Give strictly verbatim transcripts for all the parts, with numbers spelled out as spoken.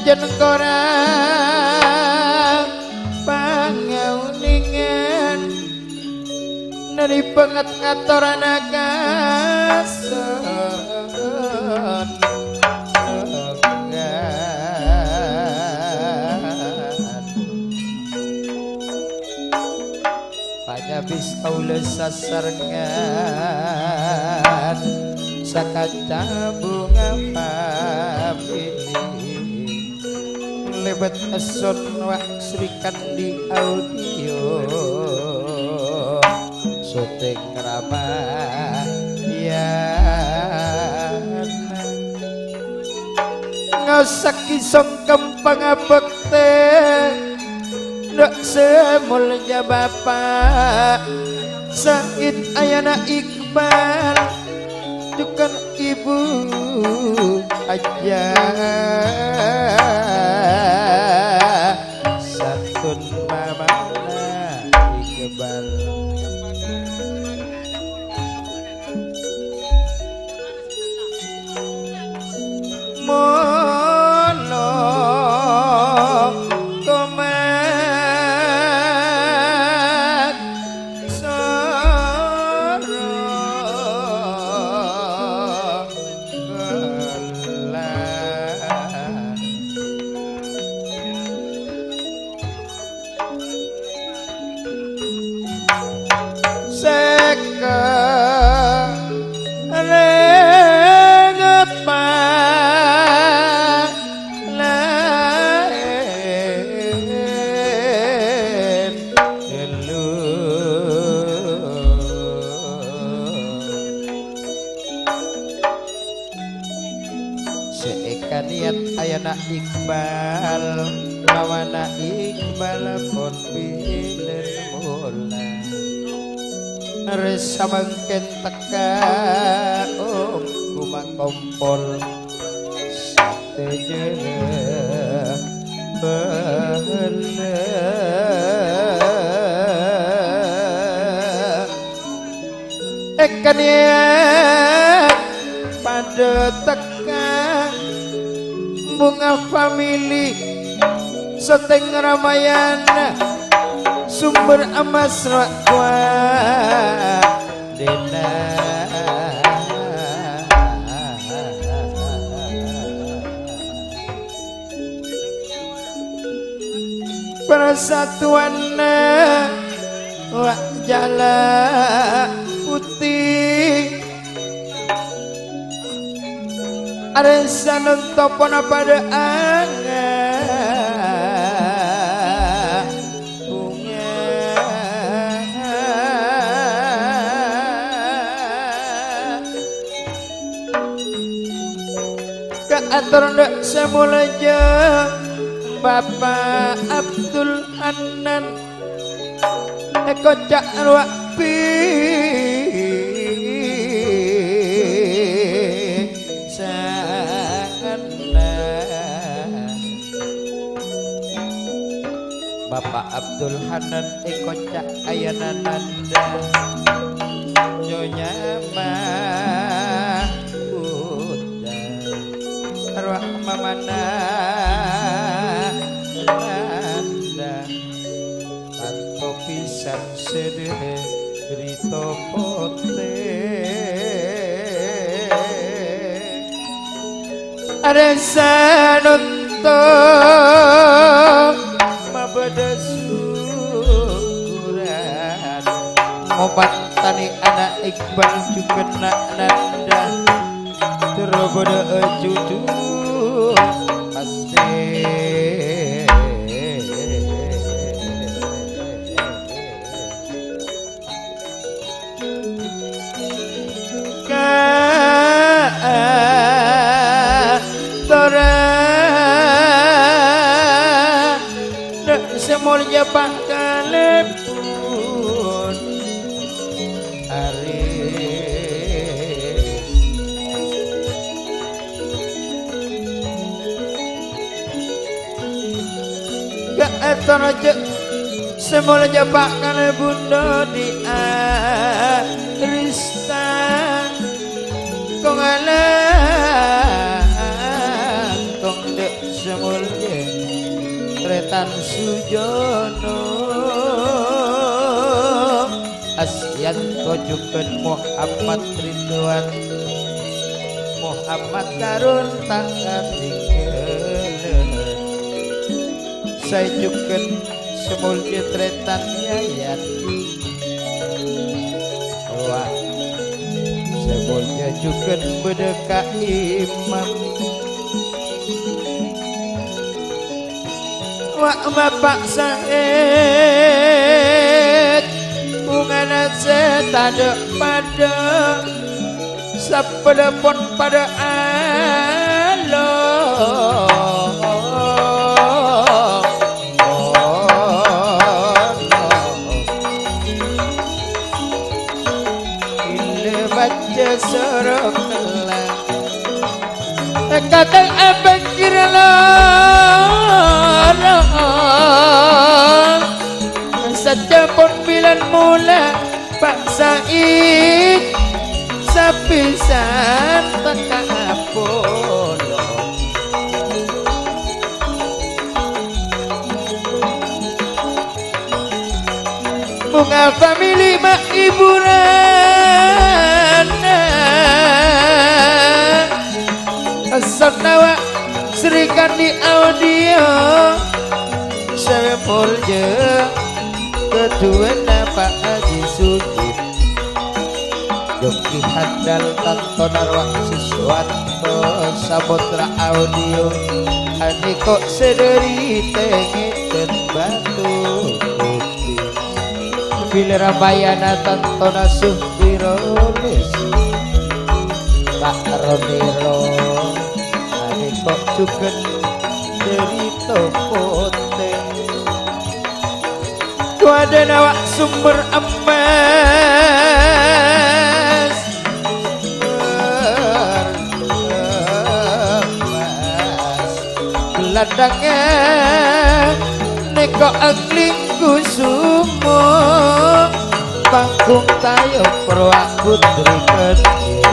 Jhân korang pangaonèngan, nari bângèt ngatorana kasorongan. Panyabis kaulâ sasarengan, sakanca bhunga pamili. Lèbât èsson Wa' Srikandi Audio, syuting Ramayana. Ngaossaghi songkem pangabhâktè, dâ' sè molja Bapa' Said Ayana Iqbal, jhughân Ibu Hajjah Satun Mamana Iqbal. Molo koma soro kella. Sèka rèng apa laèn ghâllu. Sè èkanèyat Ayana Iqbal, lawana Iqbal pon bilân mola. Rè samangkèn tekka ongghu makompol sadhâjâna bhâlâ. Èkanèyat padhâ tekka bhunga famili, syuting Ramayana, Sumber Emas Rowa Dena. Parsatuanna Wa' Jala Putih, arè sanonto pona padhâ anga bhunga. Kaator dâ' sè molja Bapa' Abdul Hannan, èkoca' rowa pisanganna. Bapa' Abdul Hannan èkoca' Ayana Nanda, Nyonya Mahfuda, arwah mamana Nanda, tanto pisan sè dhâri Topote. Arè sanonto mabâdâ sukuran, ngompol tanè ana' Iqbal jhughân na' Nanda, terro bâdâ cucu pastè. Kaatora dâ' sè molja Pa' Kalèbun Aris. Kaatora jâ' sè molja Pa' Kalèbun Dodi Arista. Kong alang, kong dâ' sè molja Tan Sujono, Asyanto jhughân Muhammad Ridwan, Muhammad Harun ta' katinggalân. Saè jhughân sè molja Trètan Yayan. Wah, sè molja jhughân bâdâ Ka' Imam. Wa' Bapa' Said, bhungana sè tadâ' padâ, sabbhâllâ pon padâ alo. Bilâ bâca soro kellang, kadhâng abângkir lara. Sajjhâ pon bilân mola, Pa' Said, sapisan tèka' apolong. Bhunga famili ma' hiburan. Assanna wa' Srikandi Audio, sè molja, kaduwâna Pa' Haji Sugih. Yogi Handal tantona rowa Siswanto Saputra Audio, anèko sè dâri Tengedden Batu Putih. Bilâ ramayana tantona Suhbiro Lesi, Ta' Roniro, anèko jhughân dâri Tokotè. Towadâna wa' Sumber Emmas, Sumber Emmas. Gellâdângnga nèko angling kusumo, panggung tayop rowa Putri Kedhir.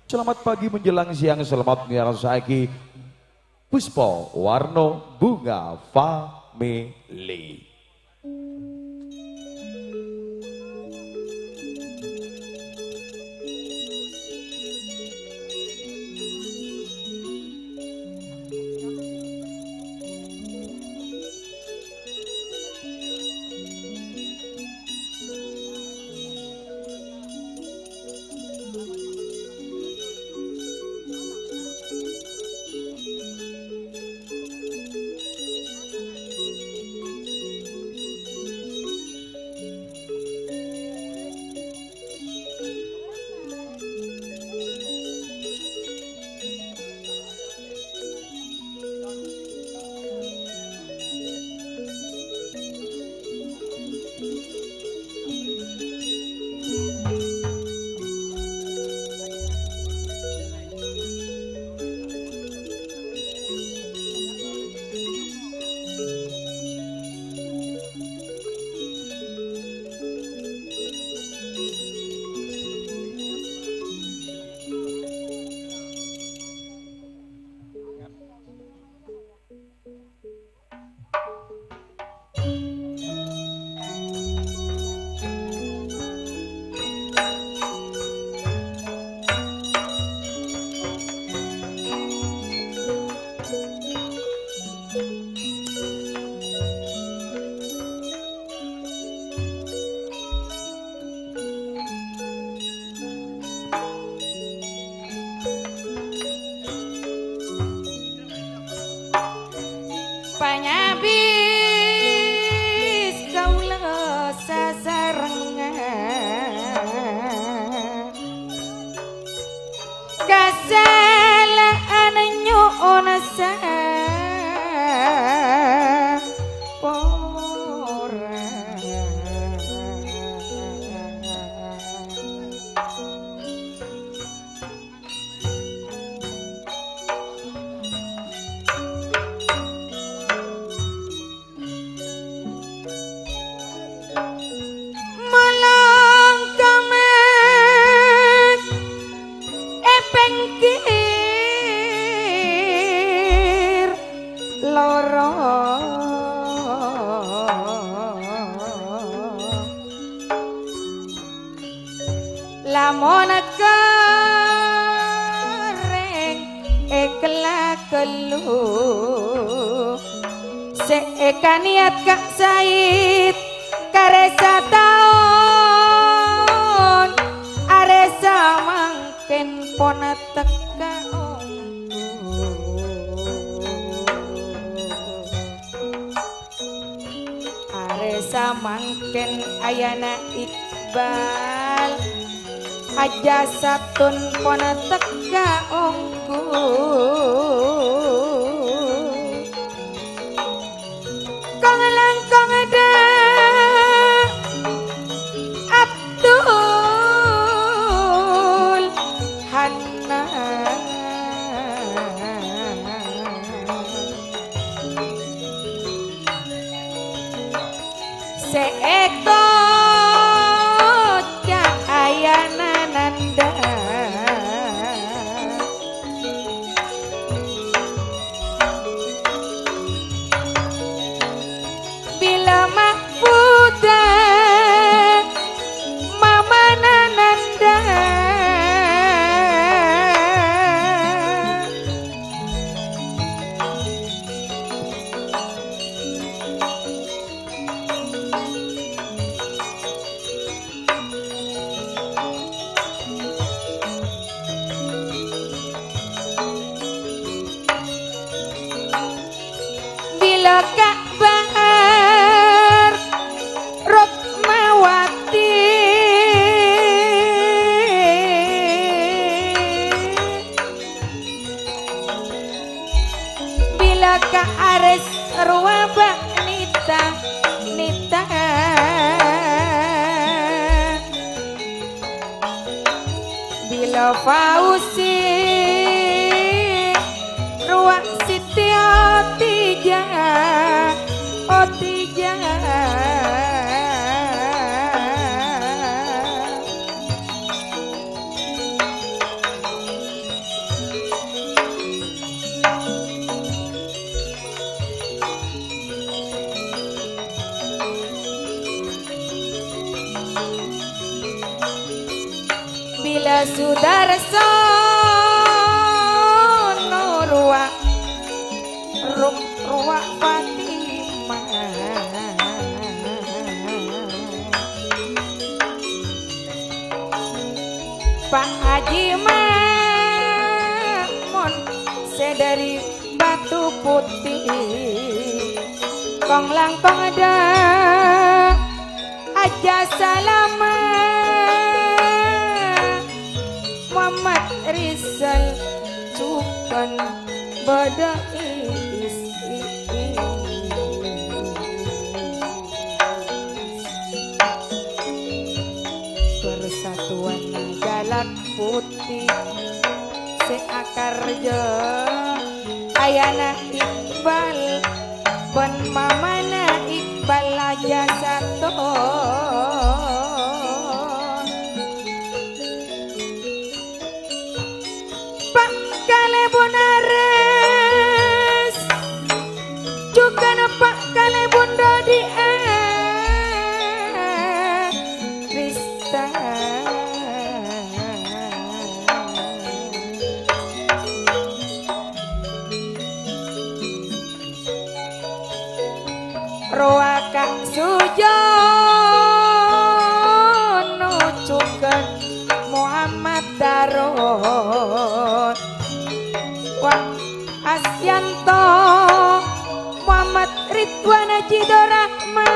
Selamat pagi menjelang siang, selamat ngarassa'aghi Puspa Warna Bunga Family. sapora. Molong kamet è pèngkèr lorong. Lamon kerrèng èkella kellu, sè èkaniyat Ka' Said karè sataon, arè samangkèn pon tekka ongghu. Arè samangkèn ayana Iqbal, ajâ satton pon tekka ongghu. Kong-langkong dâ' Abdul Hannan. Sè èkoca' ayana Nanda. Bilâ Mahfuda mamana Nanda. Bilâ Ka' Bahar Rukmawati. Bilâ Ka' Aris rowa bâ' Nita, Nita. Bilâ Fauzi rowa Siti Otija, Otija. Bilâ Sudarsono rowa, ru-, rowa Fatimah. Pa' Haji Ma'mun sè dâri Batu Putih, kong-langkong dâ' Ajâ Salama, Muhammad Rizal, jhughân bâdâ Iis. Persatuan Jalak Putih sè akarjâ ayana Iqbal bân mamana Iqbal ajâ sato. Pa' Kalèbun Ares, jhughân Pa' Kalèbun Dodi'a, Rista. Rowa Ka' Sujono jhughân Muhammad Darun. Wa Asyanto, Muhammad Ridwan Haji Dorahman.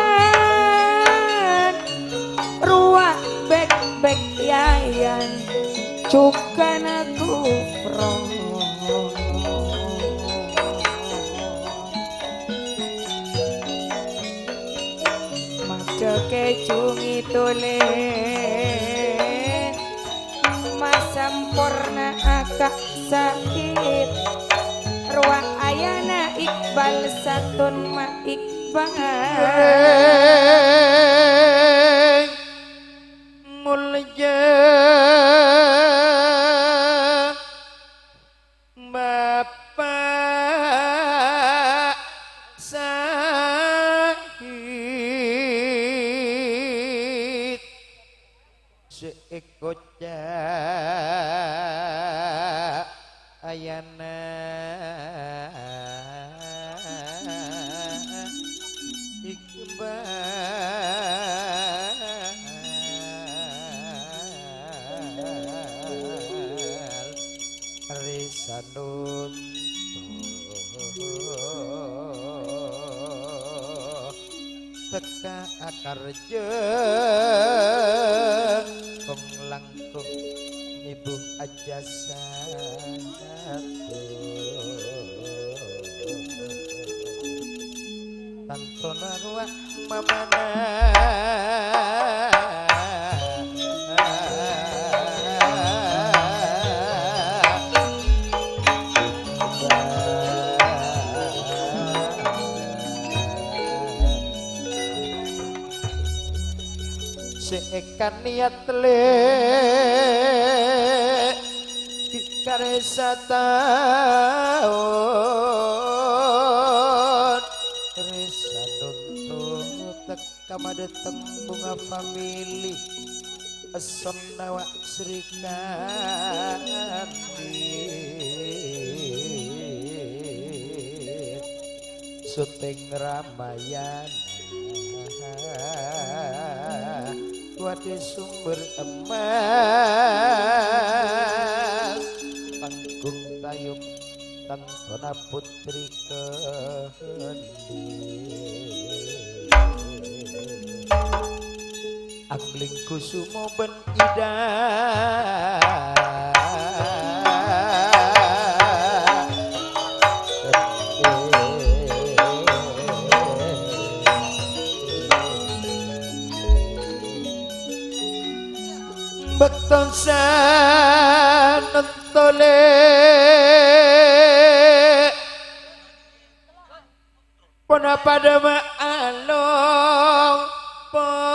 Rowa Bek-Bek Yayan jhughân Kufron. Kèjhung ètolè masamporna aka' sakèt. Rowa ayana Iqbal saton ma' Iqbal. Mulja Bapa' Sahid sè èkoca' ayana Iqbal. Risanunto tekka akarja kong-langkong ngèbu ajasa. Tantona rowa mamana. Sè èkaniyat lè' karè sataon, rè sanunto tekka madâteng bhunga famili, essonna wa' Srikandi. Sutèng Ramayana wadhi sumber emmas, panggung tayub tantona putri kendi. Angling kusumo bân Ida. Bâkto sanonto lè' Pon padâ maalong polong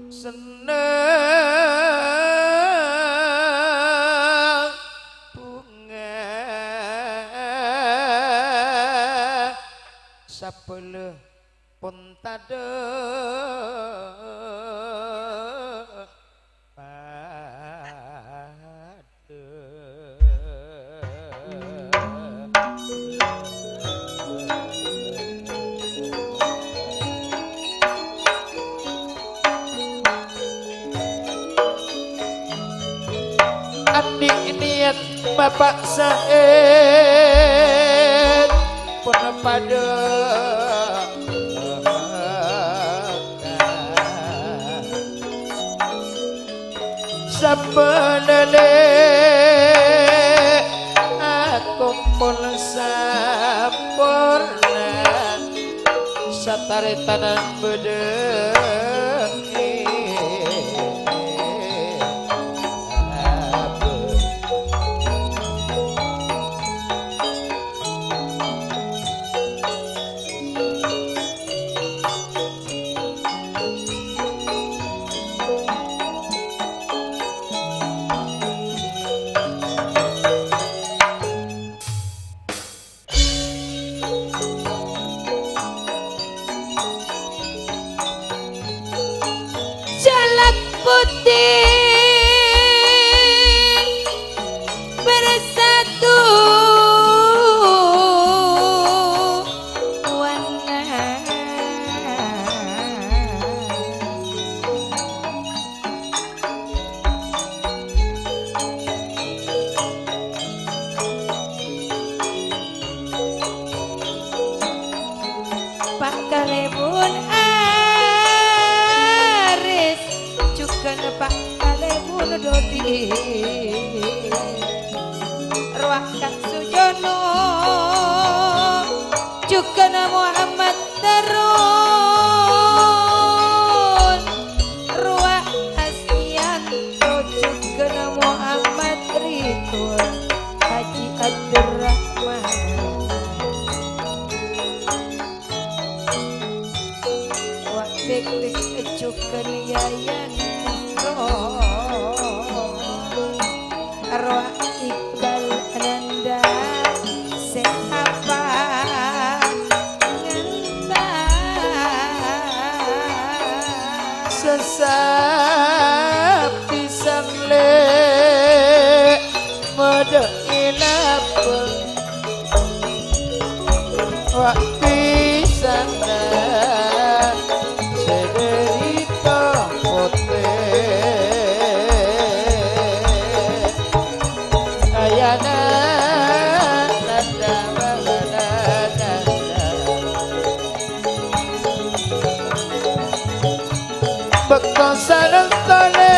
senneng bhunga sabâlâ pon tadâ' padâ. Andi' niyat Bapa' Said pon padâ. Sabâlâ lè' akompol samporna, sataretanan bâdâ. Jalak putih bersatu warna. Pakalèbun aris, jhughân pakalèbun dhodi. Rowa Kang Sujono, jhug Kana Muhammad Tarun, rowa Asian, jhughâna Muhammad Ridwan, Haji Abdurrahman. Wa' bek-bek jhughân Yayan Iko. Rowa Iqbal Ananda sè apa ngenta. Sesap pisan lè' modho ilapeng. Wa' pisana sè dâri potè. Ayana nanda malana nanda. Bâkto sanontonè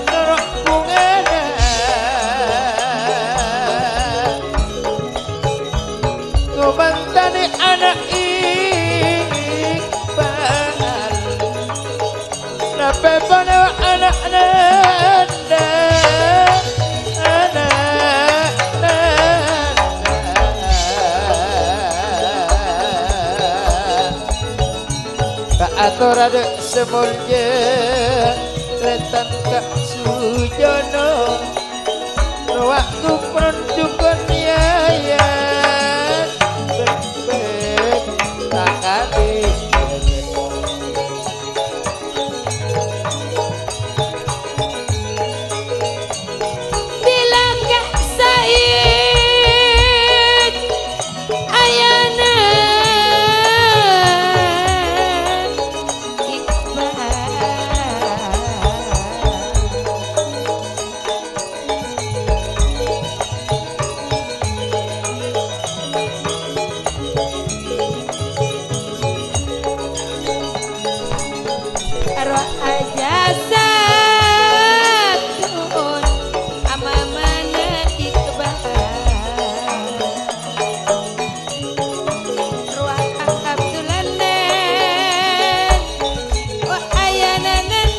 noro' bhungana. Ngobântane ana' Iqbal. Napè pona ana' nanda, ana' nanda. Ka atorra dâ' sè molja, rètan ka Sujono. Rowa kupron jhughân Yayan, bek-bek ta' kadhi. Bilâ ka Said ayana Iqbal. Karo aja satun amamana Iqbal. Rowa Abdullah nèng, wa ayana nèng,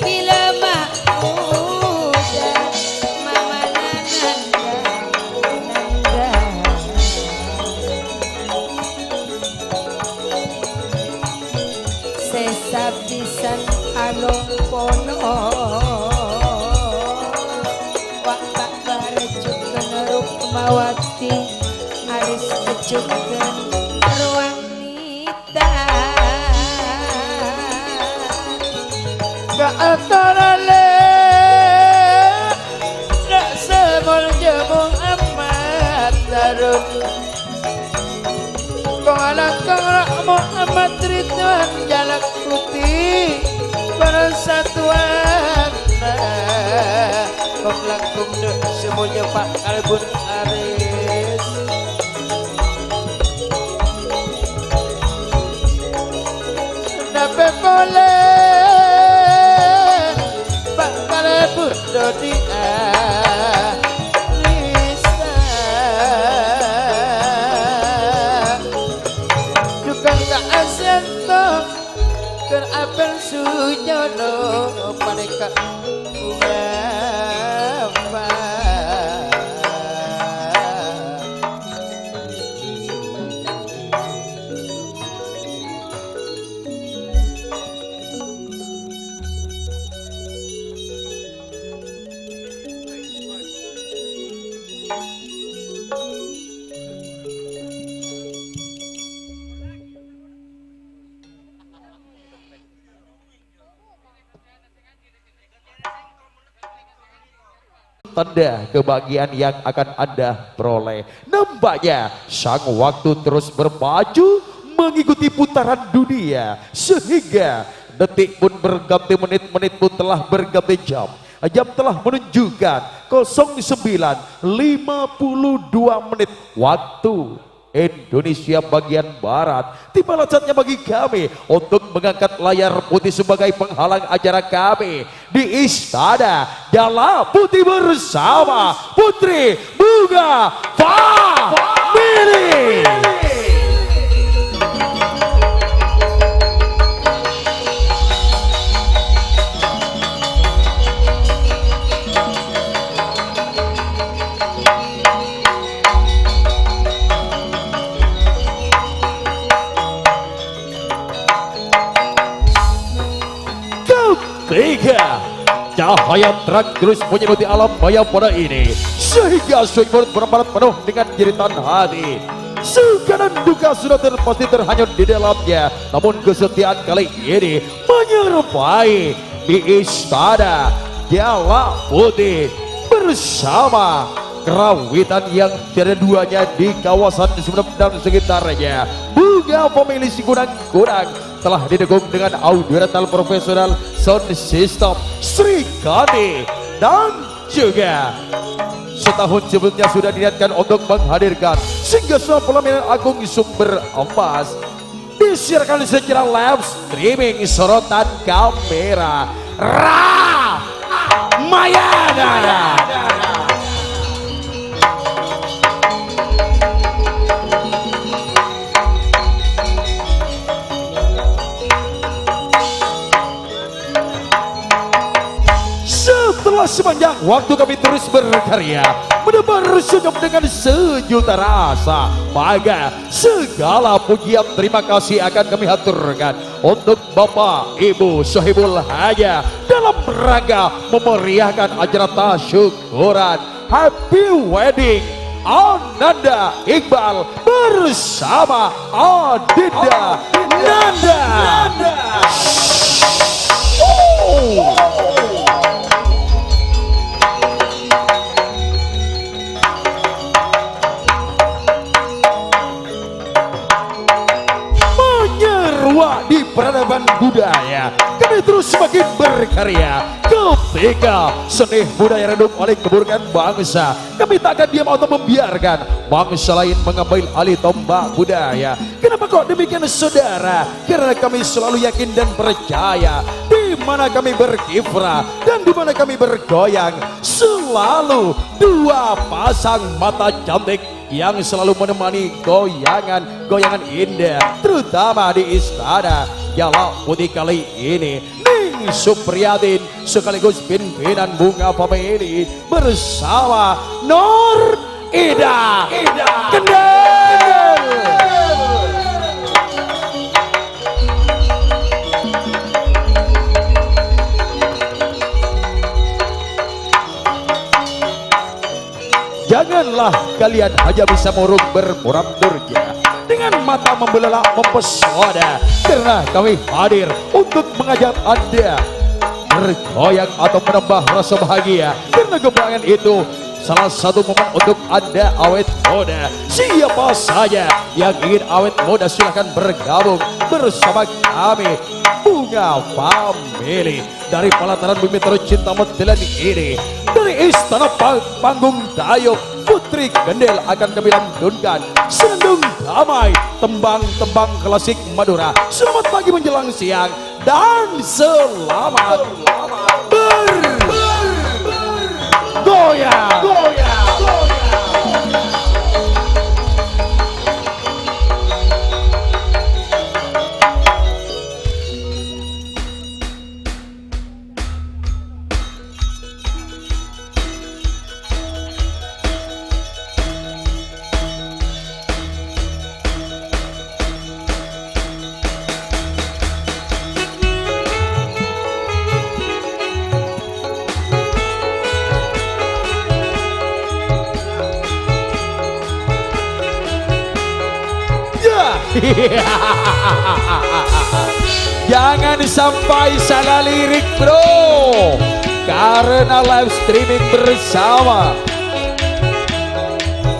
bilâ ma' oja mamana nanda, nanda. Sè sapisan alompono, wa' ta' barjhughân Rukmawati, aris jhughân Rwanita. Ka atorra lè', dâ' sè molja Muhammad Harun. Kong alangkong Muhammad Ridwan jalak putih persatuan. Kong langkong dâ' sè molja Pak Kalbun Aris. Napè polè Pak Kalbun Dodi Arista. Jhughân ka Asianto, kèr apèn Sujono panèka bhungana. Tanda kebahagiaan yang akan Anda peroleh. Nampaknya, sang waktu terus berpacu mengikuti putaran dunia, sehingga detik pun berganti, menit-menit pun telah berganti jam. Jam telah menunjukkan kosong sembilan lima puluh dua menit waktu Indonesia bagian Barat. Tibalah saatnya bagi kami untuk mengangkat layar putih sebagai penghalang acara kami di Istana Jala Putih bersama Putri Bunga. Family. Ketiga, cahaya terang terus menyelimuti alam maya pada ini, sehingga Sohibul berempat penuh dengan jeritan hati. Suka dan duka sudah ter-, pasti terhanyut di dalamnya. Namun kesetiaan kali ini menyerupai di istana Jalak Putih bersama karawitan yang tiada duanya di kawasan Sumenep dan sekitarnya. Bunga Family si kunang-kunang telah didukung dengan audio rental profesional, sound system Sri Kandi, dan juga setahun sebelumnya sudah diniatkan untuk menghadirkan Singgasana Pelaminan Agung Sumber Emas, disiarkan secara live streaming sorotan kamera Ramayana. Setelah sepanjang waktu kami terus berkarya, menebar senyum dengan sejuta rasa, maka segala pujian terima kasih akan kami haturkan untuk Bapak Ibu Sohibul Hajah dalam rangka memeriahkan acara tasyukuran Happy Wedding Ananda Iqbal bersama Adinda Nanda. Oh. Menyeruak di peradaban budaya, kami terus semakin berkarya. Ketika seni budaya redup oleh keburukan bangsa, kami tak akan diam atau membiarkan bangsa lain mengambil alih tombak budaya. Kenapa kok demikian, saudara? Karena kami selalu yakin dan percaya, di mana kami berkiprah dan di mana kami bergoyang, selalu dua pasang mata cantik yang selalu menemani goyangan-goyangan indah, terutama di istana Jalak Putih kali ini. Ning Supriyadin sekaligus pimpinan Bunga Family bersama Nur Ida Kendel. Janganlah kalian hanya bisa murung bermuram durja, dengan mata membelalak mempesona, karena kami hadir untuk mengajak Anda bergoyang atau menambah rasa bahagia. Karena goyangan itu salah satu momen untuk Anda awet muda. Siapa saja yang ingin awet muda, silahkan bergabung bersama kami, Bunga Family. Dari pelataran bumi tercinta Medalan ini, dari istana pang-, panggung Dayung, Putri Kendel akan kami lantunkan senandung damai, tembang-tembang klasik Madura. Selamat pagi menjelang siang dan selamat ber-, bergoyang. Ya. Jangan sampai salah lirik, bro. Karena live streaming bersama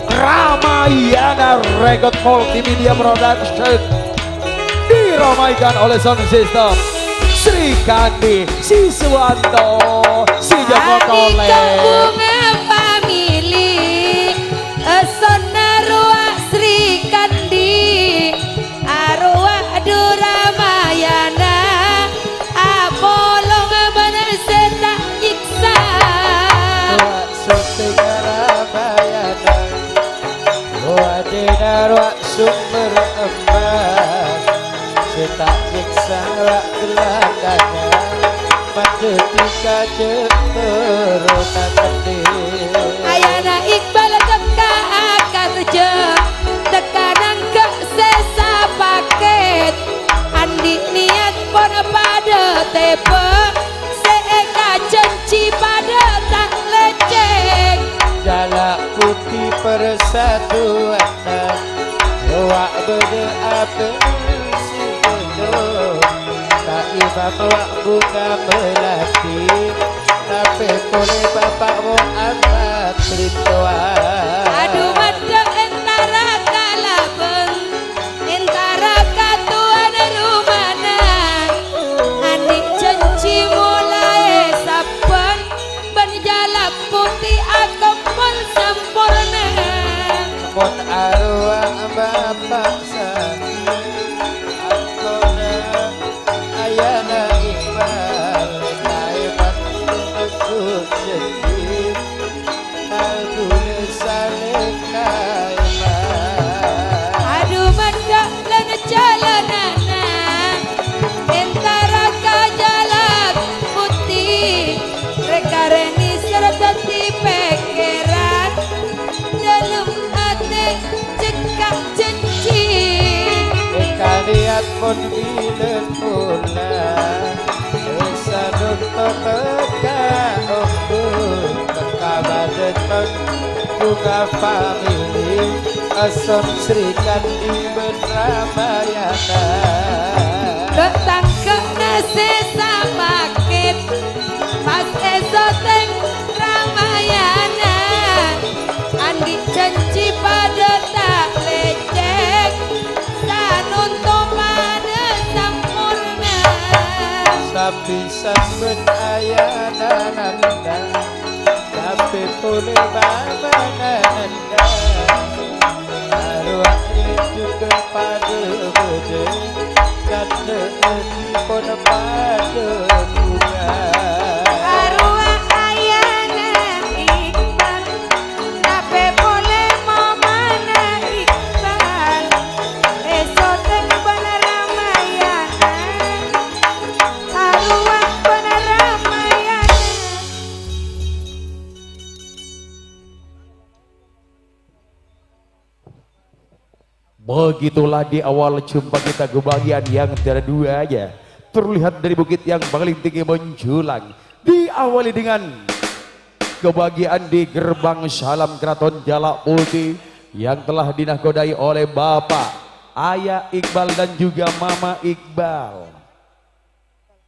Ramayana Record Multimedia Production. Diramaikan oleh sound system Sri Kandi Siswanto, si Jago Andika Tole. Bunga Family, sonna rowa Sri Kandi, arowa Duramayana, apolong bân sè ta' nyèksa. Rowa Sri Ramayana. Gelakangan, mandhâddhi kajâ' terro ka kendhi. Ayana Iqbal tekka akarja, tekka nangghâ' sè sapakèt. Andi' niyat pon padâ tèbâ, sè èkajhânjhi padâ ta' lècèng. Jala' putih persaduanna, rowa bâdâ apel sè bâdâ. Ta' imam wa' bhunga melati, tapè polè bapa' wa' amat rinduan. Adu, mandhâ' entara kalabân, entara katowana romana. Andi' jhânjhi molaè sabbhân, bân jala' putih akompol samporna. Mon arowa bapa' sakèng, atona ayana Iqbal, kaèman nunggu jhânjhi, kaulâ salèng kaèman. Adu, mandhâ' lan jhâlânanna, entara ka jala' putih, rè-karè nèser dhâddhi pèkkèran, dâlem atè cekka' jhânjhi. Èkaniat pon bilân pola, èsanonto tekka ongghu, tekka bâdâ ton bhunga famili, Asom Srikandi bân Ramayana. Bâ' tangghâna sè sapakèt, pas èsotèng Ramayana. Andi' jhânjhi padâ ta' lècèng, sanonto padâ samporna. Sapisan bân ayana nanda, tapè polè mamana nanda. Arowa jhughân padâ bâdâ, kadhâ'ânnèpon padâ bhunga. Arowa ayana Iqbal, tapè polè mamana Iqbal, èsotèng bân Ramayana, arowa bân Ramayana. Begitulah di awal jumpa kita, kebahagiaan yang tiada duanya terlihat dari bukit yang paling tinggi menjulang. Diawali dengan kebahagiaan di gerbang salam Keraton Jalak Putih yang telah dinakodai oleh Bapak, Ayah Iqbal, dan juga Mama Iqbal.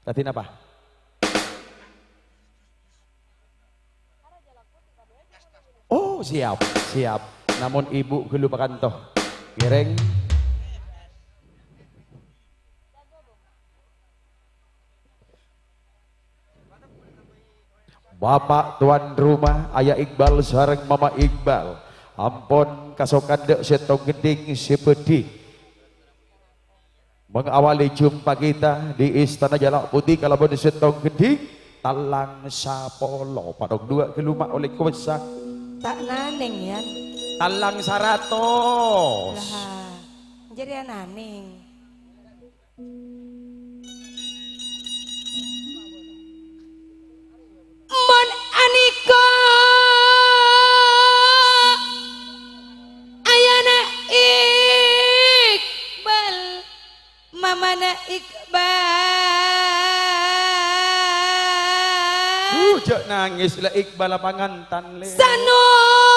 Tadi napa? Oh, siap, siap. Namun Ibu ghâllu pakanto. Ngèrèng. Bapak tuan rumah, Ayah Iqbal sareng Mama Iqbal, ampon kasokan dâ' sèttong gendhing sè bâdhi. Mengawali jumpa kita di Istana Jalak Putih kalaban sèttong gendhing, tallang sapolo. Padhong duwâ' ghâllu ma' ollè kobâsa. Ta' nanèng, Yan. Tallang saratos. Lah, jârèya nanèng. Mon anèka ayana Iqbal, mamana Iqbal. Duh, jhâ' nangès la Iqbal, pangantan, Lè. Sanonto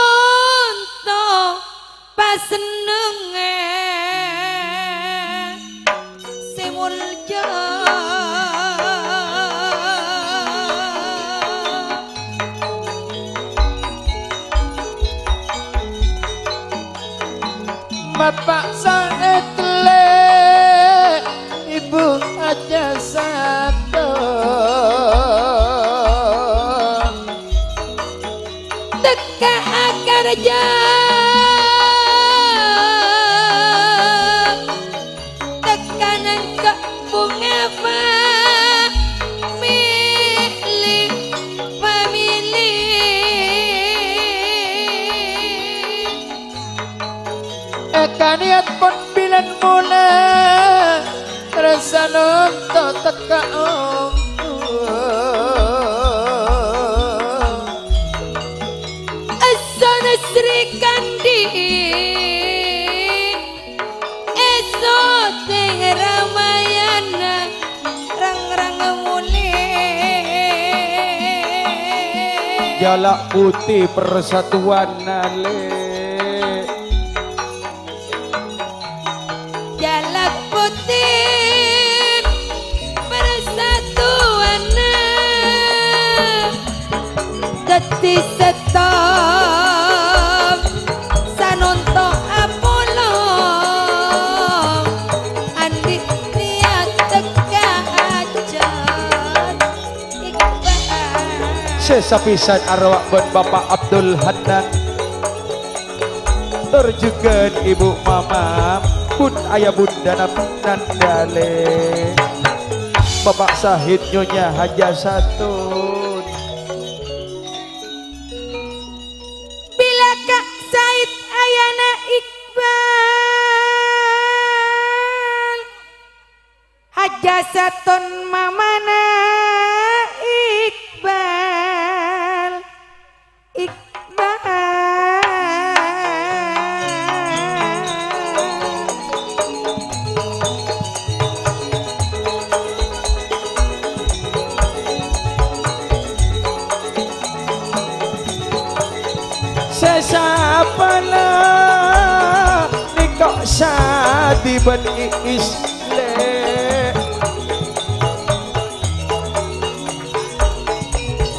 pasennengngè sè molja. Bapa' Said Lè, Ibu Haja Sato. Tekka akarja, tekka nangka' bhunga famili, famili. Èkaniat pon bilân mola, rassa nonto Essona Sri Kandi, esote Ramayana, rang-rang mole. Jala' Putih Persatuan, Nale. Jalak Putih Persatuanna, daddi settong sanonto apolong, andi' niat tekka ajat Iqbal. Sè sapisan arowa bân Bapa' Abdul Hannan. Tor jhughân Ibu Mama, Bun Aya Bunda Nandale. Bapa' Sahid Nyonya Haja Satun. Bilâ Ka' Said ayana Iqbal. Haja Satun mamana Iqbal, Iqbal. Sè sapana nèko Sadi bân Iis lè'.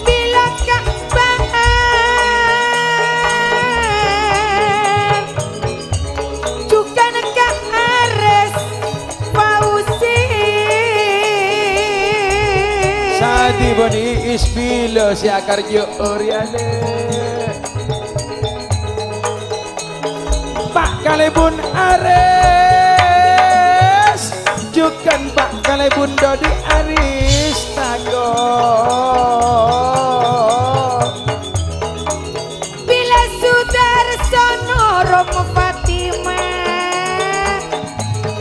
Bilâ Ka' Bahar jhughân Ka' Ares Fauzi. Sadi bân Iis bilâ sè akarjâ orèya lè'. Pa' kalèbun Aris, jhughân Pa' kalèbun Dodi Aris tako'. Bilâ Sudarsono Roma Fatimah,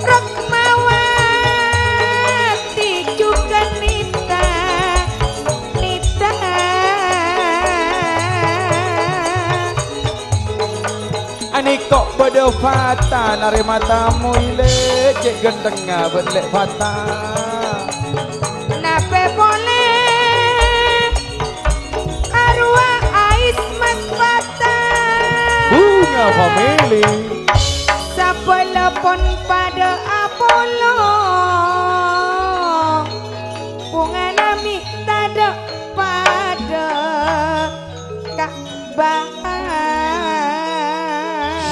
Rokmawati jhughân Nita, Nita. Anèko bâdâ Fata narèma tamoy lè', cè' ghântengnga bân lè' Fata. Napè polè arowa Ais Mas Fata. Bunga Family. Sabâlâ pon padâ apolong, bungana mè' tadâ' padâ. Ka' Bahar.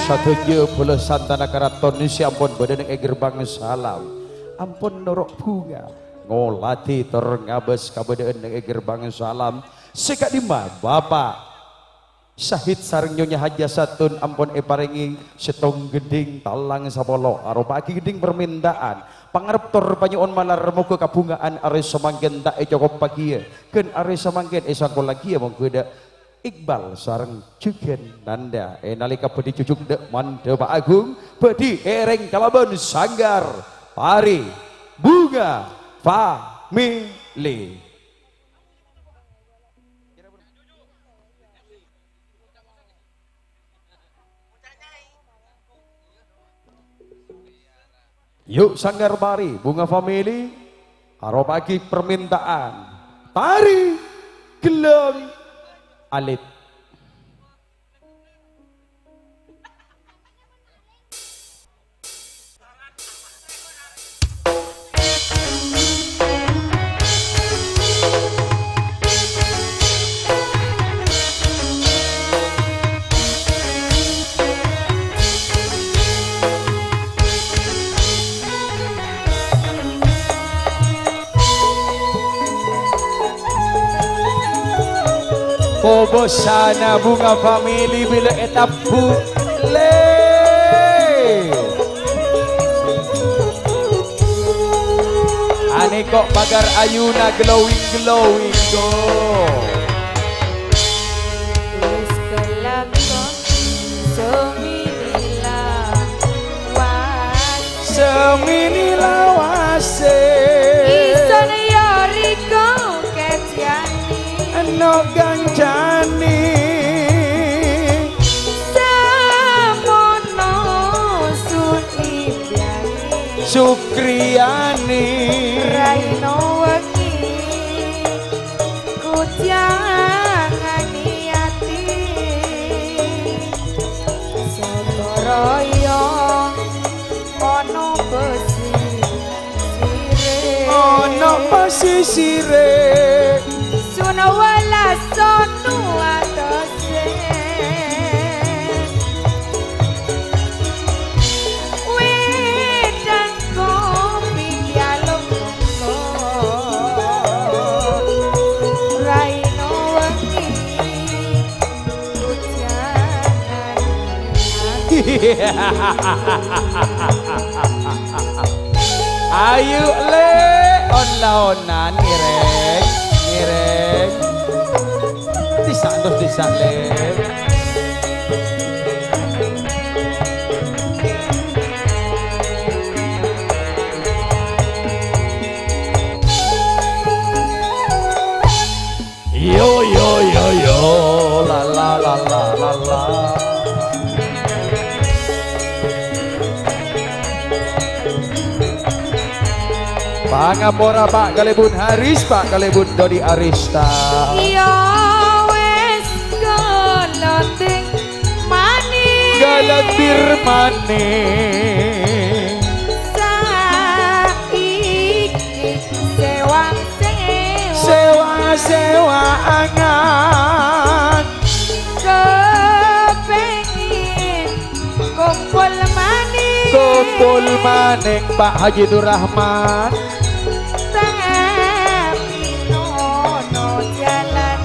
Sadhâjâ bhâlâssan tana karaton sè ampon bâdâ neng è gerbang salam, ampon noro' bhunga, ngoladhi tor ngabâs kabâdâ'ân neng è gerbang salam. Sè ka'dimma Bapa' Sahid sareng Nyonya Haja Satun ampon èparèngè sèttong ghâddhing tallang sapolo, aropa'aghi ghâddhing parmènta'an. Pangarep tor panyo'on malar moghâ kabhunga'an arè samangkèn ta' ècokoppaghi, ghân arè samangkèn èsangkollaghi, moghâ dâ' Iqbal sareng jhughân Nanda è nalèka bhâdhi jhujuk dâ' mandhâ Pa' Agung bhâdhi èrèng kalabân Sanggar Pari Bunga Family. Yu', Sanggar Pari Bunga Family, aropa'aghi parmènta'an tari ghellâng alit. Kobâsana Bunga Family bilâ ètabbhu, lè. Anèko pagar ayuna glowing-glowing, go. Wis kalakon sè mènè lawas. Sè mènè lawasè. Isana ya sisirè. Sun welas sono atase. Wedang kopi dialog mongko. Raino wengi. Ayu, Lè', on-laonan, ngèrèng, ngèrèng. Dissa' terros dissa', Lè'. Yo, yo, yo, yo, la, la, la, la, la, la. Pangapora, Pa' Kalèbun Haris, Pa' Kalèbun Dodi Arista. Yo wes, galonding maning. Galondir maning. Saiki sewang-sewa. Sewa-sewa angan. Kepengin kumpul maning. Kumpul maning, Pa' Haji Nur Rahman. Tapi nono jalan.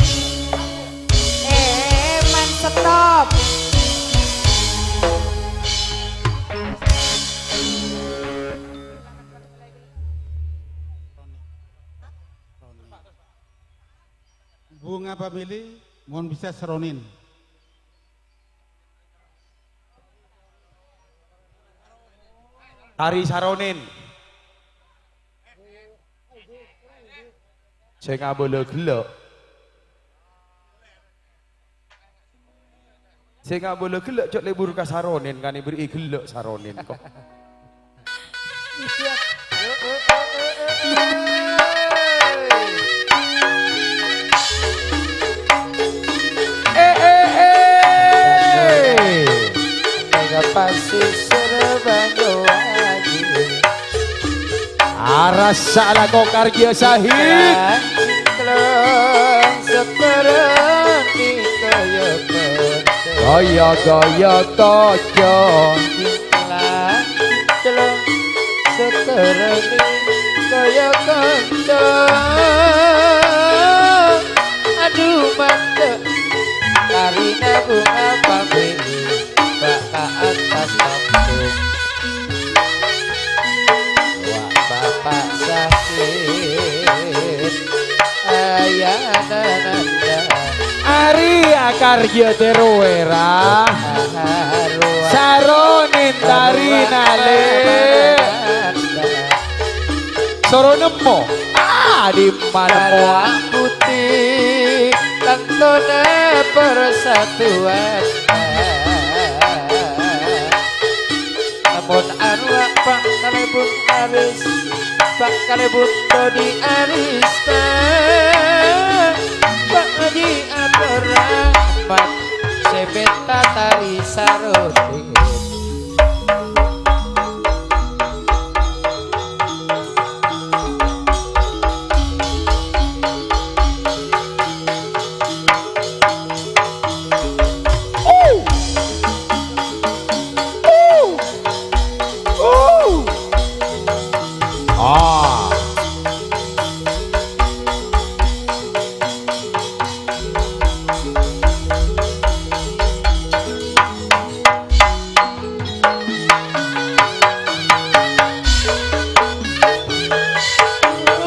Eh, man, stop. Bunga Pamili, mon bisa saronin. Tari saronin. Sè ngabâlâ ghellâ'. Sè ngabâlâ ghellâ', jhâ' lebur ka saronin, kan èberri'i ghellâ' saronin, kok. Eh, eh, eh. Mèga pasisir Banyuwangi. Arassa alako karjâ sahid. Cingklong, cingklong, seteran di kaya kaca. Kaya, kaya kaca. Cingklong, cingklong, seteran di kaya kaca. Adu, mandhâ, tarina Bunga Pamili, bâ' ka attas panggung. Wa' bapa' sakit, ayana nanda. Arèya karjâ tèro wèra. Saronin tarina, Lè'. Soro nemmo. Ah, dimma nemmo? Putih, tantona persatuan. Ampon arwah Pa' Kalèbun Aris, Pa' Kalèbun Dodi Arista, Pa' Haji Abdurrahman, sè mènta tari saronin.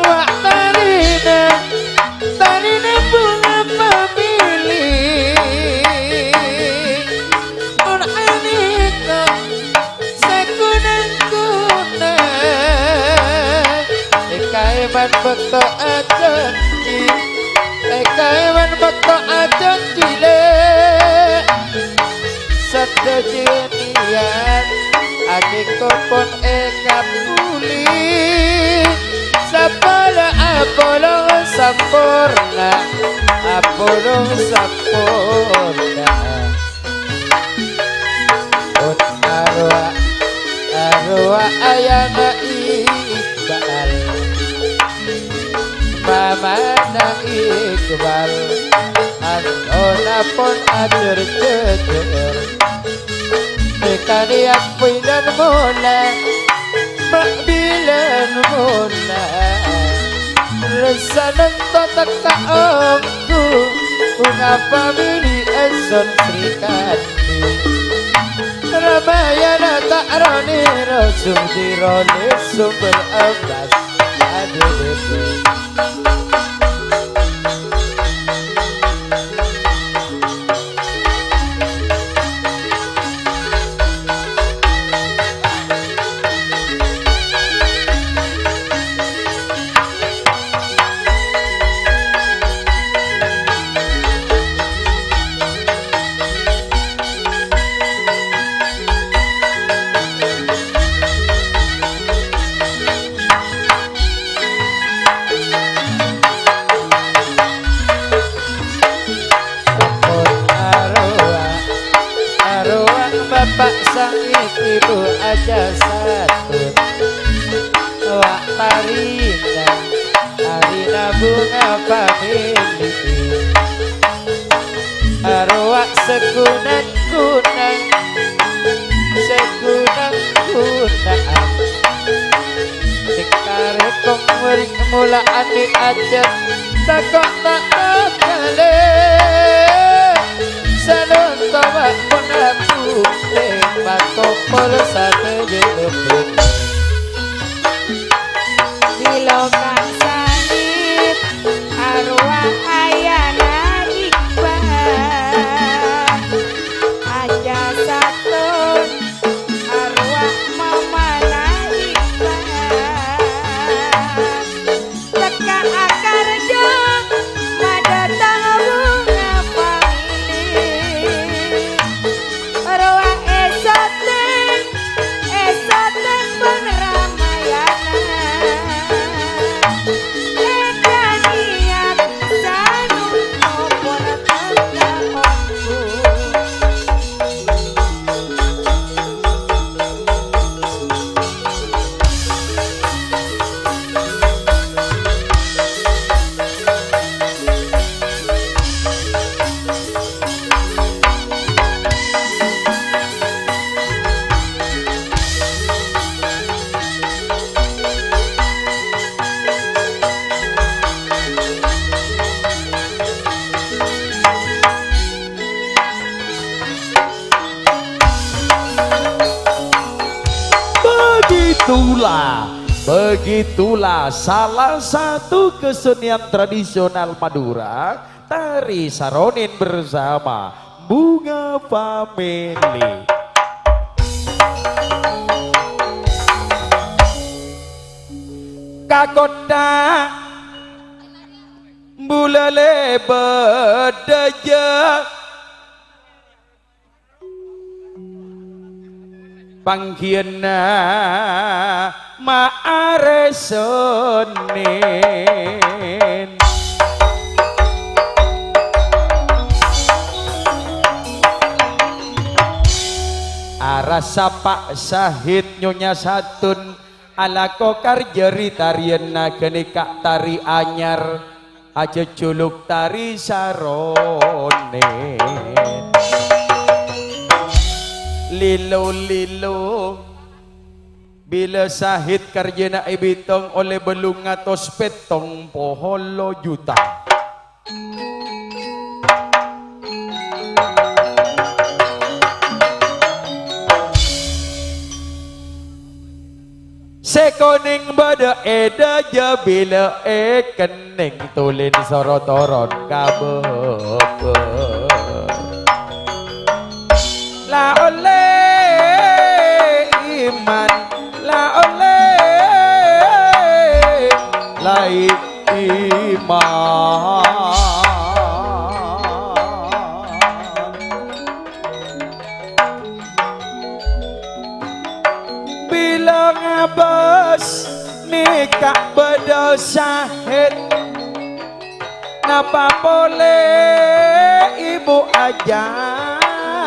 Wa' tarina, tarina Bunga Pamili. Mon anèka sè kun-angkunan, èkaèman bâkto ajhânjhi, èkaèman bâkto ajhânjhi, Lè'. Sadhâjâ niyat akèko pon èkabuli. Sapala apolong samporna, apolong samporna. Pon arowa, arowa ayana Iqbal. Mana Iqbal, antona pon ajâr-jâjâr. Èkaniat bilan mona, ma' bilan mona. Rassa nènto tekka ongghu, bhunga pamèlè èson Srikandi. Ramayana ta' ronè-rosung, ḍi-roḍi sombher emmas. Aḍu, aḍu. Arowa, arowa Bapa' Said, Ibu Aja Satun. Wa' tarina, tarina bhunga pamèlè. Arowa sè ghun-ghunang, sè ghun-ghunang. Sèngkarè kong wèring mola'anè ajât, tako' ta' takalè. Salonto wa' pon abhunte, patopol sadhâjâ lopot. Bilâ Kang Said, arowa ayana Iqbal, Aja Satun, arowa mamana Iqbal. Tekka akarja, maḍâteng bhunga pamèlè. Rowa èsotèng, èsotèng bân Ramayana. Èkaniat sanongko pon tekka ongghu. Begitulah, begitulah salah satu kesenian tradisional Madura, tari saronin bersama Bunga Family. Ka kottha bulâ lèbât dâjâ. Pangghiyânna ma' arè Sennèn. Arassa Pa' Sahid Nyonya Satun alako karjâ ri-tarèyanna ghânèka tarè anyar, ajhâjhuluk tarè saronèn. Lilo-lilo, bilâ Sahid karjâna èbitong ollè bâllung atos pèttong polo juta. Sè konèng bâḍâ è dâjâ, bilâ è kennèng tolèn soro toron ka bâbâ. La ollè iman, la ollè lai iman. Bilâ ngabâs nèka bâḍâ Sahid. Napa polè Ibu Aja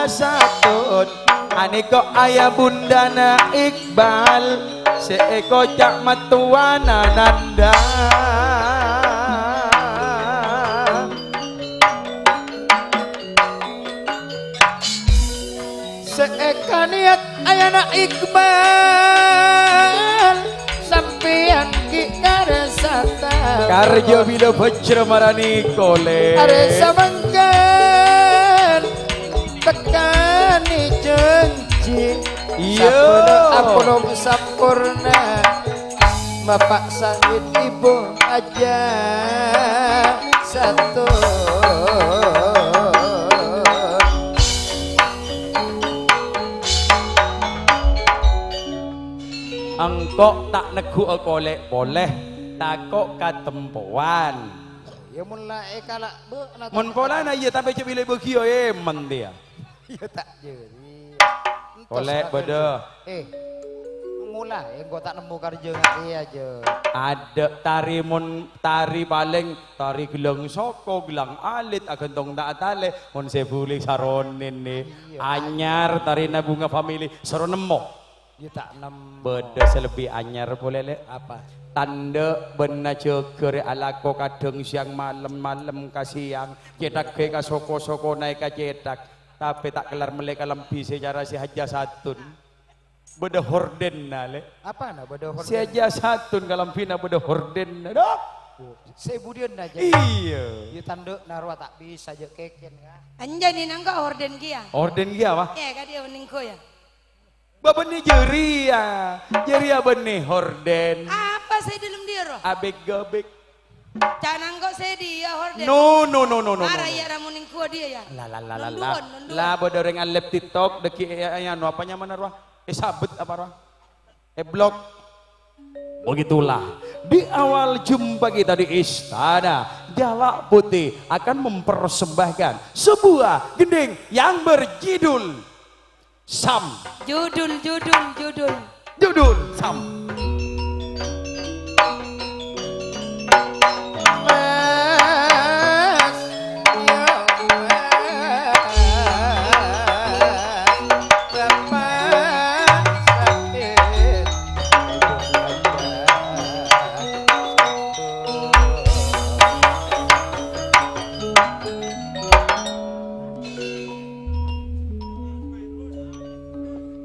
Satun? Anèka ayah bundhâna Iqbal sè èkoca' mattowana Nanda. Iqbal, sampèyan ghi' karsa ta-, karja bilâ bhâjrâ marani kolè'. Arè samangkèn tekkanè janji. Iyâ. Sabbhâna apolong samporna. Bapa' sangèt ibu aja sato. Engko' ta' negghu'a kolè' polè, tako' katempowan. Ya, mon la èkala' bâ'na, mon polana, iyâ, tapè jhâ' bilâ bâgiyâ, eh, men, tèya. Iyâ, ta' jârèya. Entos, kolè' bâdâ. Eh, mola, engko' ta' nemmo karja nga' iyâ, jâ. Adâ' tarè, mon tarè palèng tarè ghellâng soko, ghellâng alit, aghântong ta' atalè, mon sè bulâ saronèn, nè. Iyâ. Anyar tarèna Bunga Family, soro nemmo. Iyâ, ta' nemmo. Bâdâ sè lebbi anyar polè, Lè'. Apa? Tandhâ bân ajâgâ rè alako kadhâng sèyang malem, malem ka sèyang, cètak ghâbây ka soko-soko naèka cètak. Tapè ta' kellar mellè kalambhi sè cara sè Hajjah Satun. Bâdâ hordenna, Lè'. Apana bâdâ horden? Sè Hajjah Satun kalambhina bâdâ hordenna, Dok. Oh, sè budiyânna, jâ? Iyâ. Iyâ, tandhâna rowa ta' bisa, jâ, kèkèn, ka. Anjâ, nèng engko' horden kèya. Horden kèya, apa? Iyâ, kadhi onèng ko, ya. Bâbânnè jârèya, jârèya bânnè horden. Apa sè è dâlem dhiyâ, ro? Abeg-gabeg. Ca'na engko' sè dhiyâ horden. No, no, no, no, no, no, no. Mara, ya, ramonèng kuwa dhiyâ, ya. La, la, la, la, la. Nonduwân, nonduwân. La, bâdâ orèng live TikTok, dâgghi' è, è, anu, apa nyamana, rowa? È sabet apa, rowa? È blok. Begitulah. Di awal jumpa kita di istana, Jalak Putih akan mempersembahkan sebuah gending yang berjudul Sam. Judul, judul, judul. Judul Sam. Mas, ya Mas, Bapak sakit.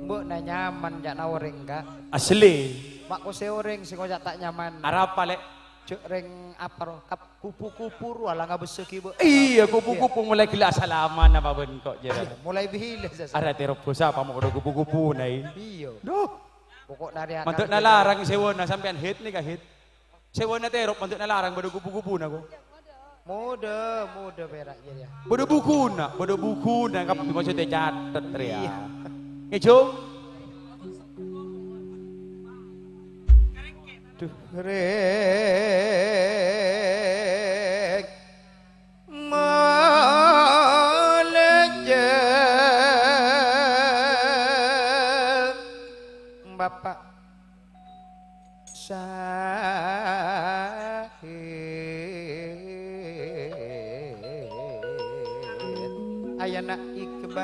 Mbok na nyaman ca'na orèng, Ka'. Asli. Ma' ko sè orèng sè ngoca' ta' nyaman. Arapa, Lè'? Jhâ' rèng apa, ro? Kap-, kupu-kupu ro ala ngabessaghi, Mbok. Iyâ, kupu-kupu mulai ghellâ' asalaman apa bân ko', jârèya? Iyâ, mulai bilâ, Sas? Arè tèrobus apa ma' kodhu kupu-kupu, Nai? Iyâ. Duh. Pokok nari akar. Mandhâ' nalarang sèwana sampèyan hit nèka, hit. Sèwana terop mandhâ' nalarang bâdâ kupu-kupuna, ko. Modâ, modâ pèra' jârèya. Bâdâ bukuna, bâdâ bukuna, kabbhi maksudnya catet, rèya. Iyâ. Ngèjhung? Duh, rèng. Molèjâ. Bapak. Sahid. Ayana Iqbal,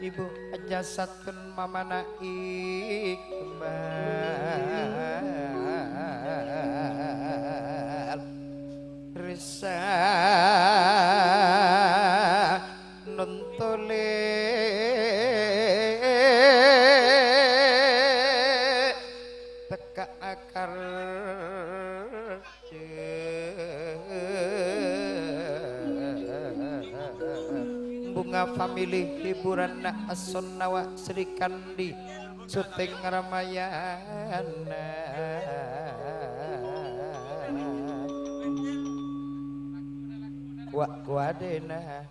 Ibu Hajjah Satun mamana Iqbal. Rissa nontolè tekka akar. Bunga Family hiburanna Asonnawa Srikandi syuting Ramayana. Wa-, wadena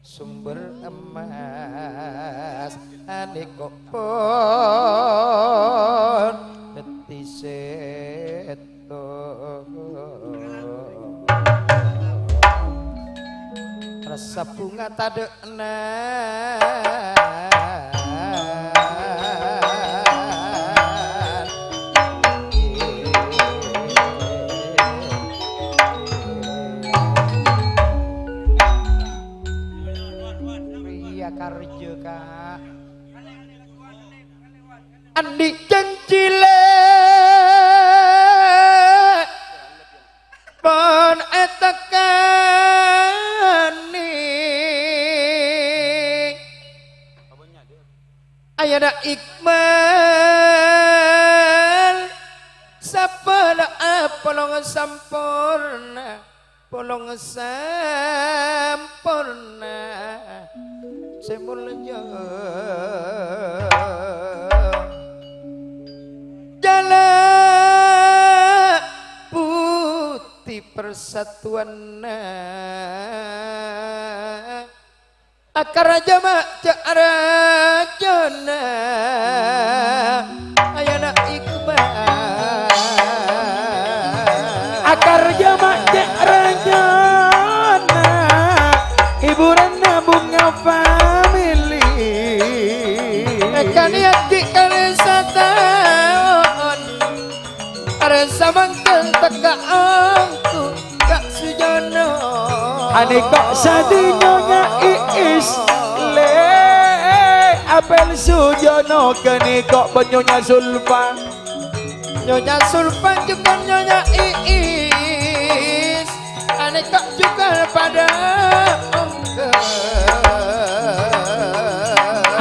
sumber emas, aneko pon dadi settong. Rasa bunga tadekna. Iya, karja, Kak. Andi' janji lè' pon ètekkanè. polong samporna, polong samporna sè molja. Jhâlâ putih persatuanna. Akarjâ ma' jhâ' rajâna, ayana Iqbal. Akarjâ ma' jhâ' rajâna, hiburanna Bhunga Family. Èkanèyat ghi' kalè sataon. Arè samangkèn tekka' ongghu Ka' Sujono. Anèka sadhi Nyonya Iis, lè, apèl Sujono ghânèka bân Nyonya Sulfa. Nyonya Sulfa jhughân Nyonya Iis. Anèka jhughân padâ ongghâ.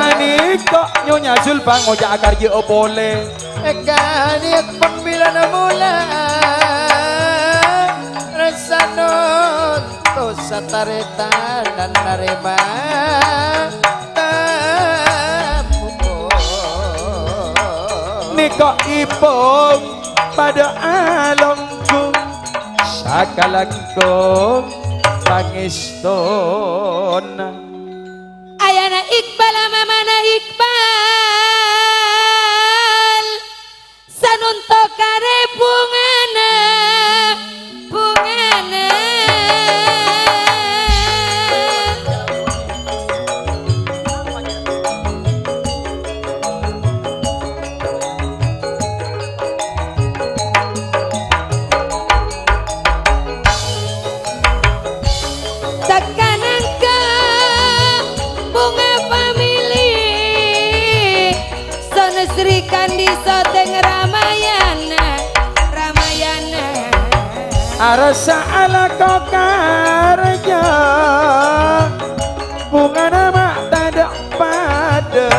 Anèka Nyonya Sulfa ngoca' akarjâ'â polè. Èkanèyat pambilâna mola. Rassa nonto satarètan narèma tamoy. Nèka ipong padâ alongghu sakalangkong pangèstona. Ayana Iqbal, mamana Iqbal, sanonto karè bhungana, bhungana. Sakalangkong Bhunga Family, Sona Srikandi Soteng Ramayana, Ramayana. Arassa alako karjâ, bhungana ma' tadâ' padâ.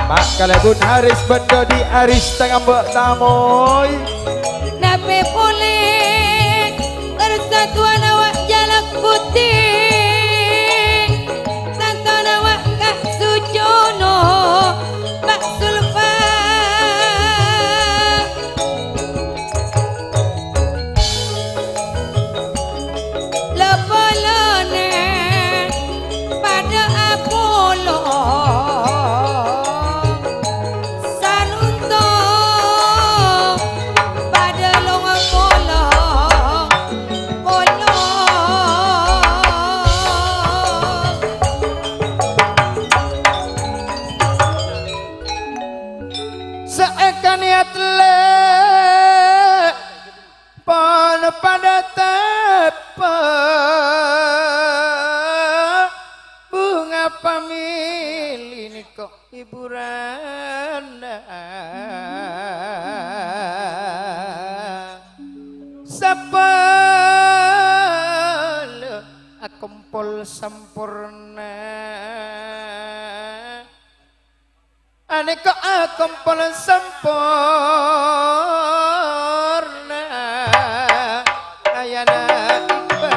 Ma' kalèbun Aris bân Dodi Aris tangamba' tamoy. Napè polè persatuan awak Jalak Putih, santona awak Ka' Sujono, Pak Sulfa. Lo polona padâ apolong, sanonto padâ longpolong, polong. Saèka niyat lè' pon padâ teppa'. Bhunga Family nèka hiburanna. Sapala akompol samporna. Anèka akompol samporna, ayana Iqbal.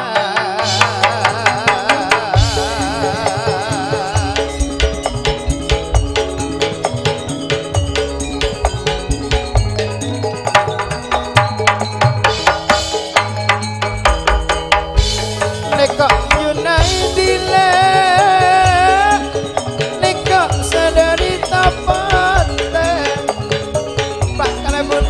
Nèka Junaidi lè', nèka sadhâri tapatè, Pak Kalèbun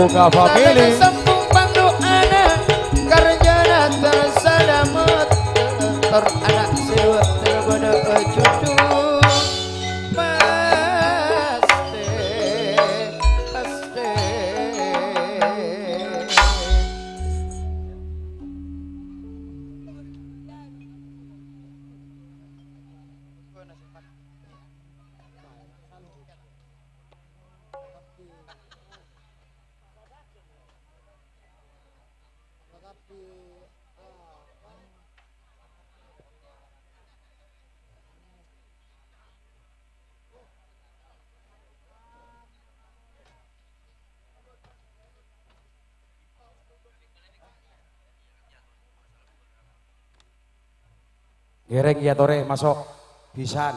Ka family. Sambung pandu'ana, karjana tersalamet, tor ana' sè bâdâ cucu. Pastè, pastè. Ngèrèng, yâ, torè maso'. Bhisan.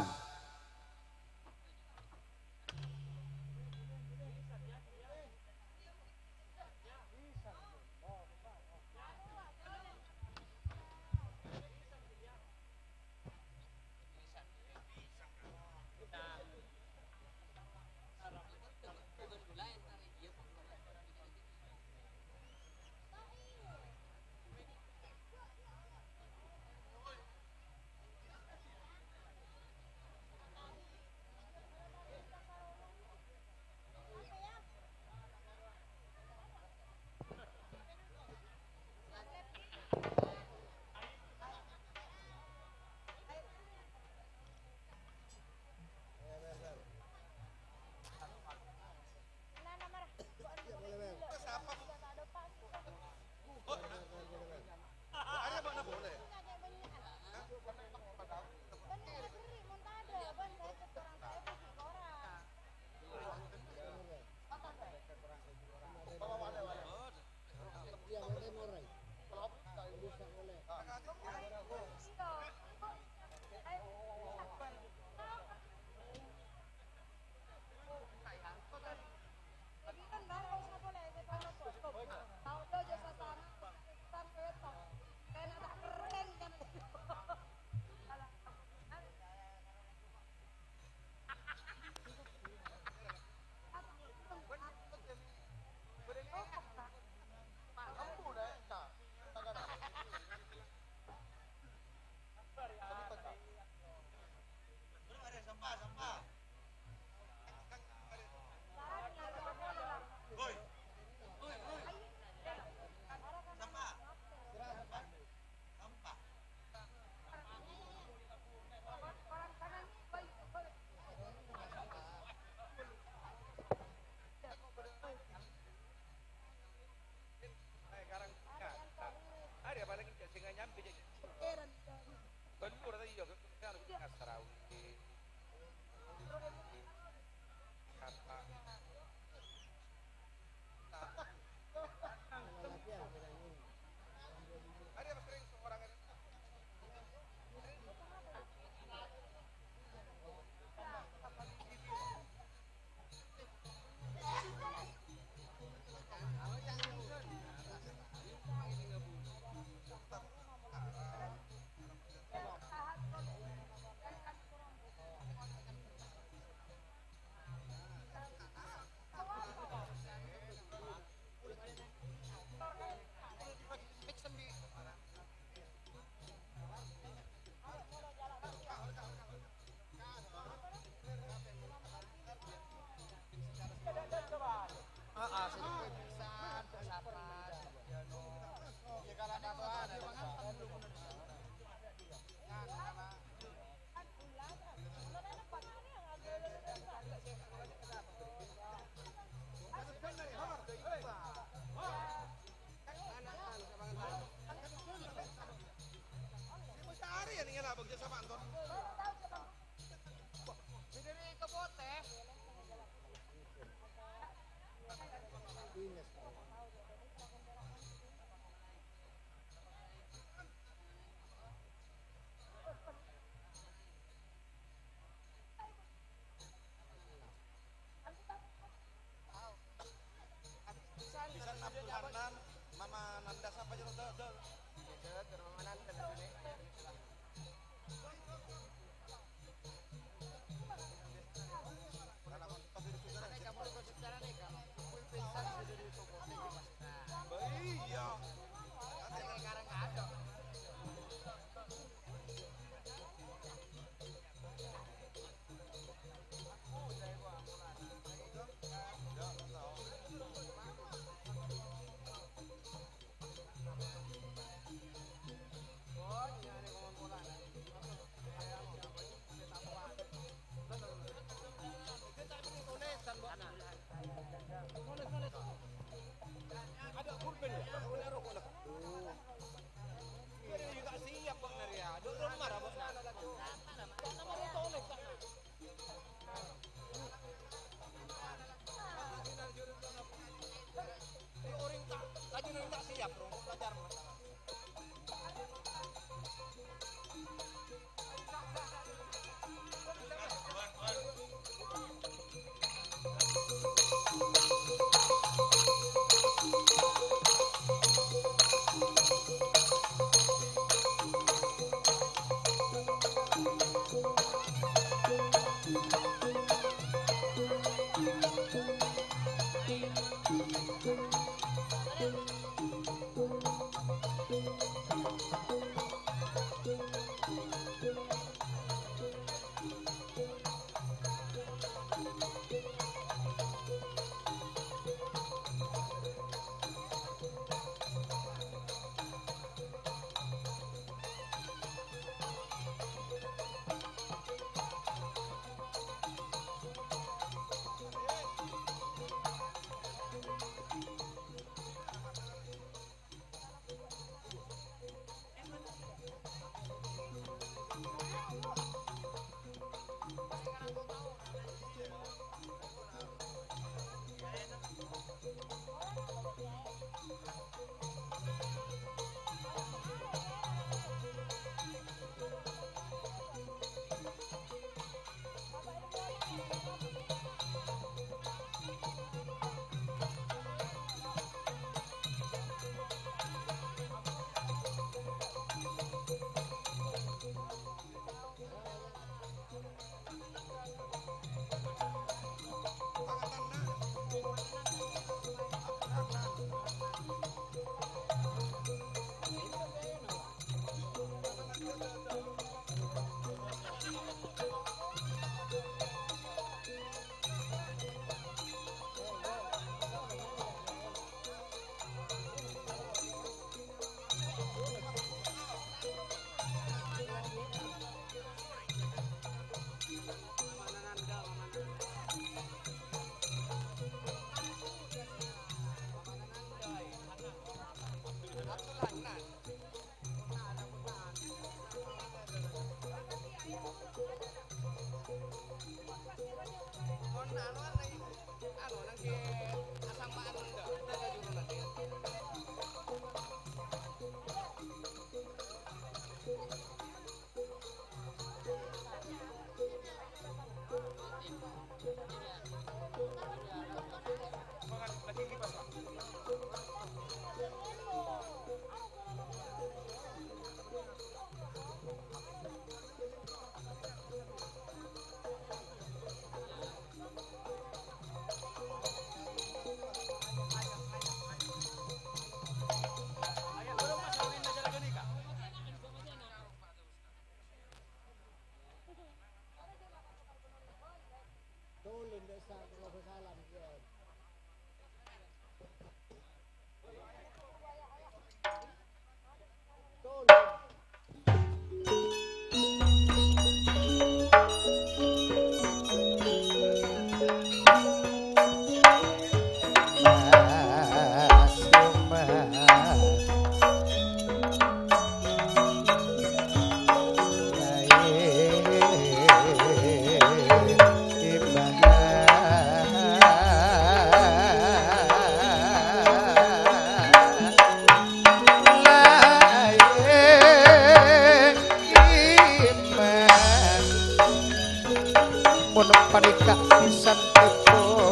Mon panèka bhisan èpon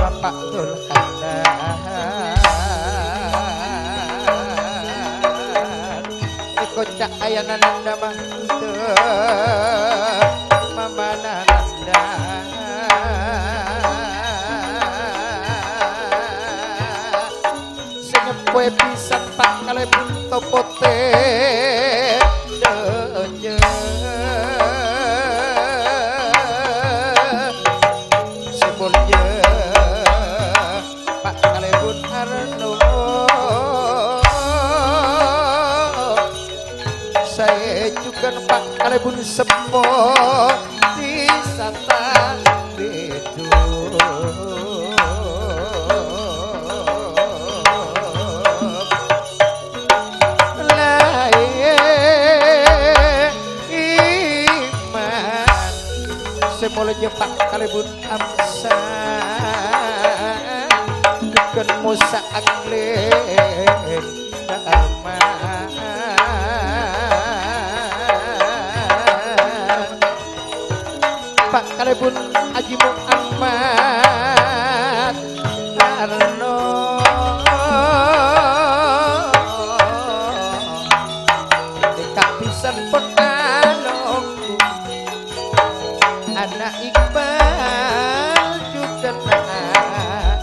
Bapa' Dul Haddad, èkoca' ayana Nanda mandhâr, mamana Nanda. Sè nyeppowè bhisan Pa' kalèbun Topo Tè' Dâjâ. Sè molja Pa' kalèbun Arno. Saè jhughân Pa' kalèbun Semmo. Di Sata Bidung. Molja Pa' kalèbun Amsa, jhughân Mosa Angling Dharma. Pa' kalèbun Aji Muhammad Arno. Kapisan pon alonggu ana' Iqbal jhughân ana'.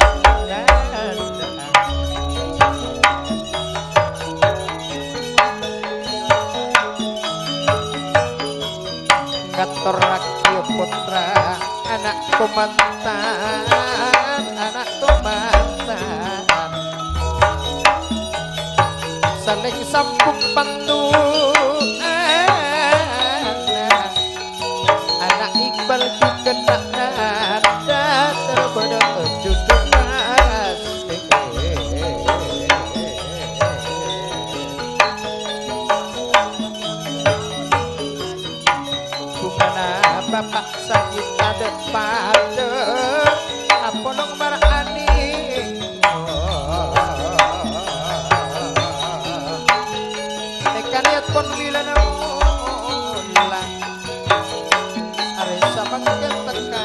Ngatorraghi pottra ana' kamantan, ana' kamantan. Salèng sambung pandu'an. Ana' Iqbal jhughân ana' Nanda, terbâdâ judhu Mas. Bhungana bapa' sakèng tadâ' padâ, apolong mar'ani. Èkanèyat pon bilâna mola, arè samangkèn tekka.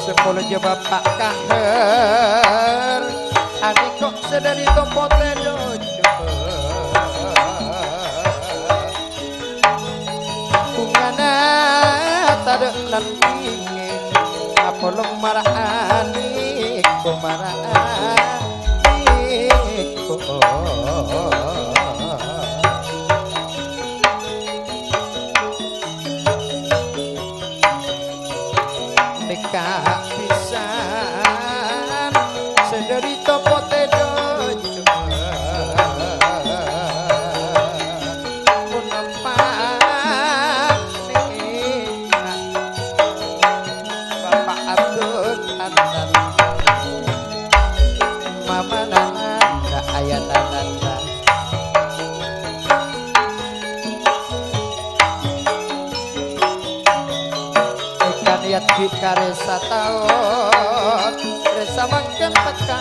Sè molja Bapa' Kahar, anèko' sè dâri tompo tèdhâ. Bhungana tadâ' nandingè, apolong mar'ani ko mar'ani ko. Nèka pisan sè dâri tompo tèdhâ. Ponapa nèka Bapa' Abdul Hanan, Mama Nana, Ayah Nana. Èkanèyat ghi' karè sataon, rè samangkèn tekka.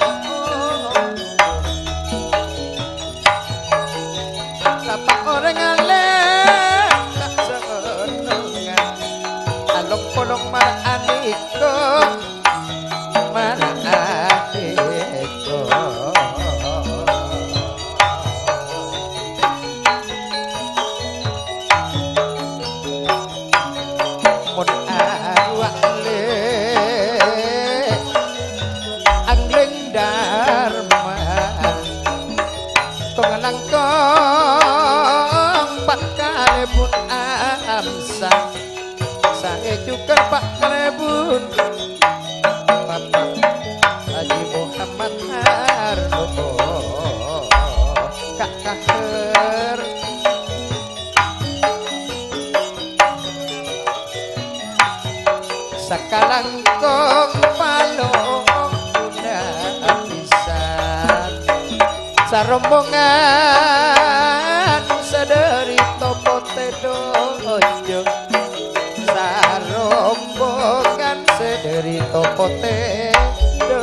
Sapa orèng alèm ta' saennengngan, along-polong mar'ani ko. Mar'ani ko. Mon arowa lè' Angling Dharma, tong-langkong Pa' Kalèbun Amsa. Saè jhughân Pa' Kalèbun, Bapa' Haji Muhammad Harun, Ka' Kahar. Sakalangkong palongguna pisan. Sarombongan sadhâri tompo tèdhâ. Sarombongan sadhâri tompo tèdhâ.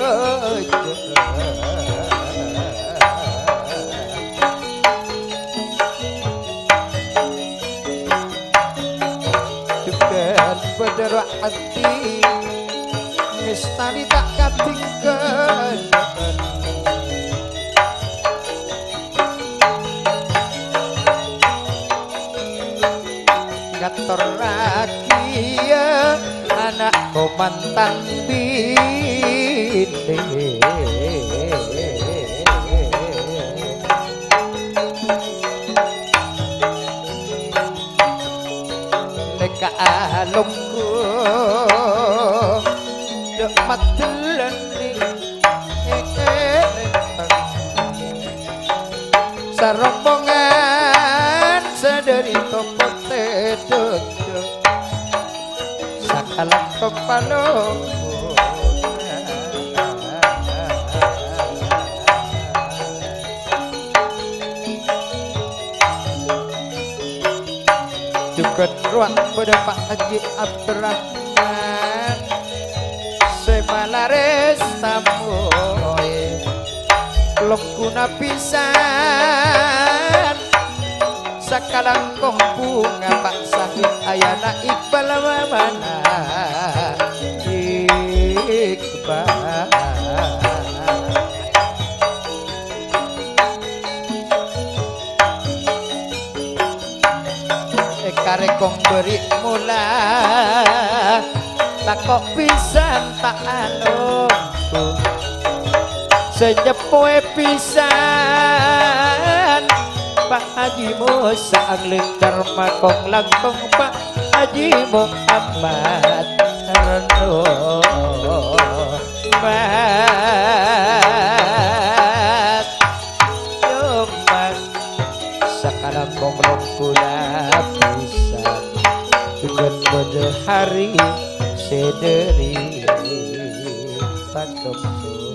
Jhughân bâdâ rowa ati, mèstani ta' katinggalan. Ngatorraghi, yâ, ana' kamantan binè. Nèka alongghu dâ' maddhellâni. Sarombongan sadhâri tompo tèdhâ. Sakalangkong palongguna. Wa' bâdâ Pak Haji Abdurrahman sè malares tamoy. Longguna pisan sakalangkong bhunga Pak Sahid ayana Iqbal mamana Iqbal. Èkarè kong bâri' mola, tako' pisan ta' alompo. Sè nyeppoè pisan, Pak Haji Musa Anglèkar makong langkong, Pak Haji Muhammad Reno Mas. Jombang sakalangkong longguna pisan, jhughân bâdâ hari sè dhâri pasongsongan.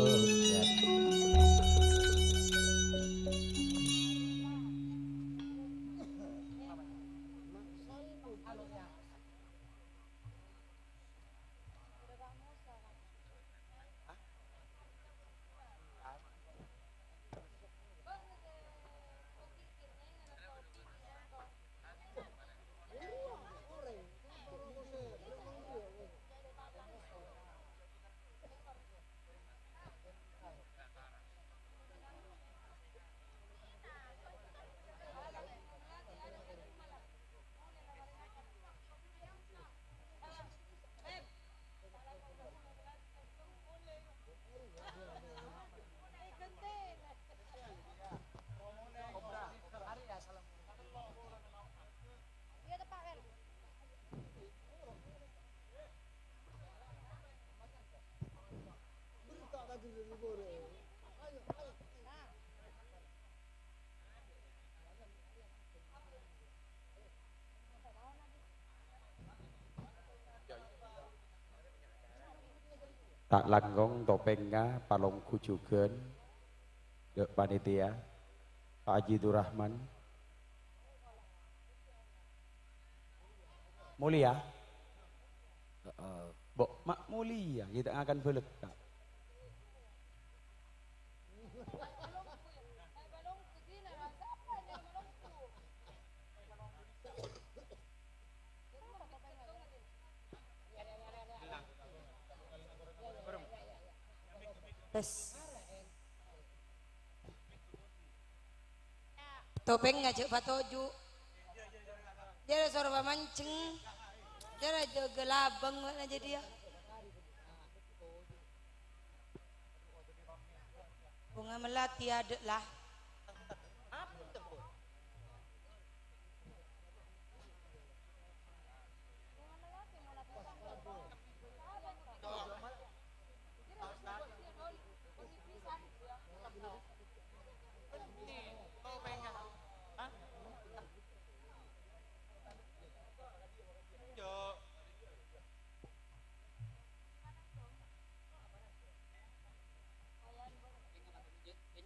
Ta' langkong topèngnga palongghu jhughân, dâ' panitia, Pak Haji Durrahman. Molèya? Heeh. Bo, ma' molèya, kita ngakan bâlâkka'. Tes. Topèngnga jhâ' patoju'. Jârèya soro pamancèng. Jârèya jâgâ labâng bâ'na jâdiyâ. Bhunga melati adâ' la.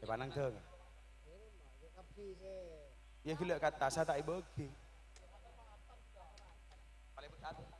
Èpanang dâng. Iyâ ghellâ' ka attas ta' èbâghi. Palèbut ka attas.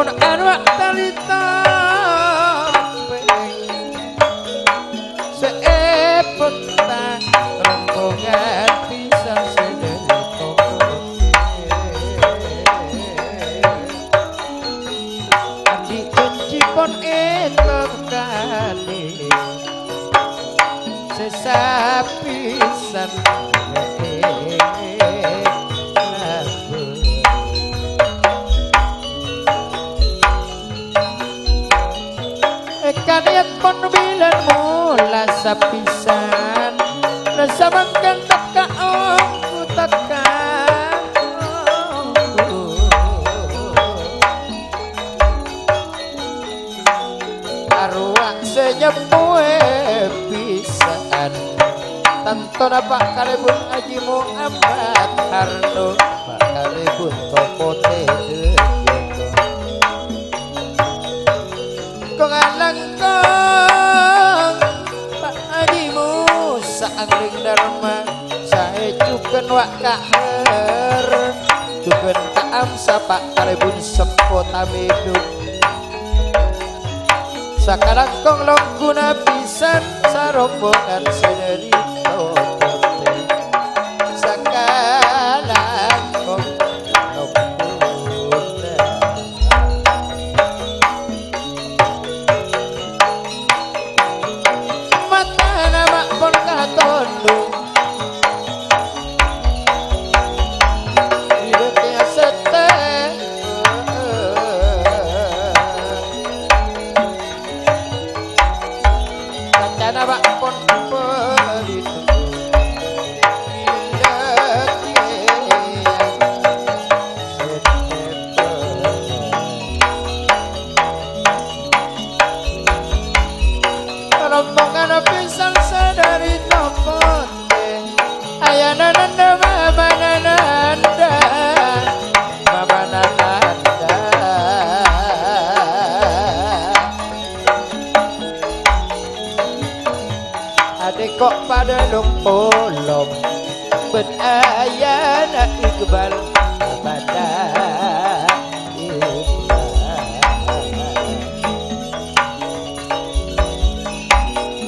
Anwa' talita sè èpènta rombongan pisan sè dhâri toko. Andi' janji pon ètokane sè sapisan. Èkanèyat pon bilân mola sapisan, rassa mangkèn tekka' ongghu tekka' ongghu. Arowa sè nyemmoè pisan. Tantona Pa' kalèbun Aji Muhammad Harno, Pa' kalèbun Tokote Dejego. Kong-alangkong Pa' Aji Musa Angling Darma, saè jhughân Wa' Kahar, jhughân Ka' Amsa Pa' kalèbun Seppo Tamèdung. Sakalangkong longghuna pisan sarombongan sè dhâri Tokote. Sakalangkong longghuna. Matana ma' pon katondhung. Ridho tèya sèttè. Kancana ma' pon pèlito. Ridho tèya sèttè. Rombongan pisan sè dhâri Tokote. Ayana nanda mamana nanda, mamana nanda. Adè ko' padâ long-polong, bân ayana Iqbal padâ Iqbal.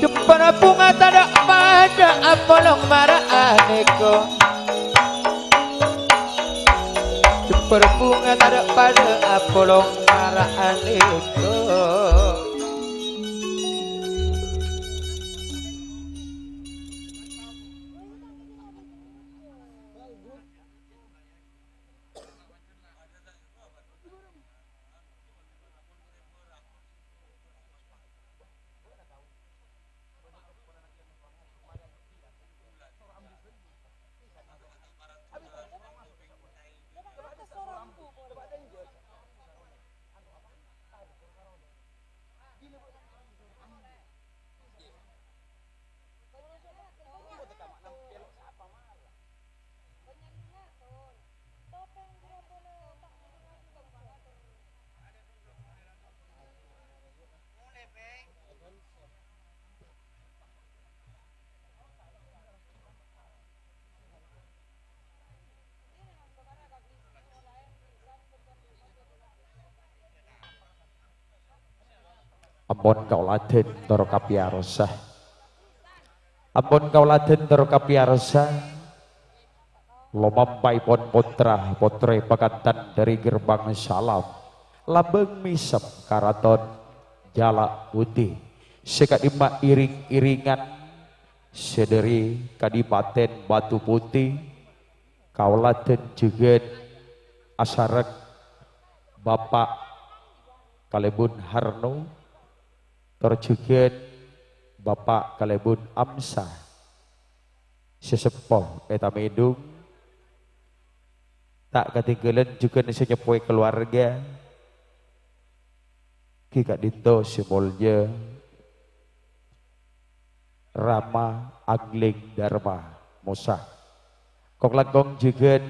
Jembhârâ bhunga tadâ' padâ apolong mara anèko. Jembhârâ bhunga tadâ' padâ apolong mara anèko. Ampon kaulâ dhân tor kapèyarsa. Ampon kaulâ dhân tor kapèyarsa. Lomampaèpon pottra-pottrè pakantan dhâri Gerbang Salam, lambâng mèsem Karaton Jala' Putih, sè ka'dimma rèng-èrèngan sè dhâri Kadhipatèn Batu Putih, kaulâ dhân jhughân asareng Bapa' kalèbun Harno, tor jhughân Bapa' kalèbun Amsa. Sè seppo è Tamèdung, ta' katèngghâlân jhughân sè nyeppoè kalowarga, ghi' ka'dinto sè molja Rama Angling Darma Mosa. Kong-langkong jhughân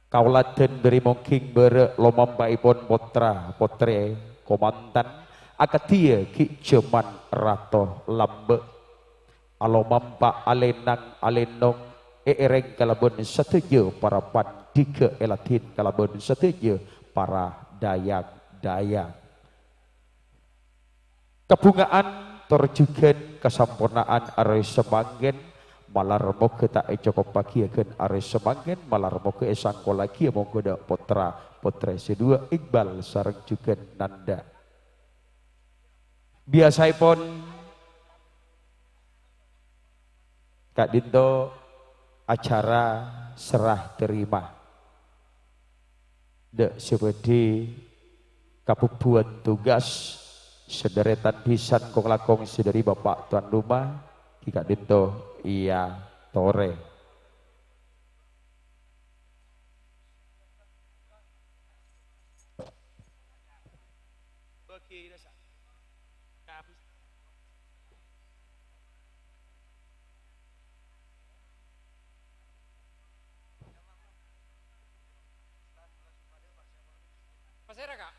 kaulâ dhân bâri' mongghing bârâ' lomampaèpon pottra-pottrè kamantan, akadhiyâ ghi' jhâman rato lambâ'. Alomampa alènang-alènong èèrèng kalabân sadhâjâ para pandhika èladhin kalabân sadhâjâ para dayang-dayang. Kabhungaan tor jhughân kasamporna'an arè samangkèn, malar moghâ ta' ècokopaghiyâ ghân arè samangkèn, malar moghâ èsangkollaghiyâ mongghu dâ' pottra-pottrè sè duwâ', Iqbal sareng jhughân Nanda. Biyasaèpon ka'dinto acara serah terima. Dâ' sè bâdhi kabhubhuwân tugas, sè dârètan bhisan kong-langkong sè dâri Bapa' Towan Roma, ghi' ka'dinto èyatorè. Pasèra, Ka'?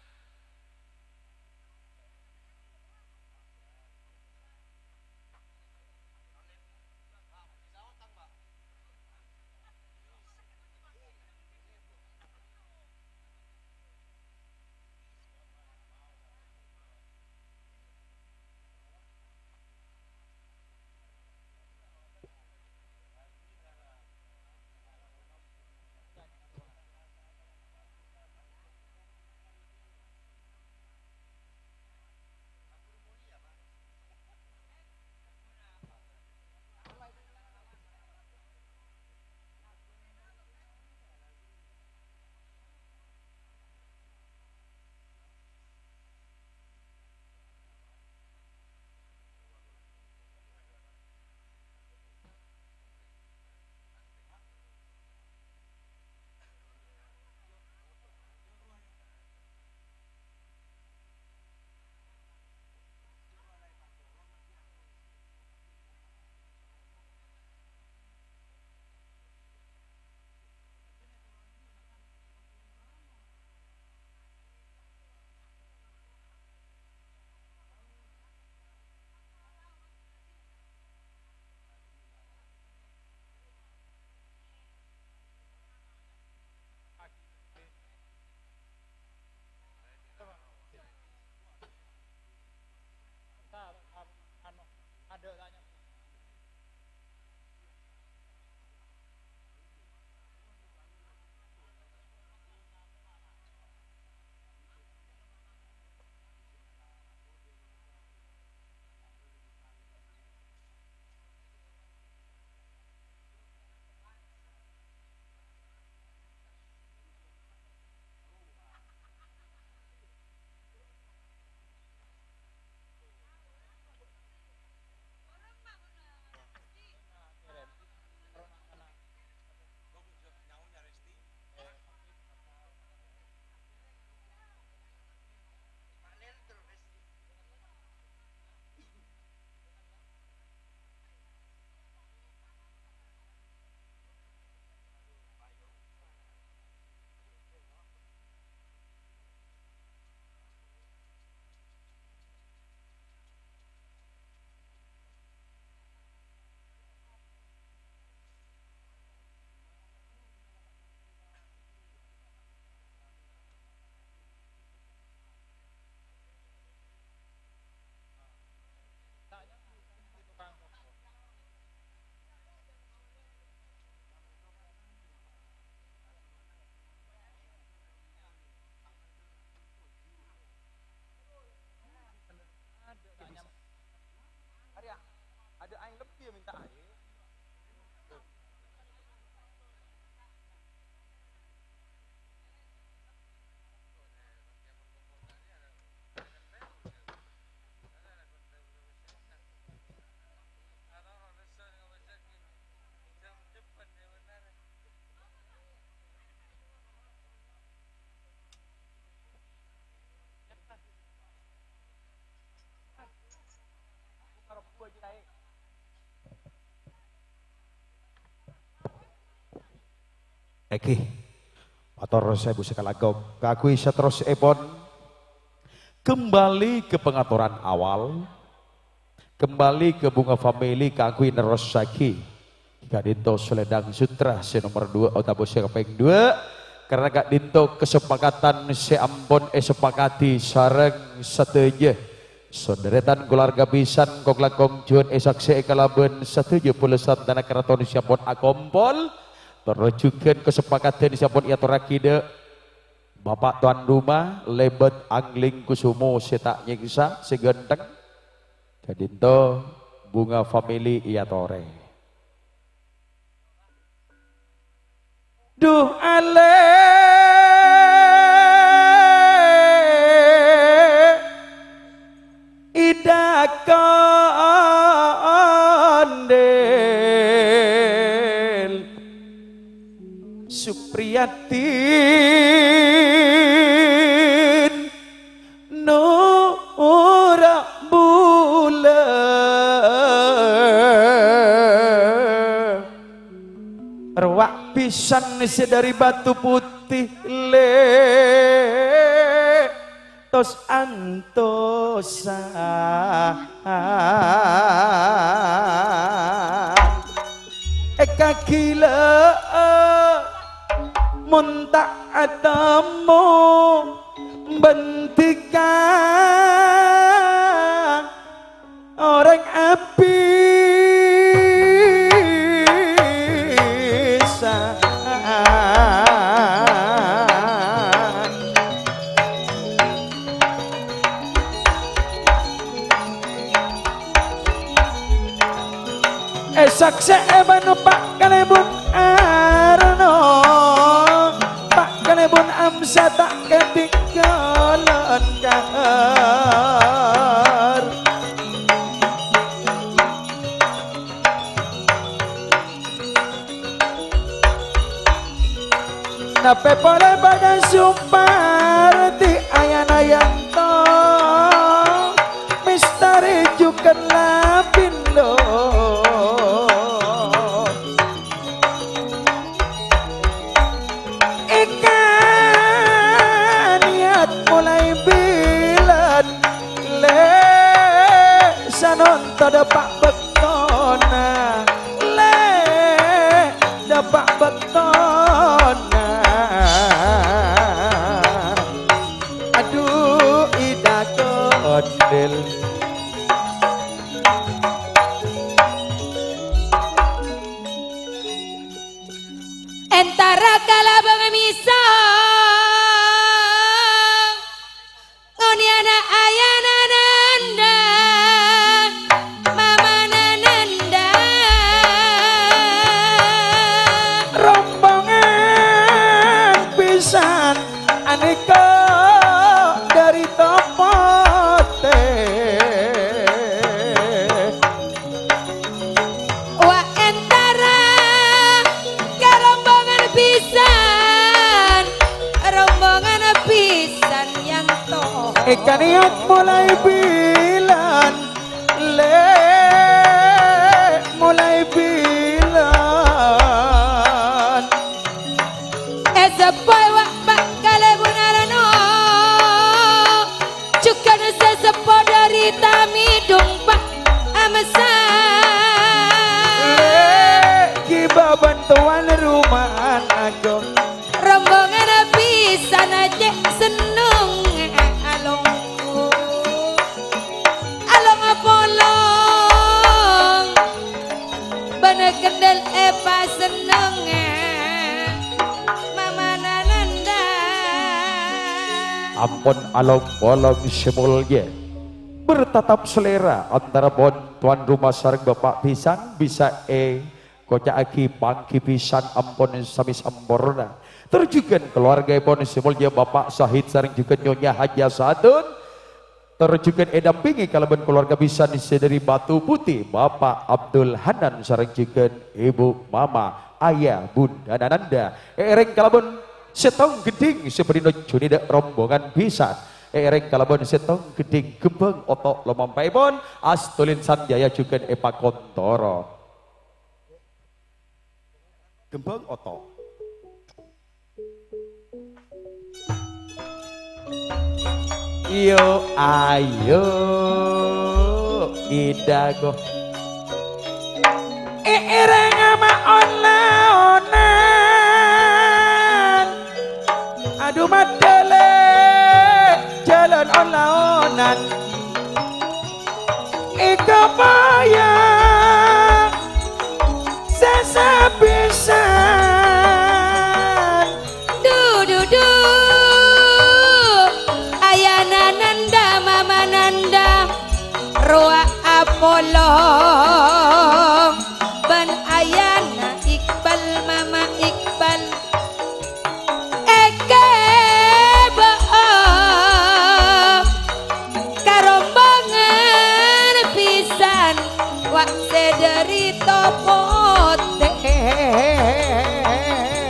Arèya, ada aèng lebbi ya minta aèng. Èngghi, mator saèbu sakalangkong. Kaangghuy saterrossèpon, kembali ke pengaturan awal. Kembali ke Bunga Family kaangghuy nerrossaghi. Ka'dinto Selendang Sutra sè nomer dua otabâ sè kapèng dua. Karana ka'dinto kasepakatan sè ampon èsepakadi sareng sadhâjâ. Sondarètan kalowarga bhisan kong-langkong juwân èsaksè'è kalabân sadhâjâ polè santana karaton sè ampon akompol. Terro jhughân kasepakadhân sè ampon èatorraghi dâ' Bapa' Towan Roma, Lèbât Angling Kusumo sè ta' nyèksa, sè ghântheng. Ka'dinto Bunga Family èyatorè. Duh alè, Ida Kondel Supriyadin. Nora bulâ. Rowa' bhisan sè dâri batu putih lè tos antosa. Èkaghilâ'â mon ta' atemmo bhândhika orèng abhisan. Èsaksè'è bân Pa' Kalèbun Arno, Pa' Kalèbun Amsa ta' katinggalan kahar. Napè polè bâdâ Suparti ayana Yanto, Mistari jhughân Lapindo. Èkaniyat molaè bilân lè sanonto dâpa' bâktona, lè dâpa' bâktona. Adhu, Ida Kondel. Entara kalabâng misa, ngonèyana ayana Nanda, mamana Nanda. Rombongan bhisan anèka dâri Topotè. Wa' entara ka rombongan bhisan, rombongan bhisan Yanto. Èkaniyat molaè bilân, lè molaè bilân. Èseppo wa' Pa' Kalèbun Arno, jhughân sè seppo dâri Tamidung Pa' Amsa. Lè ghibâ bân Towan Roma Agung. Rombongan bhisan cè' sennengnga alonggu. Along apolong. Bân Kondel èpasennengnga mamana Nanda. Ampon along-polong sè molja. Bertatap selera antarapon tuan rumah sareng bapa' bhisan bisa èkoca'aghi pangghi bhisan ampon sami samporna. Tor jhughân kalowargaèpon sè molja Bapa' Sahid sareng jhughân Nyonya Hajah Sadun. Tor jhughân èdampèngè kalabân kalowarga bhisan sè dâri Batu Putih, Bapa' Abdul Hanan sareng jhughân Ibu Mama, Ayah Bunda Nananda. Èèrèng kalabân sèttong ghedhing sè bâdhi nojjhuni dâ' rombongan bhisan. Èèrèng kalabân sèttong ghedhing ghembhâng oto' lomampaèpon, Astolin Sanjaya jhughân èpakontoro. Ghembhâng oto'. Yo, ayo, Idago. Èèrèng ama' on-laonan. Laon-laonan èkapaya sè sapisan. Du, du, du. Ayana Nanda, Mama Nanda, rowa apolong bân ayana Iqbal, Mama Iqbal. Èkèbâ'â ka rombongan bhisan, wa' sè dhâri Topotè.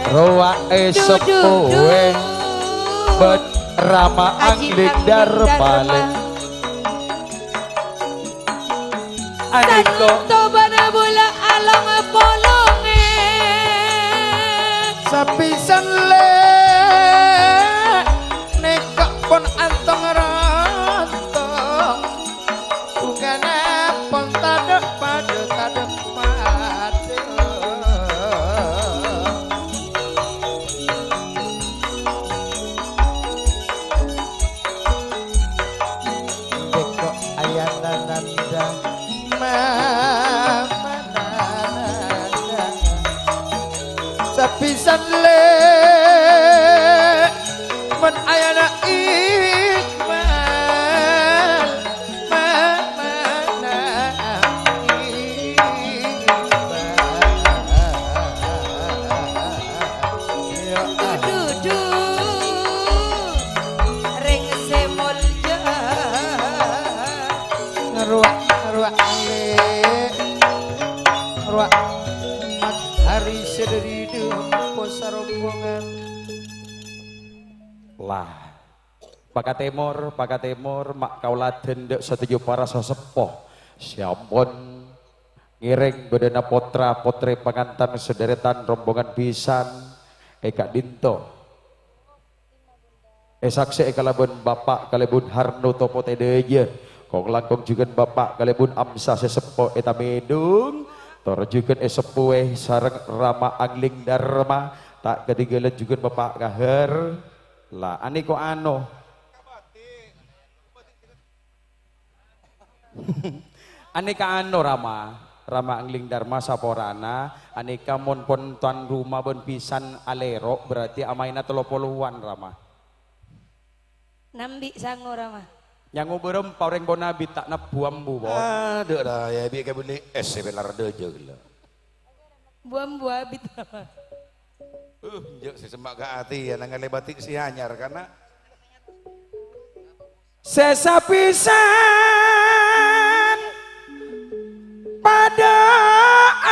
Rowa è Du, du, du. seppuwè bân Rama Aji Angling Angling Darma. Darma. Anèka. Santo bân bulâ along polongè. Sapisan lè', nèka pon antong-rantong. Bhungana pon tadâ' padâ, tadâ' padâ. Tèko ayana Nanda, Mama Nanda. Sapisan lè', mon ayana Iqbal, Mama Nanda. Dudu, rèng sè molja. Ngarowa', ngarowa' alè'. Ngarowa' Mat Hari sè dhâri Dhu Posa rombongan. Lah. Paka tèmor, paka tèmor, ma' kaulâ dhândhâ' sadhâjâ para saseppo sè ampon ngèrèng bâdâna potra-potrè pangantan sadhârètan rombongan bhisan è ka'dinto. Èsaksè'è kalabân Bapa' kalabân Harno Topotè Dâjâ, kong-langkong jhughân Bapa' kalabân Amsa sè seppo è Tamèdung, tor jhughân è seppuwè sareng Rama Angling Darma, ta' kadhingghâlân jhughân Bapa' Kahar. La, anèko ano. Anèka ano, Rama. Rama Angling Darma saporana, anèka mon pon tuan rumah bân bhisan alèro, berarti amaèna tello polowan, Rama. Nambi' sango, Rama. Nyango bârâmpa orèng pon abit ta' nebbu ambu, pon. Adhu, la, ya, bi' kabunni es, ya, belar dâjâ, gella. Buam-buabit. Uh, jhâ' sè semma' ka atè, ya, nangalebbhâti sè anyar, kana. Sè sapisan padâ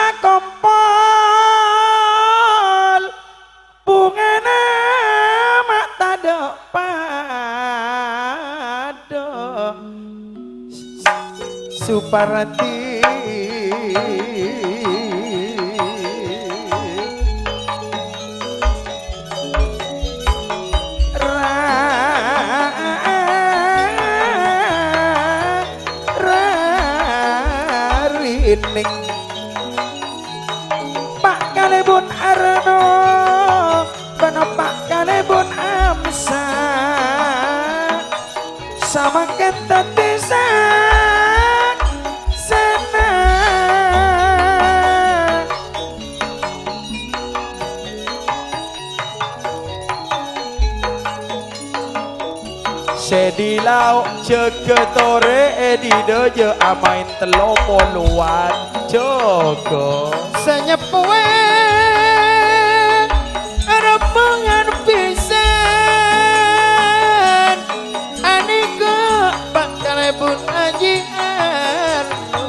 akompol, bhungana ma' tadâ' padâ. Supardi. Ra-, rarining. Pa' kalèbun Arno, bân pa' kalèbun Amsa. Samangkèn dhâddhi saksèna. Sè di lao' jâgâ torè è di dâjâ amaèn tello polowan jâgâ. Sè nyeppowè rombongan bhisan anèka pa' kalèbun Aji Arno.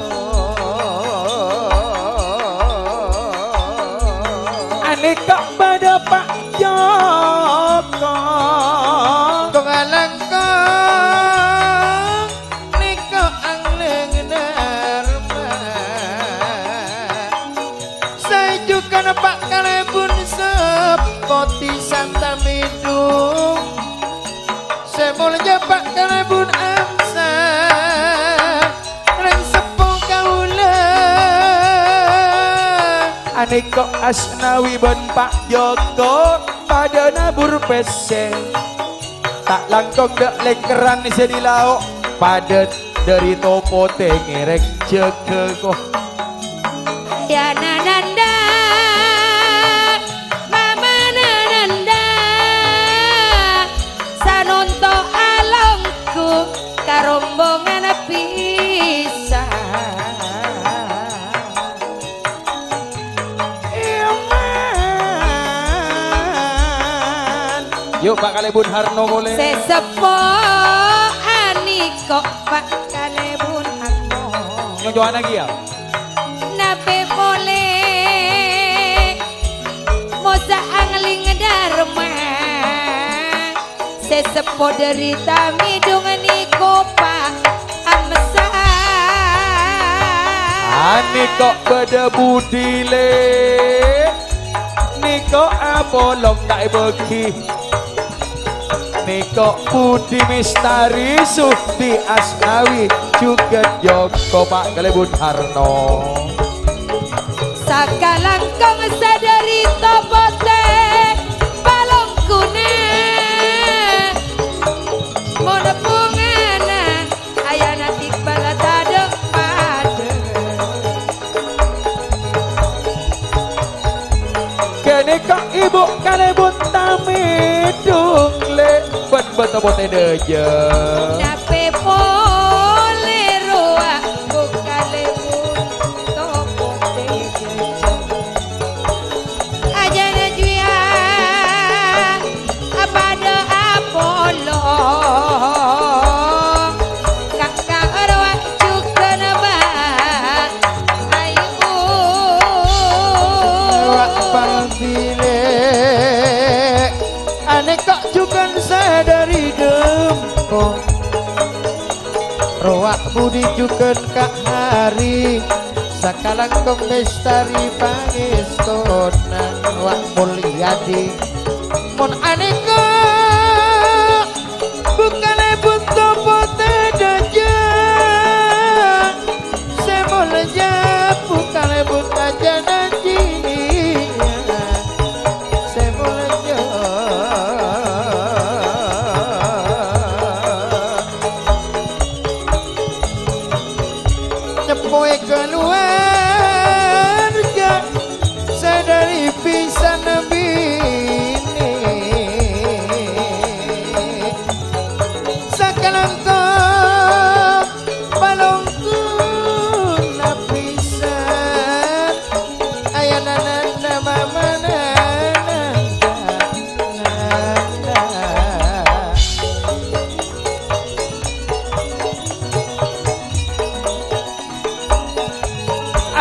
Anèka padâ pa' Joko. Kong alangkong nèka Angling Darma. Saèjhughân pa' kalèbun seppo bhisan Tamèdung. Sè molja pa' kalèbun Amsa, rèng seppo kaulâ. Anèka Asnawi bân Pa' Joko padâ nabur pèssè. Ta' langkong dâ' lèngkerran sè è lao', padâ dâri topo tè ngèrèng jâgâ ko. Ayana nanda, mamana nanda, sanonto alongku ka rombongan pisang. Yu, Pa' Kalèbun Harno polè. Sè seppo aniko Pa' Kalèbun Harno. Nyoco'ana kèya. Napè polè mosa angling dharma. Sè seppo dâri Tamidung niko Pa' Amsa. Aniko bâdâ budi, Lè'. Niko apolong ta' èbâgi. Niko budi mistari Suhdi Asnawi jhughân Joko Pa' Kalèbun Harno. Sakalangkong sadhâri topo tè palongkuna. Mon bungana ayana timbal tadâ' padâ. Ghânèka Ibu Kalèbun Tamidung, Lè', bân bâto potè dâjâ. Napè polè rowa Bu Kalèbun topo tè dâjâ. Ajâna juya apadâ apolong. Ka-, ka-, rowa jhughân, Bâ'. Ayu. Rowa pangbilè. Anèka jhughân sadhâri dhâmpo. Rowa budi jhughân ka hari. Sakalangkong mistari pangèstona Wa' Mulyadi. Mon anèka Bu Kalèbun topo tè dâjâ. Sè molja Bu Kalèbun ajâna jiya. Sè molja. Nyeppoè kaluwarga sadhâri pisana binè. Sakalangkong palongkuna pisana. Ayana nanda mamana nanda.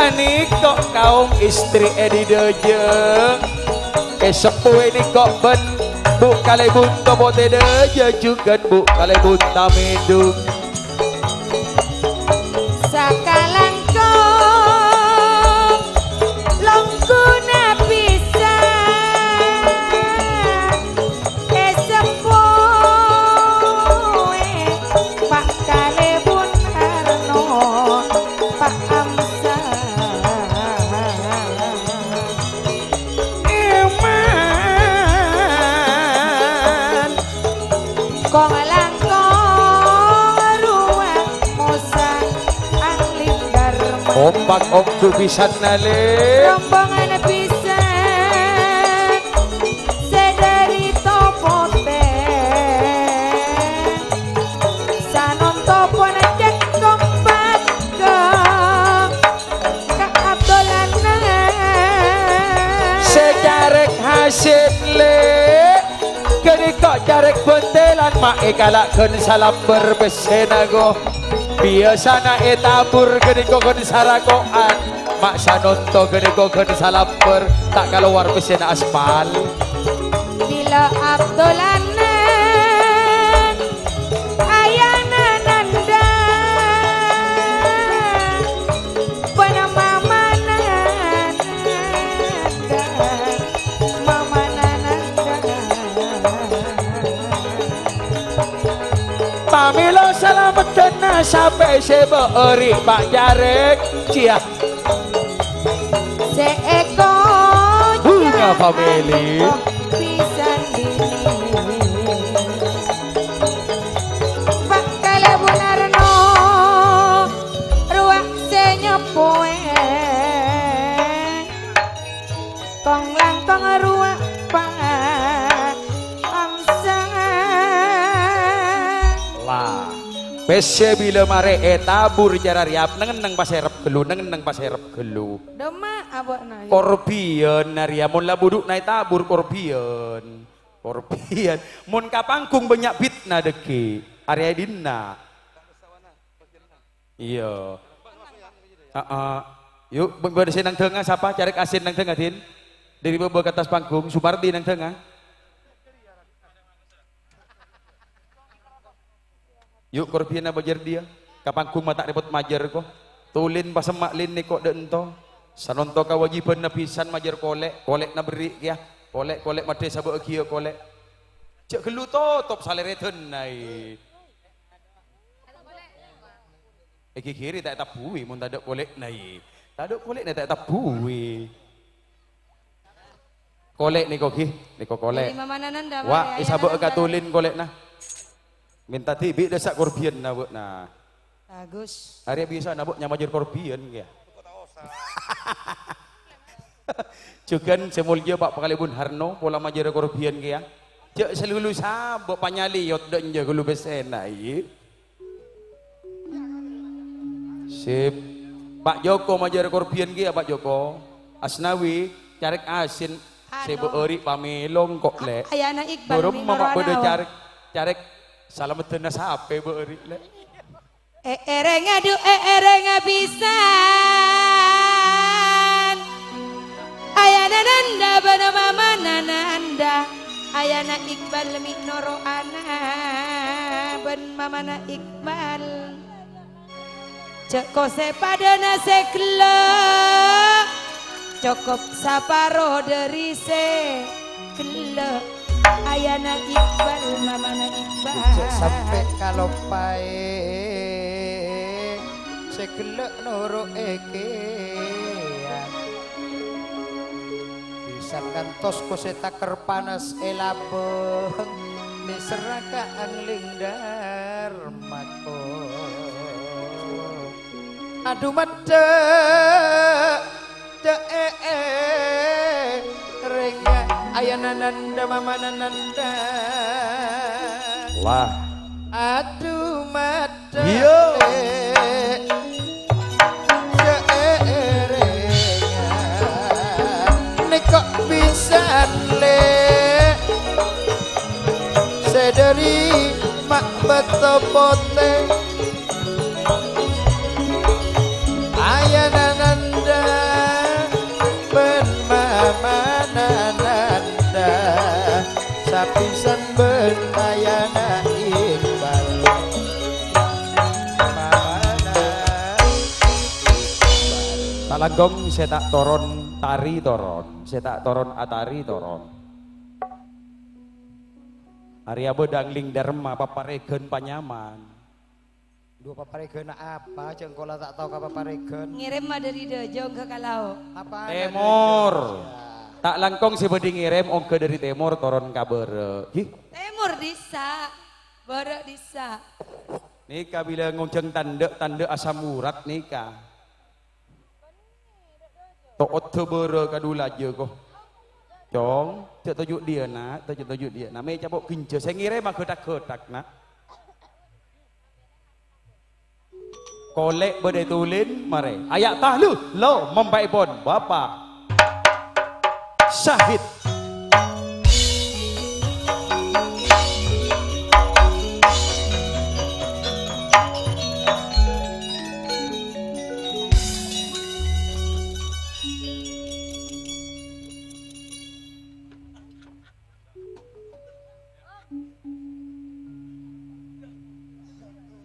Anèko kaum istri è dâjâ. È seppo ènèko bân Bu Kalèbun topo tè dâjâ jhughân Bu Kalèbun Tamidung. Sakalangkong longkuna pisana è seppo è Pa' Kalèbun Arno Pa' Amsa. Èman. Kong langkong rowa mosa angling dharma. Kompak onggu pisanna, Lè'. Rombongan pisan sè dâri topo tè. Sanonto pon cè' kompak ka Abdulana. Sè carèk hasèl, Lè'. Ghânèka carèk bhântèlan ma' èkala' ghân salambhâr pèssèna, ko. Biyasana ètabur ghânèka ghân sarako'an. Ma' sanonto ghânèka ghân salambhâr ta' kalowar pèssèna aspal. Bilâ Abdulana ayana nanda. Bân mamana nanda, mamana nanda. Pamèlo salameddhâna sapè sè bâ'âri pa' carèk, ciya. Sè èko Bunga Family. Pisan dini. Pèssè bilâ marè ètabur cara rèya, neng-enneng pasèrep ghâllu, neng-enneng pasèrep ghâllu. Dâmma abâ'na, yâ. Korbhiyân na rèya, mon la budhu'na ètabur korbhiyân. Korbhiyân. Mon ka panggung bânnya' bitna dhâggi'. Arèya è dinna'. Iyâ. Heeh. Yu, bâ-, bâdâ sè nang dhângnga, sapa? Carèk asèn nang dhângnga, Din. Dâri bâbâ ka attas panggung, Supardi nang dhângnga. Yu, korbhiyânna bâjâr dhiyâ. Ka panggung ma' ta' rèpot majâr, ko. Tulin pasemma' lin nèko dâ' ento. Sanonto kawâjibhânna bhisan majâr kolè', kolè'na berri' kèya. Kolè', kolè' maddhâ sabâ'â ghiyâ kolè'. Jhâ' ghâllu totop salèrèdhân, ai. Èghighiri ta' ètabbuwi mon tadâ' kolè'na, yè. Tadâ' kolè'na ta' ètabbuwi. Kolè' nèko, ghi, nèko kolè'. Dari Mama Nananda, Wa, Mama, èsabâ'â Ayana ka Nananda. Tulin kolè'na. Mènta dhibi' dâ' sa' korbhiyânna bâ'na. Bagus. Arèya biyasana, Bu, nyamajâr korbhiyân, kèya. Jhughân sè moljâ Pa' Pakalèbun Harno, pola majârâ korbhiyân kèya. Jhâ' salulu sabâ' panyalèyot dâ' enjâ' ghâllu pèssèna, iyâ. Sip. Pa' Joko majârâ korbhiyân kèya, Pa' Joko. Asnawi, carèk asèn. Sè Halo. Bâ'âri' pamèlong ko', Lè'. Ayana Iqbal Bârâmma ma' bâdâ carèk, carèk salameddhânna sapè bâ'âri', Lè'. Èèrèng, adu, èèrèng bhisan. Ayana Nanda bân Mamana Nanda. Ayana Iqbal mè' noro'ana bân Mamana Iqbal. Jhâ' kosè padâna sè ghellâ', cokop saparo dâri sè ghellâ'. Ayana Iqbal, Mamana Iqbal. Jhâ' sampè' kalopaè, sè ghellâ' noro'è kèya. Bhisan kantos kosè takèr panas è labâng, nèserra ka angling dârmako. Adu maddhâ', ca'è, rèngnga, ayana Nanda, Mamana Nanda. Lah. Adu maddhâ'. Iyâ. Saèrèngnga nèko bhisan, Lè', sè dâri ma' bâto potè. Ayana Nanda bân Mamana Nanda. Sabhisan bân ayana Iqbal. Mamana Iqbal. Ta' langkong sè ta' toron tari toron, sè ta' toron atari toron. Arèya bâdâ angling dârma paparèghân panyaman. Dhu, paparèghânna apa? Jhâ' engko' la ta' tao ka paparèghân. Ngèrèm ma' dâri dâjâ ongghâ ka lao'. Apa? Tèmor. Ta' langkong sè bhâdhi ngèrèm ongghâ dâri tèmor toron ka bârâ'. Ghi? Tèmor dissa', bârâ' dissa'. Nèka bilâ ngonjhâng tandhâ'-tandhâ' asam urat nèka. To'odda bârâ' kadhu lajâ, ko. Cong, jhâ' toju' dhiyâ, Na', jhâ' toju' dhiyâ, Na'. Mè' capo' ghenja, sè ngèrèm aghâthak-ghâthak, Na'. Kolè' bâdâ è tulin, marè. Aya' talu, lo, mompa'èpon, Bapa'. Syahid.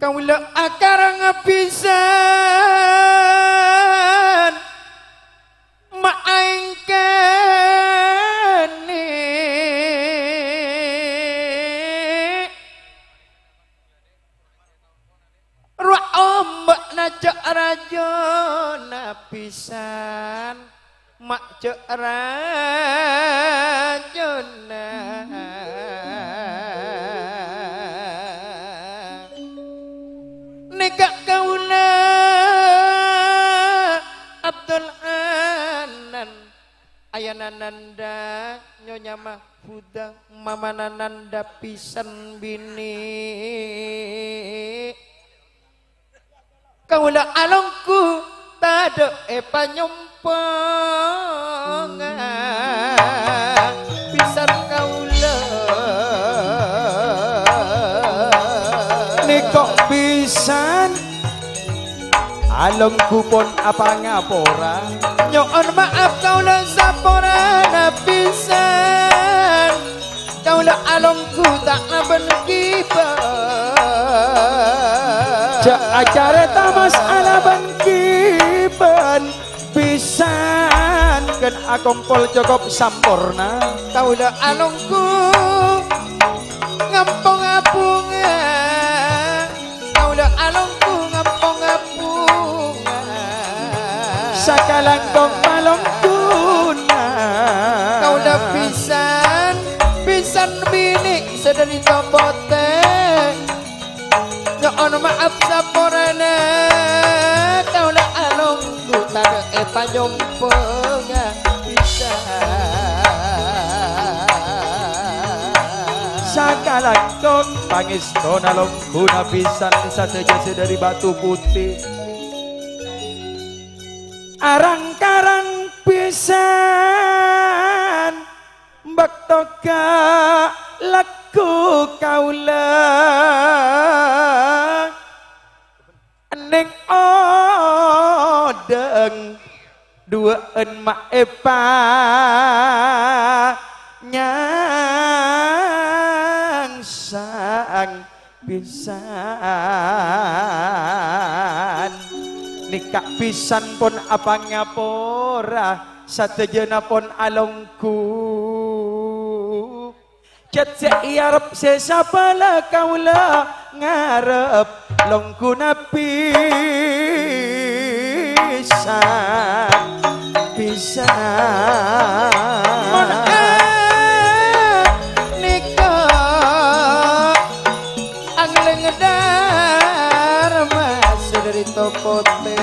Kaulâ akarang bhisan maèngkènè. Rowa ombâ'na jhâ' rajâna bhisan, ma' jhâ' rajâna. Nèka kaulâ Abdul Hanan, ayana Nanda, Nyonya Mahfudah, mamana Nanda bhisan binè'. Kaulâ alongghu tadâ' è panyompongnga, bhisan kaulâ. Nèko' bhisan alongghu pon apangapora. Nyo'on ma'ap kaulâ saporana bhisan. Kaulâ alongghu ta' labân ghibâ. Jhâ' acarèta mas alabân ghibâ bhisan, ghân akompol cokop samporna. Kaulâ alongghu ngampong abhunga. Kaulâ alongghu ngampong-ngampong. Sakalangkong palongguna. Kaulâ bhisan, bhisan binè' sè dâri Topotè. Nyo'on ma'ap saporana. Kaulâ alongghu tadâ' è panyompongnga bhisan. Sakalangkong pangès- Tona longguna bhisan sadhâjâ sè dâri batu putè. Arang-karang bhisan bâkto ghâ' lagghu kaulâ. Neng odhâng duwâ'ân ma' èpa nyangsang bhisan. Nèka' bhisan pon apangapora, sadhâjâna pon alongghu. Jhât sè èarep sè sabâlâ kaulâ ngarep longguna bhisan, bhisan. Mon a-, nèka angleng dârma sè dâri Topotè.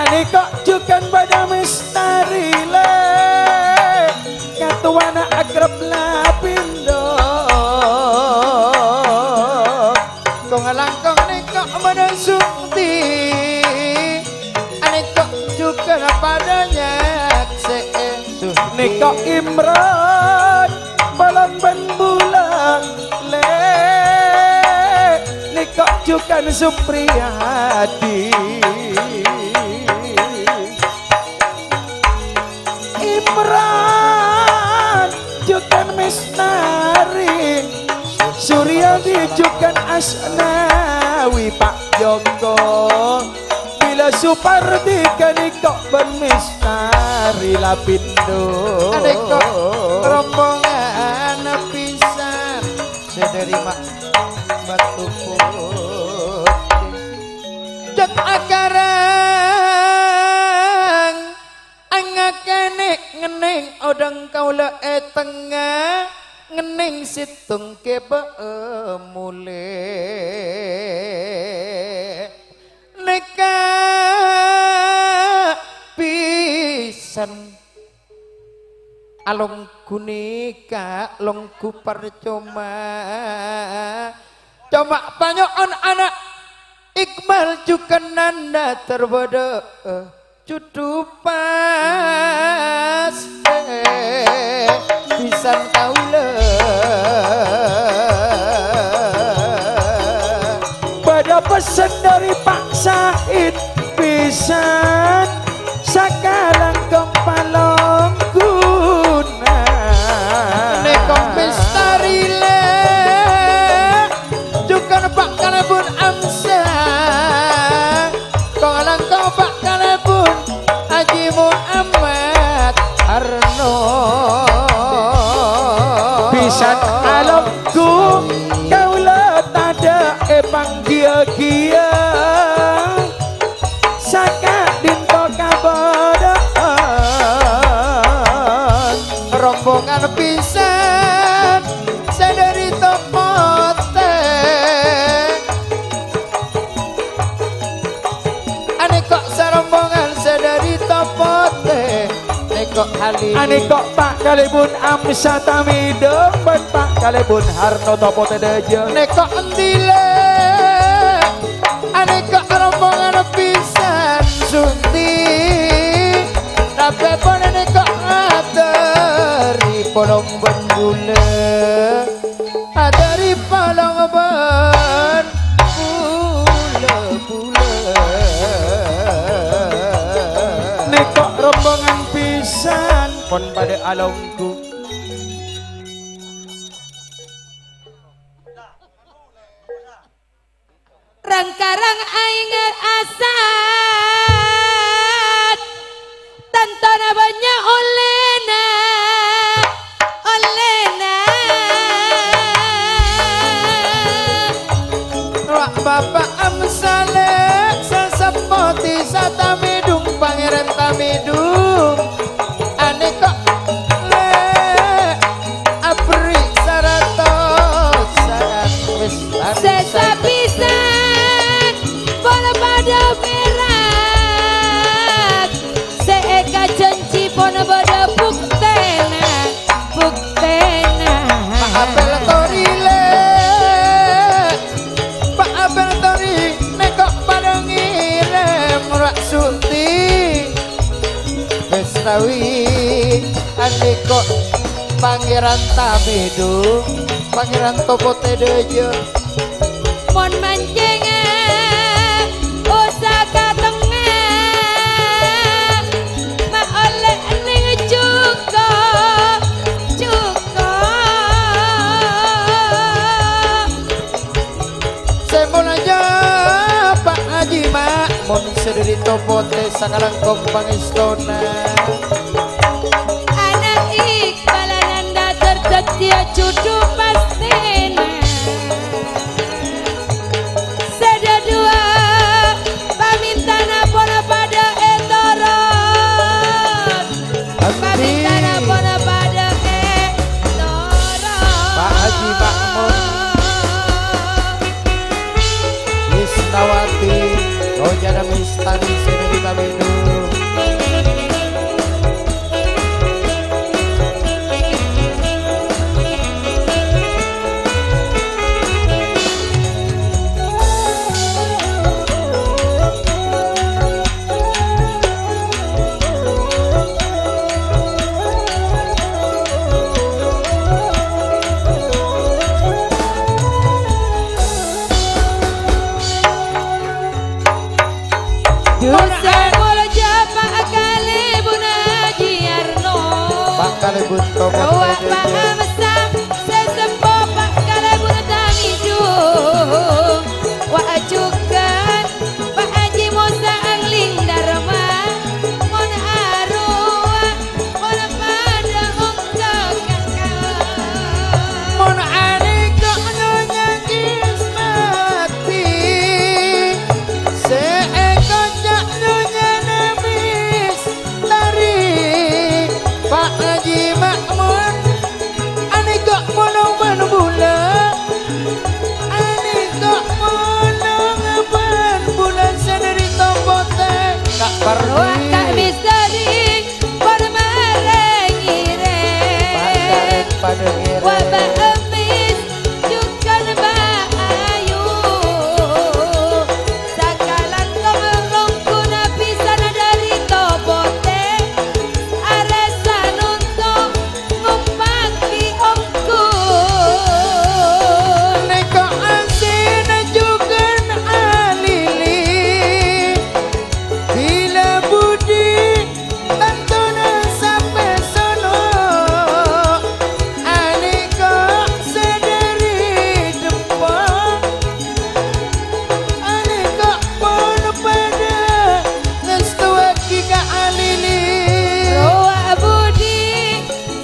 Anèko' jhughân padâ mèstari, Lè'. Katowana akrab Lapindho. Kong-langkong nèko' padâ sukti. Anèko' jhughân padâ nyaksè'è sukti. Nèko' Imron, Polong bân Bulâ, Lè'. Nèko' jhughân Supriyadi. Imron jhughân Mestari, Suryadi jhughân Asnawi, Pa' Joko. Bilâ Supardi ghânèko' bân Mestari Lapindho. Ghânèko' rombongan bhisan sè dâri ma-, batu putè. Jhât akarang. Angakènè' ngennèng odhâng kaulâ è tengnga, ngennèng sèttong kèbâ'â molè. Nèka' bhisan alongghu nèka' longghu parcoma. Coma panyo'on ana' Iqbal jhughân Nanda tarbâdâ. Jhudhu pas bhisan kaulâ. Bâdâ pessen dâri Pa' Said bhisan, sakalangkong palongguna. Nèko' pesta rilè'. Jhughân Pa' Kalèbun Amsa, kong-langkong Pa' Kalèbun Haji Muhammad Arno. Bhisan alongghu kaulâ tadâ' èpangghiyâ-ghiyâ, saka'dinto kabâdâ'ân. Rombongan bhisan sè dâri Topotè. Anèko' sarombongan sè dâri Topotè. Nèko' Halim. Anèko' Pa' Kalèbun Amsa Tamidong bân Pa' Kalèbun Harno Topotè Dâjâ. Nèko' Endile. Anèko' rombongan Pon padâ alongghu. Rang-karang aèng asat, tantona bânnya' ollèna, ollèna. Wa' Bapa' Amsale, sè seppoti satamidung, Pangèran Tamidung. Anèko lè aberri' saratosan wis. Sè sapisan pon padâ pèrak, sè èkajhânjhi pon bâdâ buktèna, buktèna. Pa' Abel Tori lè, Pa' Abel Tori nèko padâ ngèrèm ra' suti. Wis tawi anèko Pangèran Tamidung, Pangèran Topotè Dâjâ. Mon mancèngnga osa ka tengnga, ma' ollè nèng jhuko', jhuko'. Sè molajâ Pa' Haji Ma'mun sè dâri Topotè sakalangkong pangèstona. Ana' Iqbal Ananda tor dhâddhiyâ jhudhu pastèna. Sè dhâduwâ pamèntana pon padâ ètorot. Pamèntana pon padâ ètorot. Pa' Haji Ma'mun. Wisnawati, Rojana Mistari, Sri Tamidung. Dhusa molja Pa' Kalèbun Haji Arno. Pa' Kalèbun Tomo. Rowa Pa' Amsam, sè seppo Pa' Kalèbun Tamidung. Wa' jhughân Pa' Haji Musa Angling Darma. Mon arowa, mon padâ ongko' kakal. Mon anèko Nyonya Kismati, sè èkoca' Nyonya Namis Tari, Pa' Haji Ma'mun, anèko polong bân bulâ, anèko polong bân bulâ sè dâri Topotè. Ka' Pardi. Rowa Ka' Misteri, pon marè ngèrèm. Padâ ngèrèm. Wa' Ba'amis, jhughân Ba'ayu. Sakalangkong longghu napisana dâri Topotè. Arè sanonto ngompa'aghi ongghu. Nèko asèna jhughân alili. Bilâ budi tantona sapè sono. Anèko sè dâri Dempo. Anèko pon padâ ngastowaghi ka alili. Rowa budi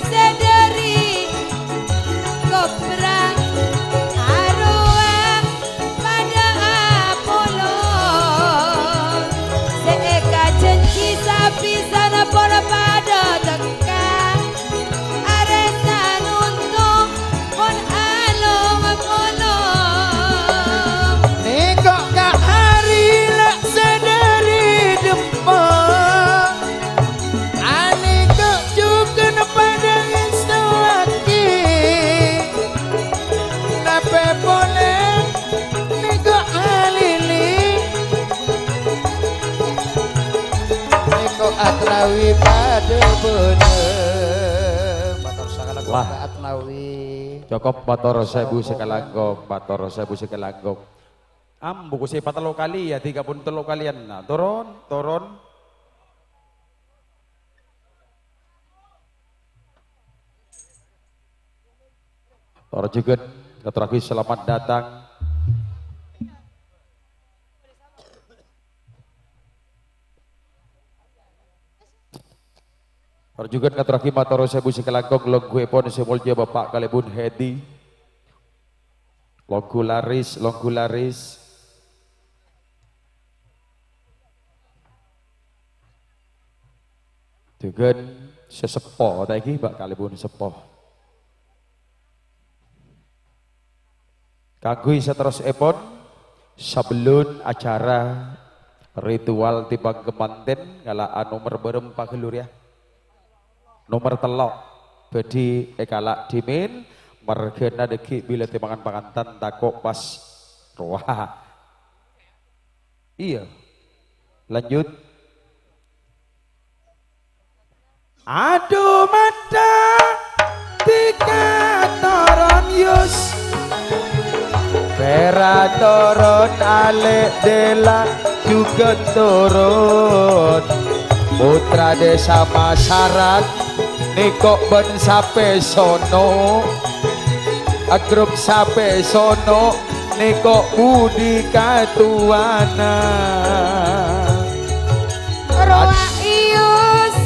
sè dâri Kobra arowa padâ apolong. Sè èkajhânjhi sapisana pon padâ tekka. Arè sanonto pon along-polong. Nèko ka' arila sè dâri Dempo. Anèko jhughân padâ ngastowaghi. Napè polè nèko alili. Nèko Atnawi padâ bhunga. Mator sakalangkong Wah. Ka Atnawi. Cokop mator sèbu sakalangkong, mator sèbu sakalangkong. Ambu, sè patello kalè, ya, tiga pun tello kalèyan. Nah, turun, turun. Tor jhughân ngatorraghi selamat datang. Tor jhughân ngatorraghi mator sèbu sakalangkong longghuèpon sè molja Bapa' kalèbun Hedi. Longghu laris, longghu laris. Jhughân sè seppo, ta' èngghi, Pak, kalèbun seppo. Kaangghuy saterrossèpon, sabellun acara ritual timbang kamantèn, ngala'a nomer bârâmpa ghâllu rèya? Nomer tello'. Bhâdhi èkala' dhimèn, marghâna dhâggi' bilâ tèmmangan pangantan tako' pas rowa. Iyâ. Lanjut. Adu maddhâ dhika toron Yus. Pèra' toron alè' Dela jhughân toron. Pottra Desa Masarat nèko bân sapè sono. Agrok sapè sono nèko budi katowana. Rowa Iyus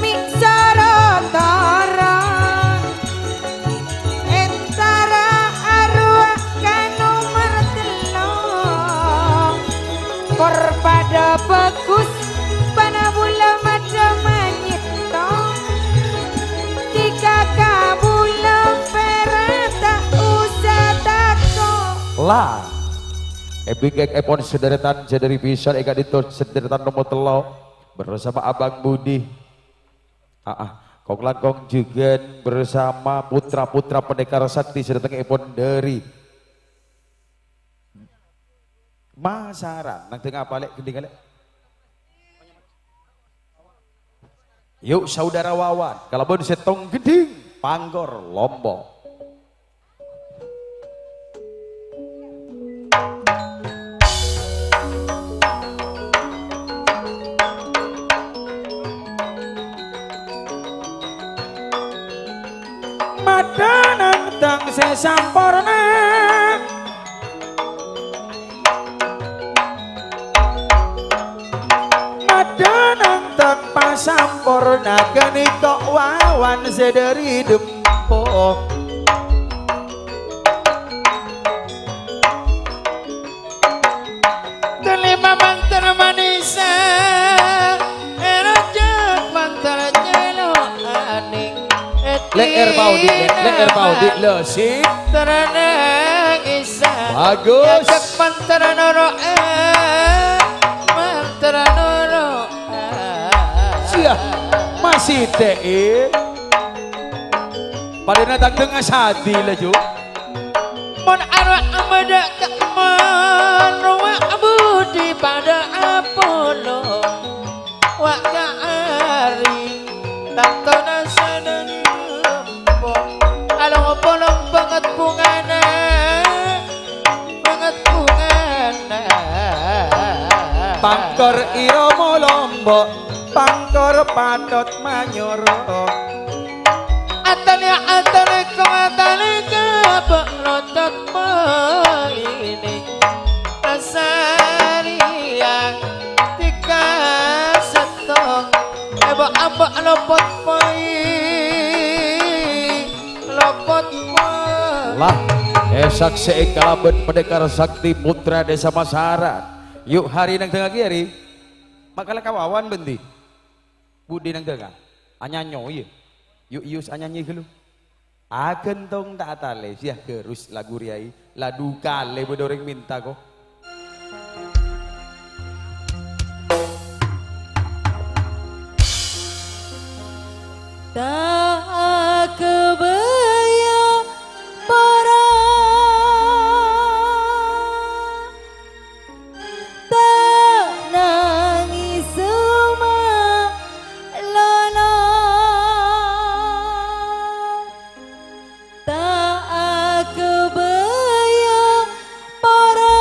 mèksara tara, entara arowa ka nomer tello'. Kor padâ bhâghus, panabula maddhâ manyèttong. Dhika kabulâ pèra' ta' osa tako'. La, èbingkèkèpon sadhârâtan sadhâri bhisan è ka'dinto sadhârâtan nomer tello', bersama Abang Budi. Aa, kong-langkong jhughân bersama putra-putra pendekar sakti sè dâtengngèpon dhâri Masarat, nang dâ' ngapa, Lè'? Gendhing, Lè'? Yu', Saudara Wawan, kalabân sèttong gendhing, Pangkor Lombok. Maddhâ nang tang sè samporna. Maddhâ nang tang pasamporna ghânèka Wawan sè dhâri Dempo. Terima mantra manisa, erojak mantra celo aning. Le'er paodi, le'er paodi, lesi. Terana ngisa. Bagus. Yajak mantra noro, eh, mantra noro. Siah, masih te'i. Padâna tang dâ' ngasadi laju. Mon arwah amadâ' ka mon rowa budi padâ apolong. Wa' ka ari tantona saneng empo. Along-polong banget bungana, banget bungana. Pangkor Iromo Lombok, Pangkor Patot Manyoro. Atane, atane, ko atane, kebak lotot maine. Asariya tika settong. Ebo ambak lopot pai, lopot pai. Lah, èsaksè'è kalabân pendekar sakti putra Desa Masarat. Yu', Hari nang dângngaghi, Hari. Makala kawawan bândi. Budi nang dângngaghi. Anyanyo, iyâ. Yu', Iyus anyanyi ghâllu. Aghântong ta' atalè, siyah ghârus lagu rèya, la du kalè bâdâ orèng mènta, ko. Ta' aghâbâyâ para, ta' nangès malolo. Ta' aghâbâyâ para,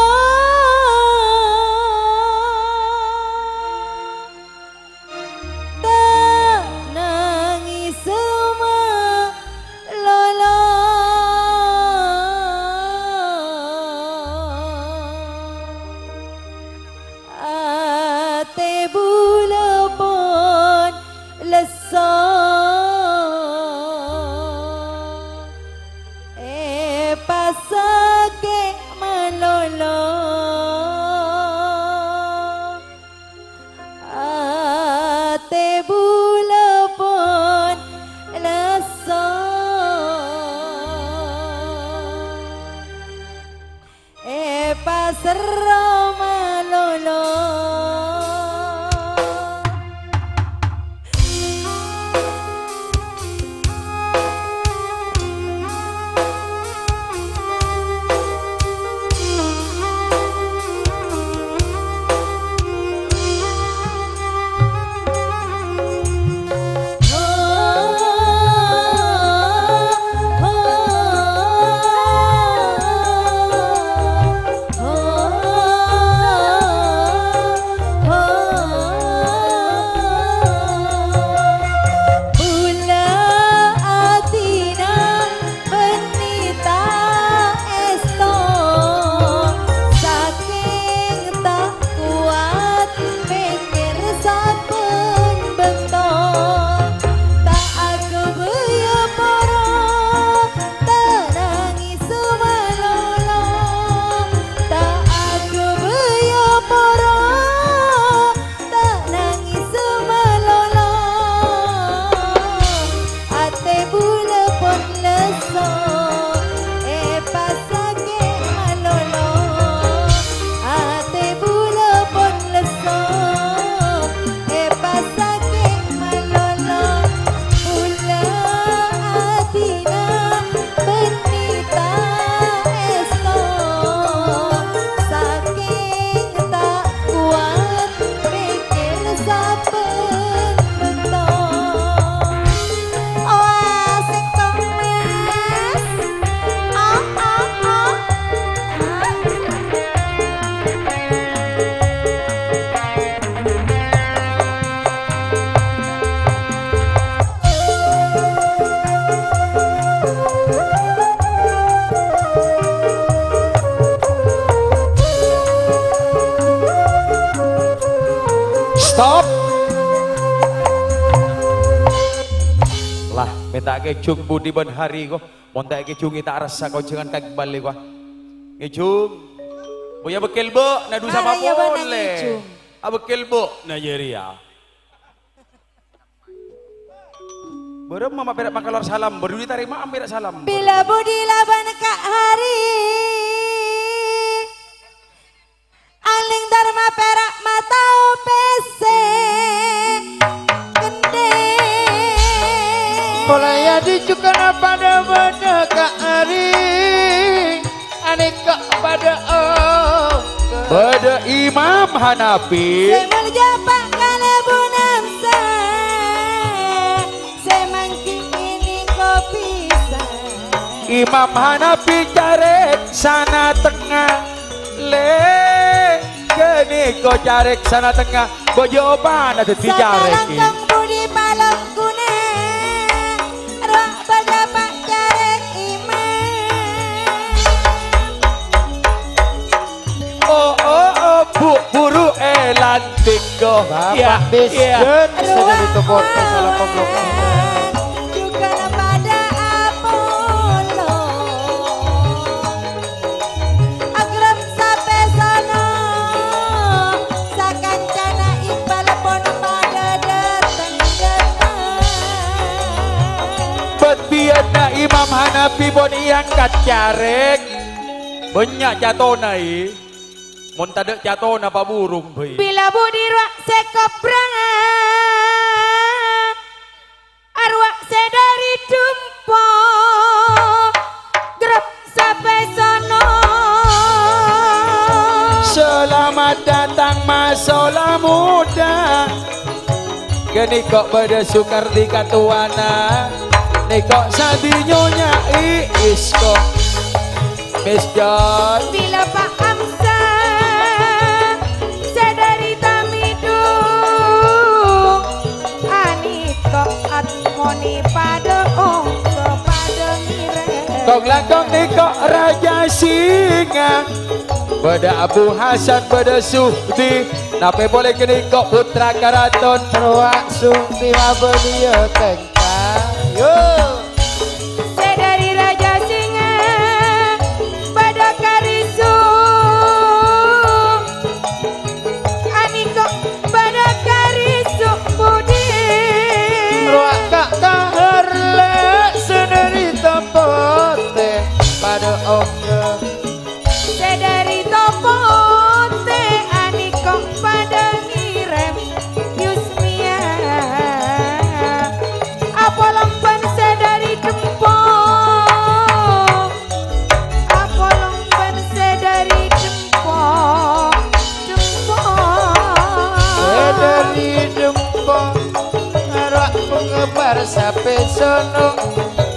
ta' nangès Aserro malolo. Bulâ adina bânnè ta' èsto, sakèng ta' kowat mèkkèr sabbhân bâkto. Ta' aghâbâyâ poro, ta' nangès malolo, ta' aghâbâyâ poro, ta' nangès malolo. Atè bulâ pon lesso, èpasakè' malolo. Atè bulâ pon lesso, èpasakè' malolo. Bulâ adina bânnè ta' èsto, sakèng ta' kowat mèkkèr sabbhân bâkto. Oa, sèngko' mas. Oh, oh, oh. Stop. Lah, mènta kèjhung budi bân hari, ko. Mon ta' èkèjhungè ta' arassa ko jhângan kagembali, ko. Ngèjhung. Boya bekkèl, Bu', na dusa apa polè? Abèkkèl, Bu', na jârèya. Bârâmma ma' pèra' makalowar salam, bâdhu ètarèma ampèra salam. Bilâ budi labân ka' hari, alèngdhâr ma' pèra' matao pèssè gendhing. Polaya dijukana padâ bâdâ ka' hari. Anèka padâ, oh, bâdâ Imam Hanafi. Sè molja Pa' Kalèbun Hamzah, sè mangkèn ghânèka bisa. Imam Hanafi carèk sana tengnga. Lè, ghânèka carèk sana tengnga. Bojo opana dhâddhi carèk, Ki? Sakalangkong budi palongguna, rowa bâdâ pa' carèk imam. Oh, oh, oh, Bu', buru èlantik, ko. Bapak, iya, Bisden, iya, sadhâjâ toko, salah pemlok. Jhughân padâ apolong. Agrem sapèsana, sakancana iqbal pon padâ dâteng jhâteng. Bâdhiyânna Imam Hanafi pon èangkat carèk. Bânnya' catona, è. Mon tadâ' catona paburung, bhâi. Bilâ budi rowa sè kobra. Arowa sè dâri dhumpo, grep sapèsana. Selamat datang, Mas Sola Muda. Ghânèka bâdâ Sukardi katowana. Nèka sadhâjâna Iis, ko. Mister. Bilâ Pa' Hamzah sè dâri Tamidu, anèka atmoni padâ ongghâ padâ ngèrèng. Kong-langkong nèka Raja Singa. Bâdâ Abu Hasan, bâdâ Suhdi. Napè polè ghânèka Putra Karaton. Rowa Suhdi mabâliyâ tèngka. Yo. Sè dâri Raja Singa padâ karisu, anèka padâ karisu budi. Rowa ka' kahar lè' sè dâri Tapotè padâ ongghâ. Sè dâri Topo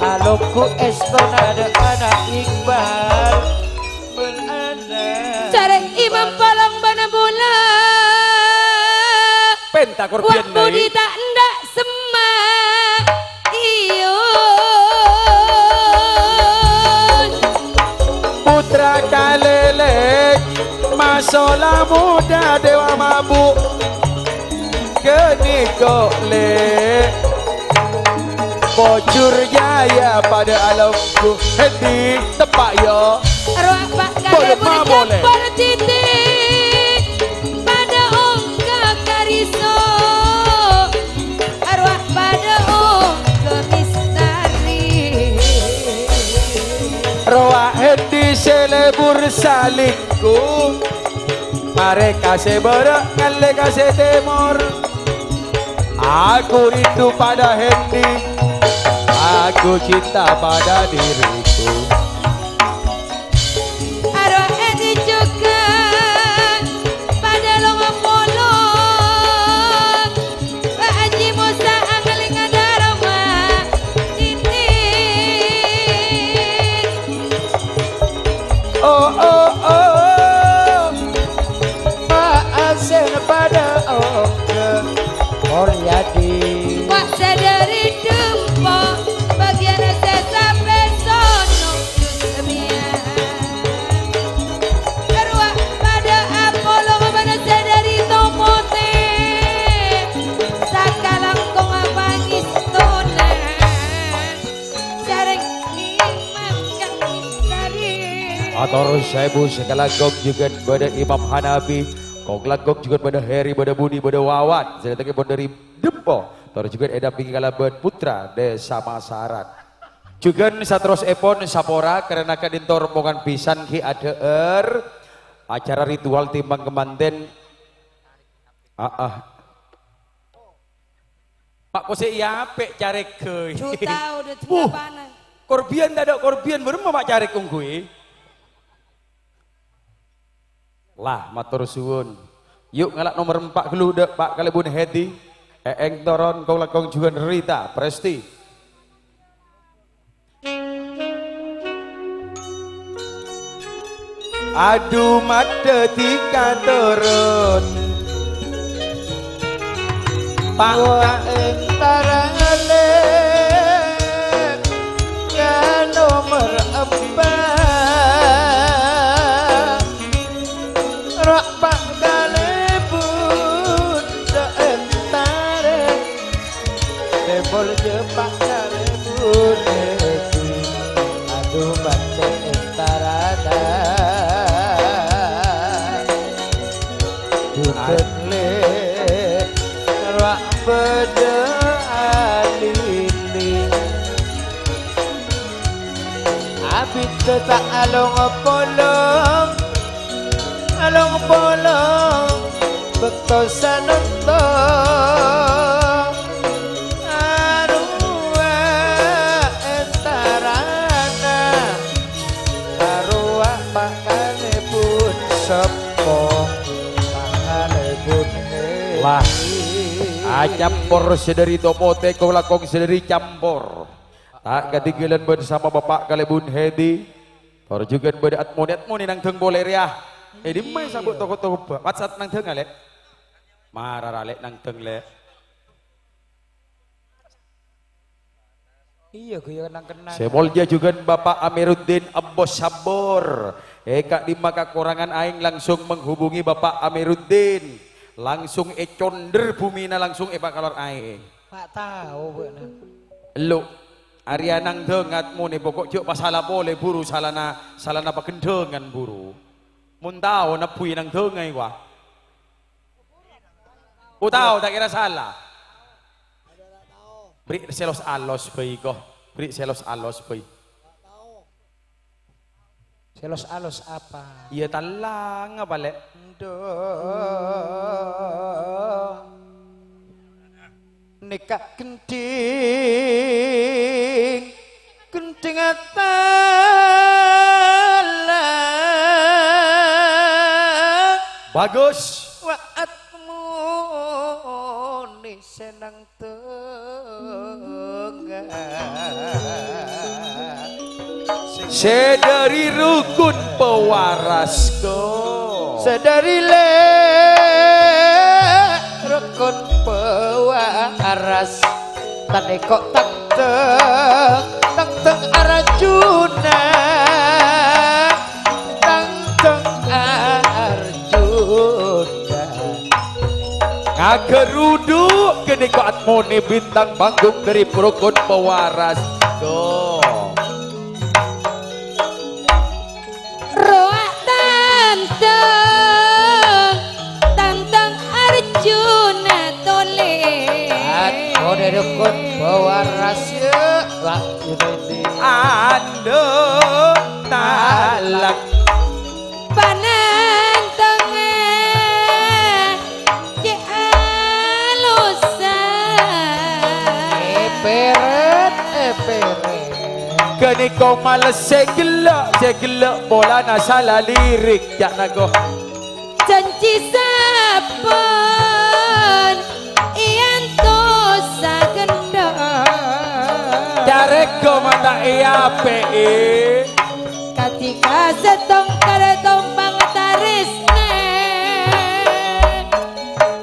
Alonggu èstona dâ' ana' Iqbal. Sareng Imam Polong bân bulâ. Penta korbhiyân, Wa' budi Nai. Ta' endâ' semma'. Iyun. Putra kalèlè, masola muda dewa mabuk. Ghânèka, Lè'. Pojur Jaya padâ alonggu. Hèdi, teppa', yâ. Rowa pa' Padâ kalèbun mabok, Lè'. Campor titi. Padâ ongghâ kariso. Rowa padâ ongghâ mistari. Rowa hèdi sè lebur salingku. Marè ka sè bârâ', ngallè ka sè tèmor. Aku rindu pada Hendy, aku cinta pada diriku. Arowa èdijhughân padâ long-polong, Pak Haji Musa angalènga dârâma. Titit. Oh, oh, oh. Pa'asen padâ ongghâ Mulyadi. Wa' sadhâri dhempo, bâgiyânna sè sapè sono jus mèya. Rowa padâ apolong bân sadhâri tomote. Sakalangkong pangèstona. Sareng Imam Kamisari. Mator saèbu, sakalangkong jhughân bâdâ Imam Hanafi, kong langkong jhughân bâdâ Heri, bâdâ Budi, bâdâ Wawan. Sè dâtengngèpon dâri Dempo. Tor jhughân èdampingi kalabân Putra Desa Masarat. Jhughân saterrossèpon sapora, karana ka'dinto rombongan bhisan ghi' adhâ'âr acara ritual timbang kamantèn. Aa. Ma' kosè' èapè' carèk, ghi. Juta udah Wuh, tinggal panas. Korbhiyân tadâ' korbhiyân, bârâmma ma' carèk ongghuy. Lah, mator suwun. Yu', ngala' nomer empa' ghâllu dâ' Pa' Kalèbun Hedi. Eeng toron kong-langkong jhughân Rita Presti. Adu madhâddhi katurun. Pawa entarane ka nomer empa'. Rak pa' kalebun se entare. Temor jepak kalebun edi. Adu bacet entarana. Bukan le rak beda alili. Abit ta' along-polong, along-polong, bekto sanonto. Arowa entarana, arowa pakalebun seppo, pakalebun Lah, acampor sedari topote, kong-langkong sedari campor. Ta' katinggalan bân sama Bapa' Kalebun Hedi. Tor jugan bâdâ atmoni-atmoni nangdhâng polè rèya. Eh, dimma sabut toko-toko ba-, WhatsApp nangdhâng, Lè'? Mara ra, Lè', nangdhâng, Lè'. Iyâ, ghâ, iyâ, nang kennan. Sè molja jugan Bapa' Amiruddin Embos Sambor. Eh, ka'dimma kakorangan aèng langsung menghubungi Bapa' Amiruddin. Langsung èconder bhumina, langsung èpakalor aèng. Pa' tao bâ'na. Ellu'. Arèya nangdhâng atmoni, poko' jhâ' pasala polè buru salana, salana pagendhângan buru. Mon tao nebbhuwi nangdhângnga, wa. Utao ta' kèra sala. Bri' sè los-alos bhâi, ko. Bri' sè los-alos bhâi. Sè los-alos apa? Iyâ, tallang apa, Lè'? Endo. Nèka gendhing, gendhing atalang. Bagus. Wa'at monis. Sè nangtong. Sè dhâri rukun pewaras, ko. Sè dhâri lè-, rukun pewaras. Tanèko tangteng, tangteng Arjuna. Tangteng Arjuna. Ngageruduk ghânèka atmonè bintang panggung dhâri rukun pewaras. Duh. Rowa tantang, tantang Arjuna tolè. Atmonè rukun pewaras, ya, Pak Junedi. Ando talak. Panantongnga cè' alossa. Èpèrèt, èpèrèt. Ghânèka males sè ghellâ', sè ghellâ' polana sala lirik, ca'na ko. Janji sampon èantos sagendhâ. Carèko mata èapè'è. Kadhi ka sèttong karo tompang tarèsna,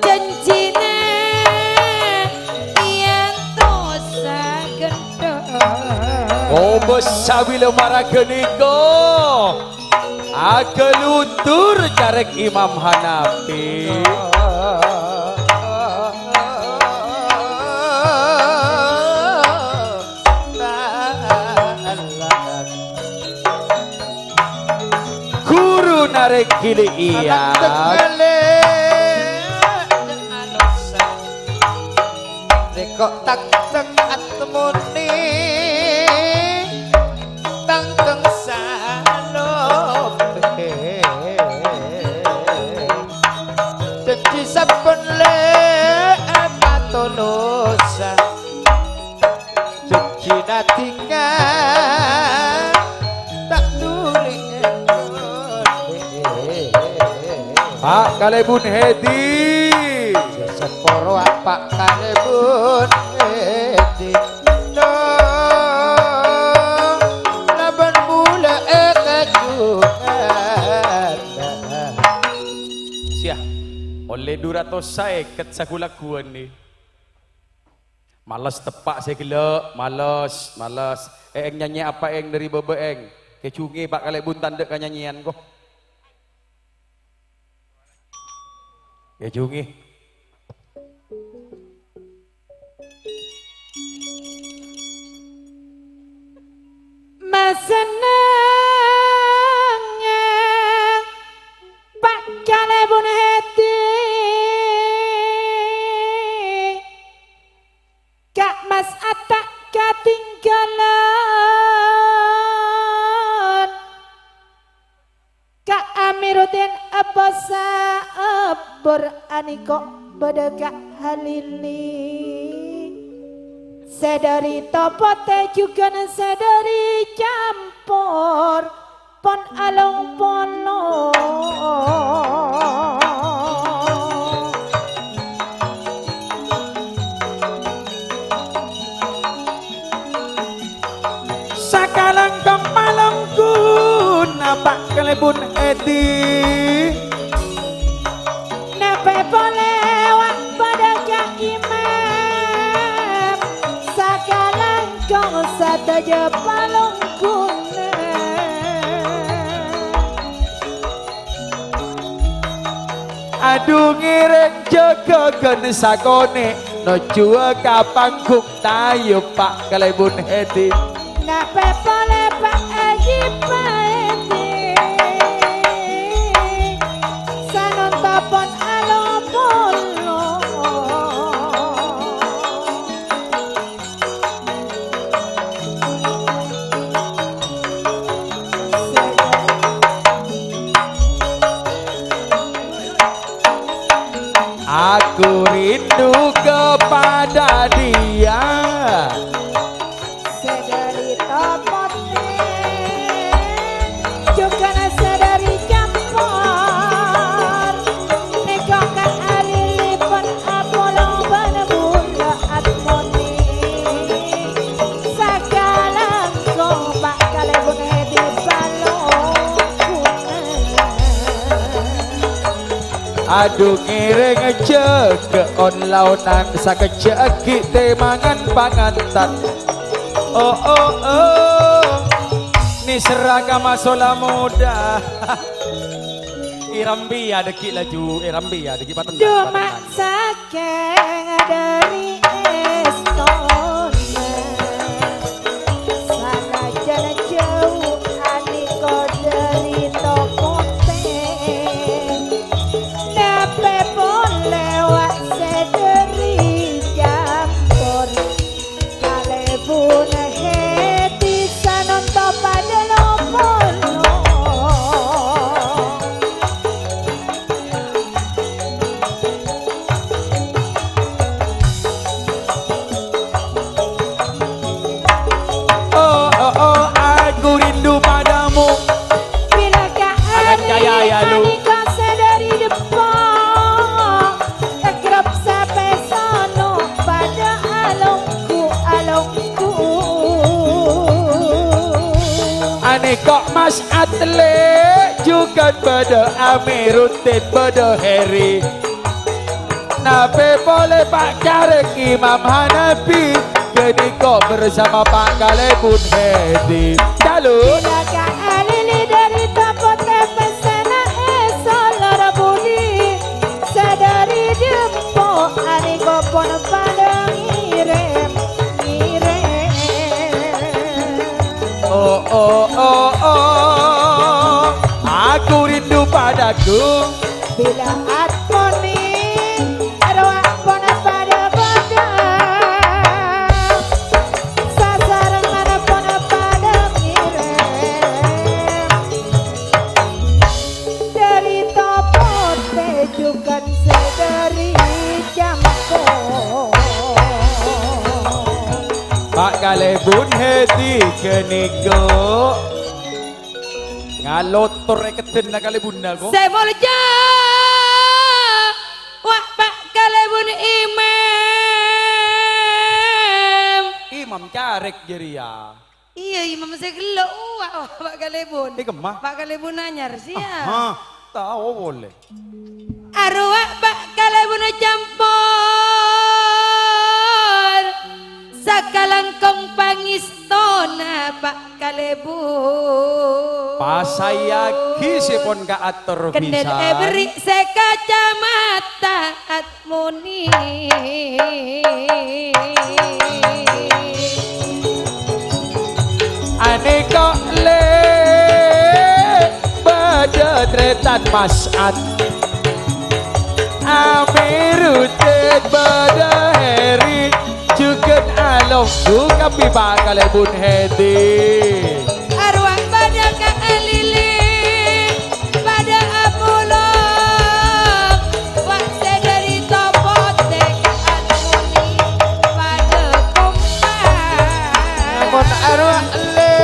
janjina èantos sagendhâ. Kobâ sabila mara ghânèka, aghâludur carèk Imam Hanafi. Ghuru narèk gili' iyâ. Rèko' tangteng atmonè, tangteng salopè. Janji sampon lè' patolosa. Janjina dhingghâl ta' dhuli èngkon. Pak Kalèbun Hedi. Seporo Pak Kalèbun Hedi. No, laban mula èkajungan. Siah, ollè du ratos saèket sagu-lagghuwân nè. Males teppa' sè ghellâ', males, males. Eng nyanyè apa eng dhâri bâbâ eng? Kèjhungè Pak Kalèbun tandhâ ka nyanyèyan ko. Kèjhungè. Masennengnga Pak Kalèbun Hedi. Ka' mas atta' katinggalan. Ka' Amiruddin Abbasa abbor anèko bâdâ ka' Halili. Sè dhâri Topotè jhughân sè dhâri Campor. Pon along polo. Sakalangkong palongguna Pak Kalèbun Hedi. Napè polè wa' padâ ka Imam, sakalangkong sadhâjâ palongguna. Adu ngèrèng jâgâghân sakonè', nojjhuwâ ka panggung. Tayo, Pak Kalèbun Hedi. Napè polè, Pak Haji Paèdi. Sanonta pon alopolo. Aku rindu kepada dia. Sè dhâri Topotè, jhughân sè dhâri Campor. Nèko ka' arèlipon apolong bân buru. Adu ngèrèng jâgâ'ân laonan sakejjhâ' aghi' tèmangan pangantan. Oh, oh, oh. Nèserra ka masola moda. Èrambi ya dâggi' laju, èrambi ya dâggi' patendhâ, Cuma patendhâ. Sakèng dhâri èstona, sanajjhân jhâu anèko dhâri toko tè, tapè polè wa' sè dhâri campor. Kalèbun Hedi sanonto padâ lo-polong. Oh, oh, oh, aku rindu padamu. Bilâ ka Akan kaya ya, lu. Panèka sè dhâri deppo', tegrep sapè sono padâ alonggu-alonggu. Anèko Mas Atle, jhughân bâdâ Amiruddin, bâdâ Heri. Napè polè Pa' Karèng Imam Hanafi, ghânèka bersama Pa' Kalèbun Hedi. Salut. Bilâ ka alili dhâri toko tè pèssèna è Solor Budi, sè dhâri deppo' anèko pon padâ ngèrèm, ngèrèm. Oh, oh, oh, oh, aku rindu padaku. Bilâ atmoni, rowa pon padâ bâdâ, sasarengngan pon padâ ngèrèm. Dhâri toko tè jhughân sè dhâri campor. Pa' Kalèbun Hedi ghânèka. Ngalotor è keddhâna Kalèbunna, ko. Sè molja, wa' Pa' Kalèbun Imam. Imam Carèk jârèya. Iyâ, Imam sè ghellu', wa', wa', Pa' Kalèbun. È kemma? Pa' Kalèbun anyar, siya. Aha, tao polè. Arowa Pa' Kalèbun campor, sakalangkong pangèstona Pa' Kalèbun. Pasayaghi sè pon kaator. Kendel pisan. Èberri' sè kacamata atmoni. Anèka lè bâdâ trètan Mas At. Amiruddin bâdâ Heri, jhughân alonggu kabbhi Pa' Kalèbun Hedi. Arowa bâdâ ka alili, padâ apolong, wa' sè dhâri toko tè ka atmoni, padâ kompak. Mon arowa lè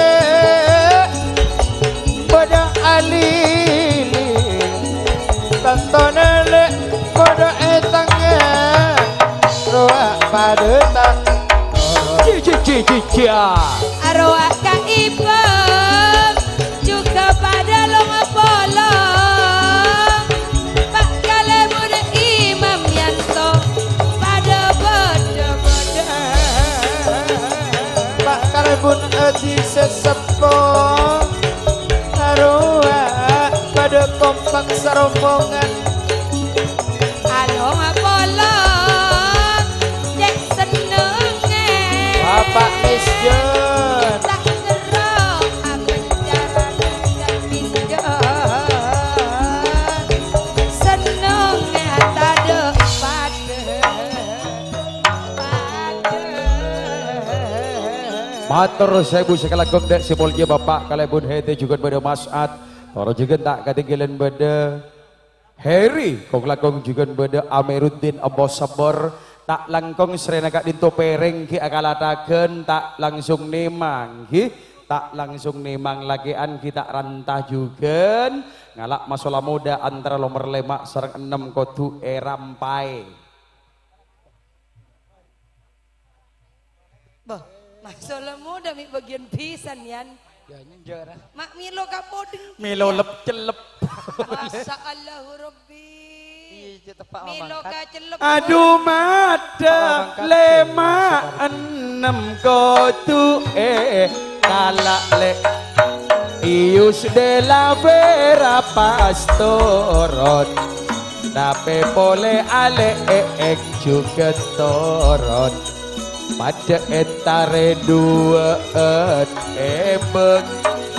bâdâ alili, tantona lè' padâ è tengnga, rowa padâ tang. Ci, ci, ci, ci, ci, ah. Arowa ka Imam, jhughân padâ long-polong. Pa' Kalèbun Imam Yanto, padâ bâdâ-bâdâ. Pa' Kalèbun Hedi sè seppo. Arowa padâ kompak sarombongan. Along apolong, cè' sennengngè. Bapa' Misjun. Ta' terro apencaran Misjun. Sennengngè tadâ' padâ. Mator saèbu sakalangkong dâ' sè molja Bapa' Kalèbun Hedi jhughân bâdâ Mas At. Tor jhughân ta' katèngghâlân bâdâ Heri, kong-langkong jhughân bâdâ Amiruddin Embo Sabbhâr. Ta' langkong srèna ka'dinto pèrèng ghi' akalathagân, ta' langsung nèmang ghi. Ta' langsung nèmang lakè'an ghi ta' ranta jhughân. Ngala' masola moda antara nomer lèma' sareng ennem kodhu èrampaè. Bâh, masola moda mè' bâgiyân bhisan, Yan. Ya, enjâ', ra. Ma' mèlo ka podeng. Mèlo lep-cellep. Masya Allahu Rabbi. Adu maddhâ lèma' ennem kodhu è kala' lè'. Iyus dela vera pas toron, tapè polè alè' è jhughân toron. Maddhâ èntarè duwâ'ân èbâng.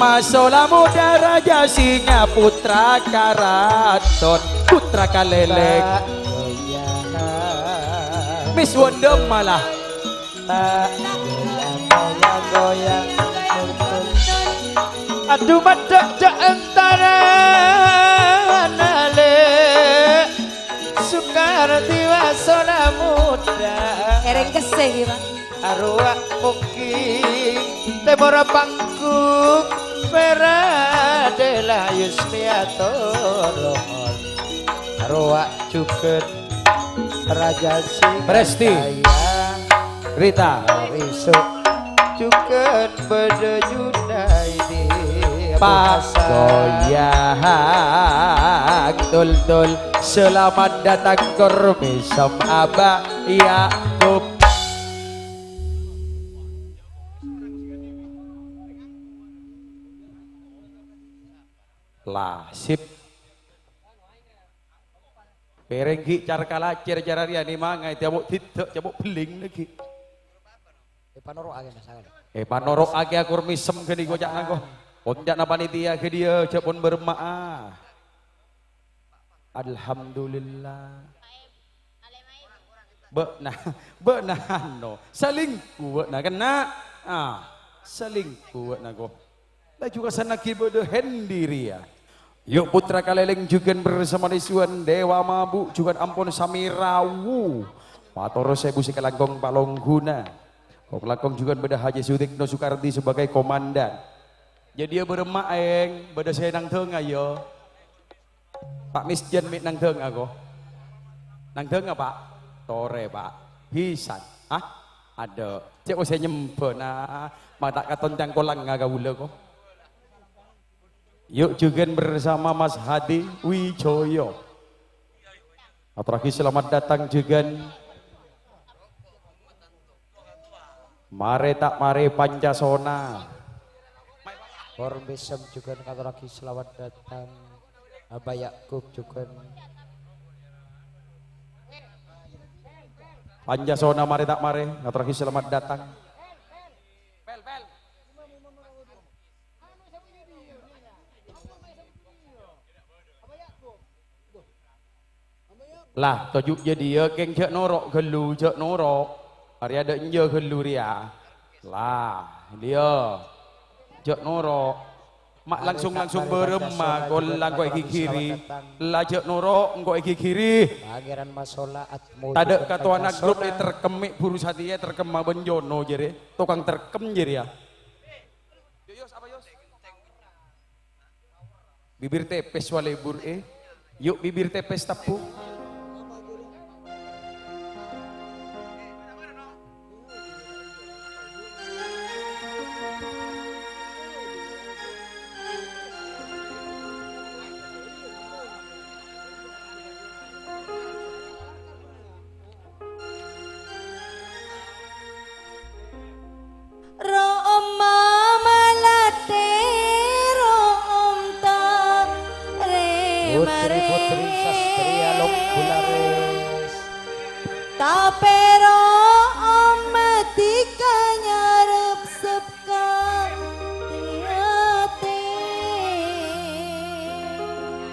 Masola Muda Raja Singa putra karaton, putra kalèlèng. Mis Wondem malah. Adu maddhâ jhâ' èntarè nalè'. Sukarti Wasola Muda. Èrèng kessè ghi, Pak. Arowa mungkin tèmor panggung, Peradela Yusmiato Rohon. Arowa jhughân Raja Singa Presti. Rita. Riso jhughân bâdâ Junaidi. Pak Goyang, tul-tul. Selamat datang, Kormisem Abah Yakub. Lah, sip. Pèrèng ghi' car kalacèr cara rèya nèmangaè, tèabo' didda', cabo' bellèng lagi. Èpanoro'aghi, Mas, sakalè. Èpanoro'aghi akur mèsem ghâniko ca'na ko. Pon ca'na panitia ghâdhiyâ, jhâ' pon bârâmma'a. Alhamdulillah. Bâ'na, bâ'na ano, salèngko bâ'na, kenna'? Ah, salèngko bâ'na ko. Laju kasannaghi bâdâ Hendy rèya. Yu' putra kalèlèng jhughân bersama Rizwan Dewa Mabuk jhughân ampon sami rawu. Mator sèbu sè kalangkong palongguna. Kong-langkong jhughân bâdâ Haji Sutikno Sukardi sebagai komandan. Jhâdhiyâ bârâmma'a, èng, bâdâ sè nangdhângnga, yâ. Pak Misjen mè' nangdhângnga, ko. Nangdhângnga, Pak? Torè, Pak. Bhisan. Hah? Adâ'. Cè' ko sè nyembhâna. Ma' ta' katon cangkolangnga kaulâ, ko. Yu' jhughân bersama Mas Hadi Wijoyo. Atorraghi selamat datang jhughân. Marè ta' marè Pancasona. Kormisem jhughân ngatorraghi selamat datang. Abah Yakub jhughân. Pancasona marè ta' marè ngatorraghi selamat datang. Lah, toju' jhâdhiyâ, kèng jhâ' noro' ghâllu, jhâ' noro'. Arèya dâ' enjâ' ghâllu rèya. Lah, iyâ. Jhâ' noro'. Ma' langsung-langsung bârâmma, kol engko' èghighiri. Lah, jhâ' noro', engko' èghighiri. Tadâ' katowana grup èterkemmè buru satèya èterkemma bân Jono jârèya. Tokang terkem jârèya. Bibir tepes wa lebur, eh. Yu', bibir tepes teppo'. Ro'om malatè, ro'om ta' rè-marè. Putri-putri sastria longgu larès. Tapè ro'om matika nyarep sep ka tè-atè.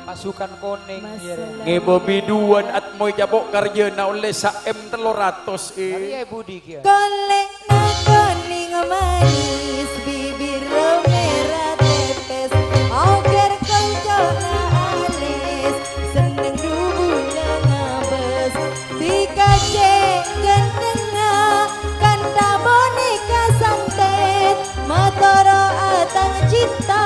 Pasukan konèng, yâ, rè. Ngèbâ biduwân atmoy capo' karjâna ollè sa M tello ratos, eh. Arèya budi kèya. Kolè'na konèng manis, bibirra mèra tèpès, oghâr koncona alès, senneng du-bulâ ngabâs, dikacè ghântengnga, kantha bonèka santèn, matoro'a tang cinta,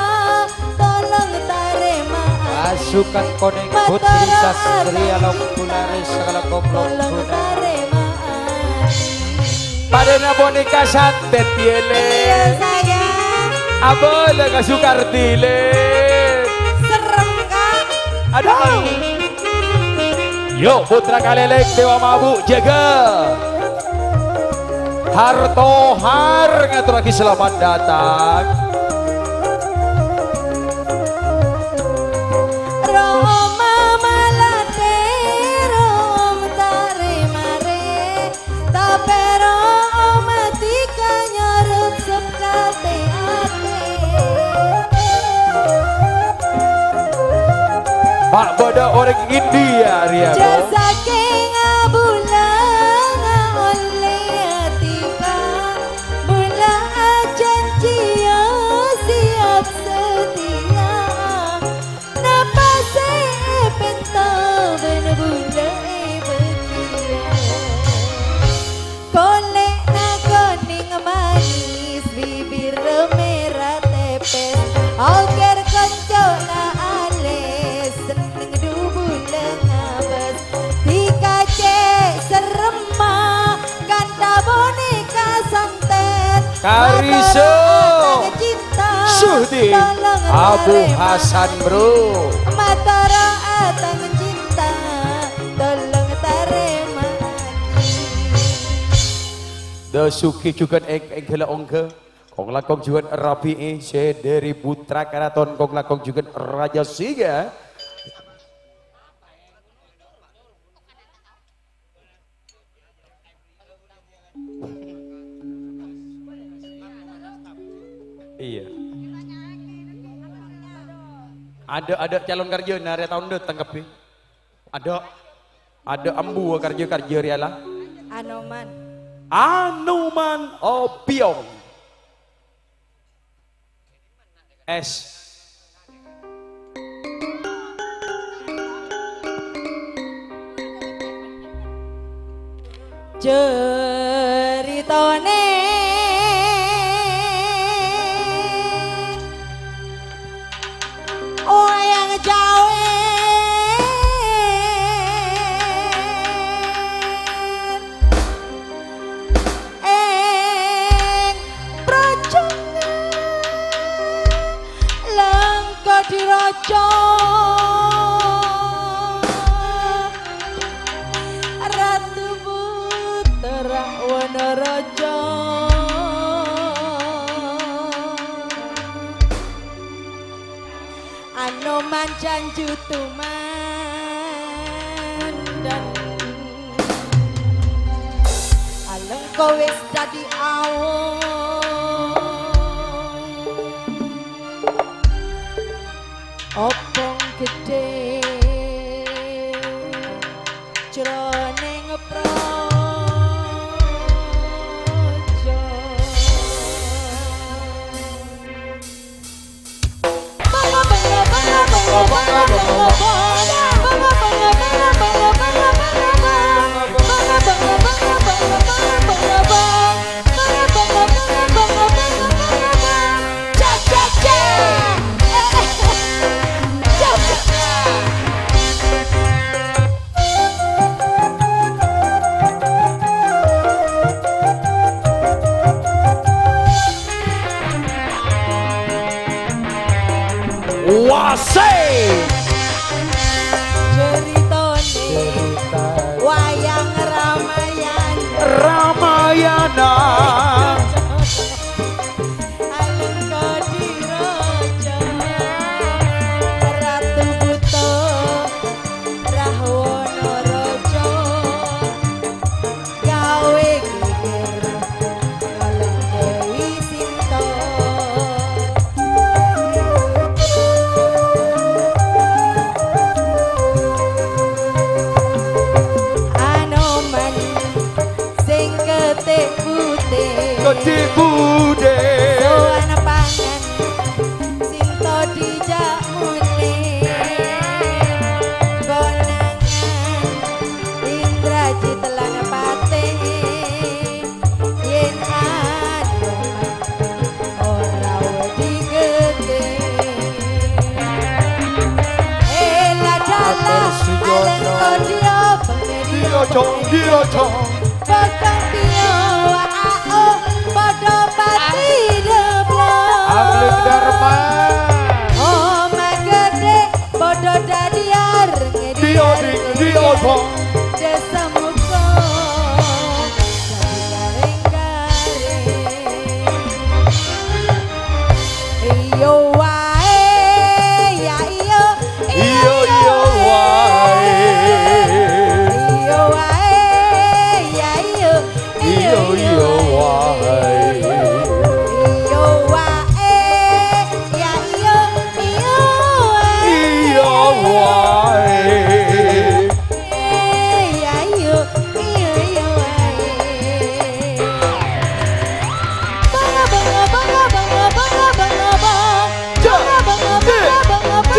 tolong tarèma'a. Pasukan konèng putri sastria longgu larès sakalangkong longgu. Tolong tarèma'a. Padâna bonèka santèn, yâ, Lè. Iyâ, sayang. Abâlâ ka Sukardi, Lè. Serem, Kak. Aduh. Yo, putra kalèlèng Dewa Mabuk, jâgâ. Harto Har ngaturraghi selamat datang. Roma malate, rom tare mare, tapè roma dika nyorot sep kate ate. Ma' bâdâ orèng India rèya, Bo. Jhâ' sakèng abulâ ollè atika, bulâ ajhânjhiyâ siap setia. Napa sè èpènta bân bulâ èbâgiyâ? Kolè'na konèng manis, bibirra mèra tèpès, oghâr konco la alès, senneng du bulâ ngabâs, dika cè' serremma, kantha bonèka santen. Kariso. Ateng cinta, Suhdin tolong Abu tarèma. Hasan, Bro. Mator ateng cinta, tolong tarèma'aghi. Da sughi jhughân èng-, èngghâlla ongghâ. Kong-langkong jhughân rabi'i sè dhâri putra karaton kong-langkong jhughân Raja Singa. Iyâ. Adâ', adâ' calon karjâna rè taon dâteng kabbhi. Adâ', adâ' ambu karjâ-karjâ rèya la. Anoman. Anoman Obiong. Es. Ceritané wayang jawèn. Eng projongan Lengko Diraja, Ratu Buta Rahwana Raja. Anoman Janju Tumandang, Alengko wis dadi awong, obong gedhe jroning praja. Wasé. Ceritané wayang Ramayana. Ramayana. Alengka Diraja, Ratu Buta, Rahwana Raja, gawé gègèr, ngalengghâi Sinta. Anoman sing kethèk putih. Kethèk putih. Sowan pangan Sinta dijhâk molè. Konangan Indrajit lan Patih. Yèn Anoman ora wedi gedhe. Ela dala alengko dio pengedi. Dio jong, dio jong. Bakal dio wa'ao padha pati deblo. Angling Dharma. Oma gedhe padha dadi areng dio ding dio Dâ' samuka dâddhi garèng-garèng. Iyo wae, ya iyo, iyo, iyo wae. Iyo wae, ya iyo, iyo, iyo wae. Iyo wae, ya iyo, iyo wae. Iyo wae. Iya, iya, iya, iya, wae. Bang, bang, bang. Bang, bang, bang, bang, bang, bang, bang, bang. Bang, bang, bang, bang, bang, bang,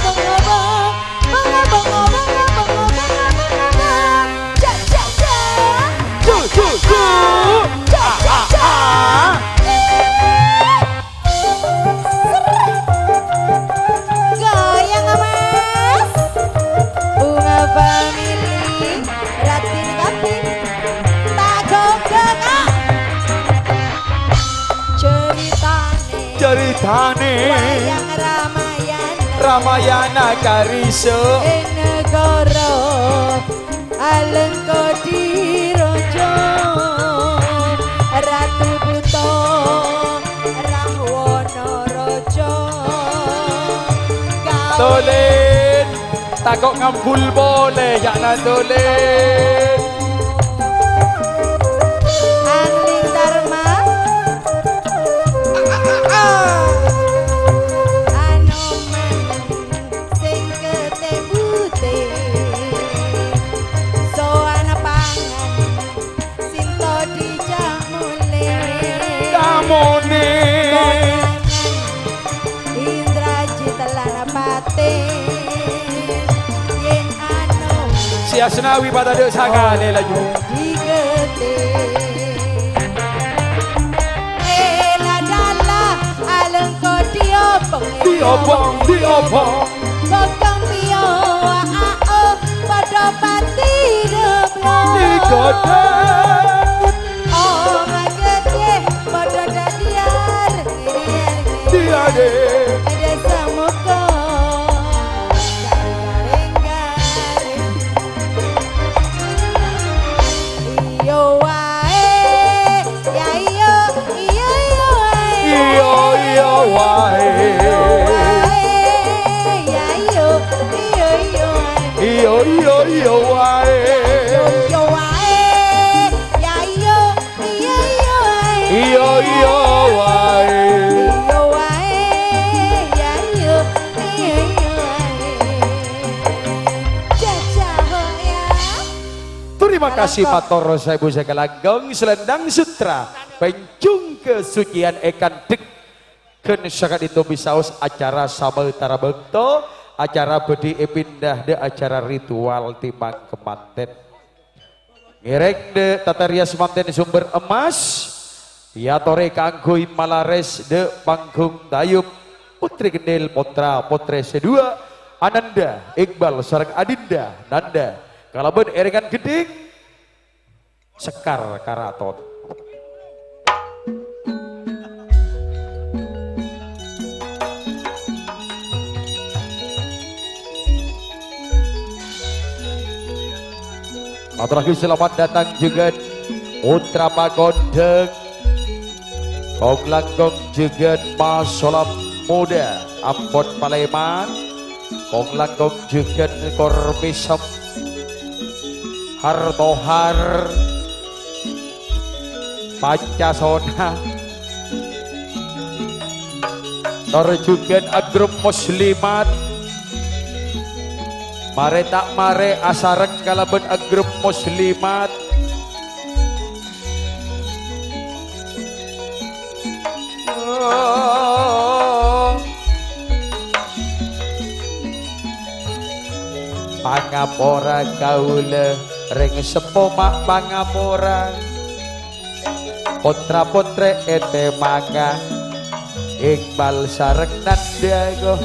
bang, bang. Bang, bang, bang, bang, bang, bang, bang, bang. Cek, cek, cek. Cek, cek, cek. Cek, cek, cek. Goyang, Mas. Bunga Family, raddhin kabbi. Ta' ghâgghâ, Kak. Caritane. Caritane. Wayang Ramayana. Ramayana karissa. Ing negara Alengkodi Raja, Ratu Buta, Rahwana Raja. Tolèn, tako' ngambul polè, ya'na tolèn. Angling Dharma. Anoman. Sing kete-bute, sowana pangan, sinto dicamole. Camole. Konangan, Indrajit lan Pate. Yen anu. Si Asnawi pada dek sakale laju. Digete. Ela dala alengko diobong. Diobong, diobong. Bokong pio ao padha pati reblo. Digodhe. Oh, magede padha dadiar. Diade. Ada samuka. Garing-garing. Iyo wae, ya iyo, iyo, iyo wae. Iyo, iyo wae. Iyo wae, ya iyo, iyo, iyo wae. Iyo, iyo, iyo wae. Iyo, iyo wae, ya iyo, iyo, iyo wae. Iyo, iyo wae. Iyo wae, ya iyo, iyo, iyo wae. Jajah, ya. Terima kasih, mator saebu sakalangkong, selendang sutra, penjung kesucian èkandhek. Ghân saka'dinto bisaos acara Sabatara Bâkto, acara bhâdhi èpindah dâ' acara ritual timang kemanten. Ngèrèng dâ' tata rias manten sumber emas, èyatorè kaangghuy malares dâ' panggung tayub Putri Kendil, potra potrè sè duwâ', Ananda Iqbal sareng Adinda Nanda, kalabân èrèngan ghedhing Sekar Karaton. Aturraghi selamat datang jhughân Putra Pakondhâng. Kong-langkong jhughân masolat muda ampon palèman. Kong-langkong jhughân Kor Misem. Har Tohar. Pancasona. Tor jhughân agrup muslimat. Marè ta' marè asareng kalabân agrup muslimat. Pangapora kaulâ, rèng seppo ma' pangapora. Potra-potrè ètèmanga, Iqbal sareng Nanda, ko.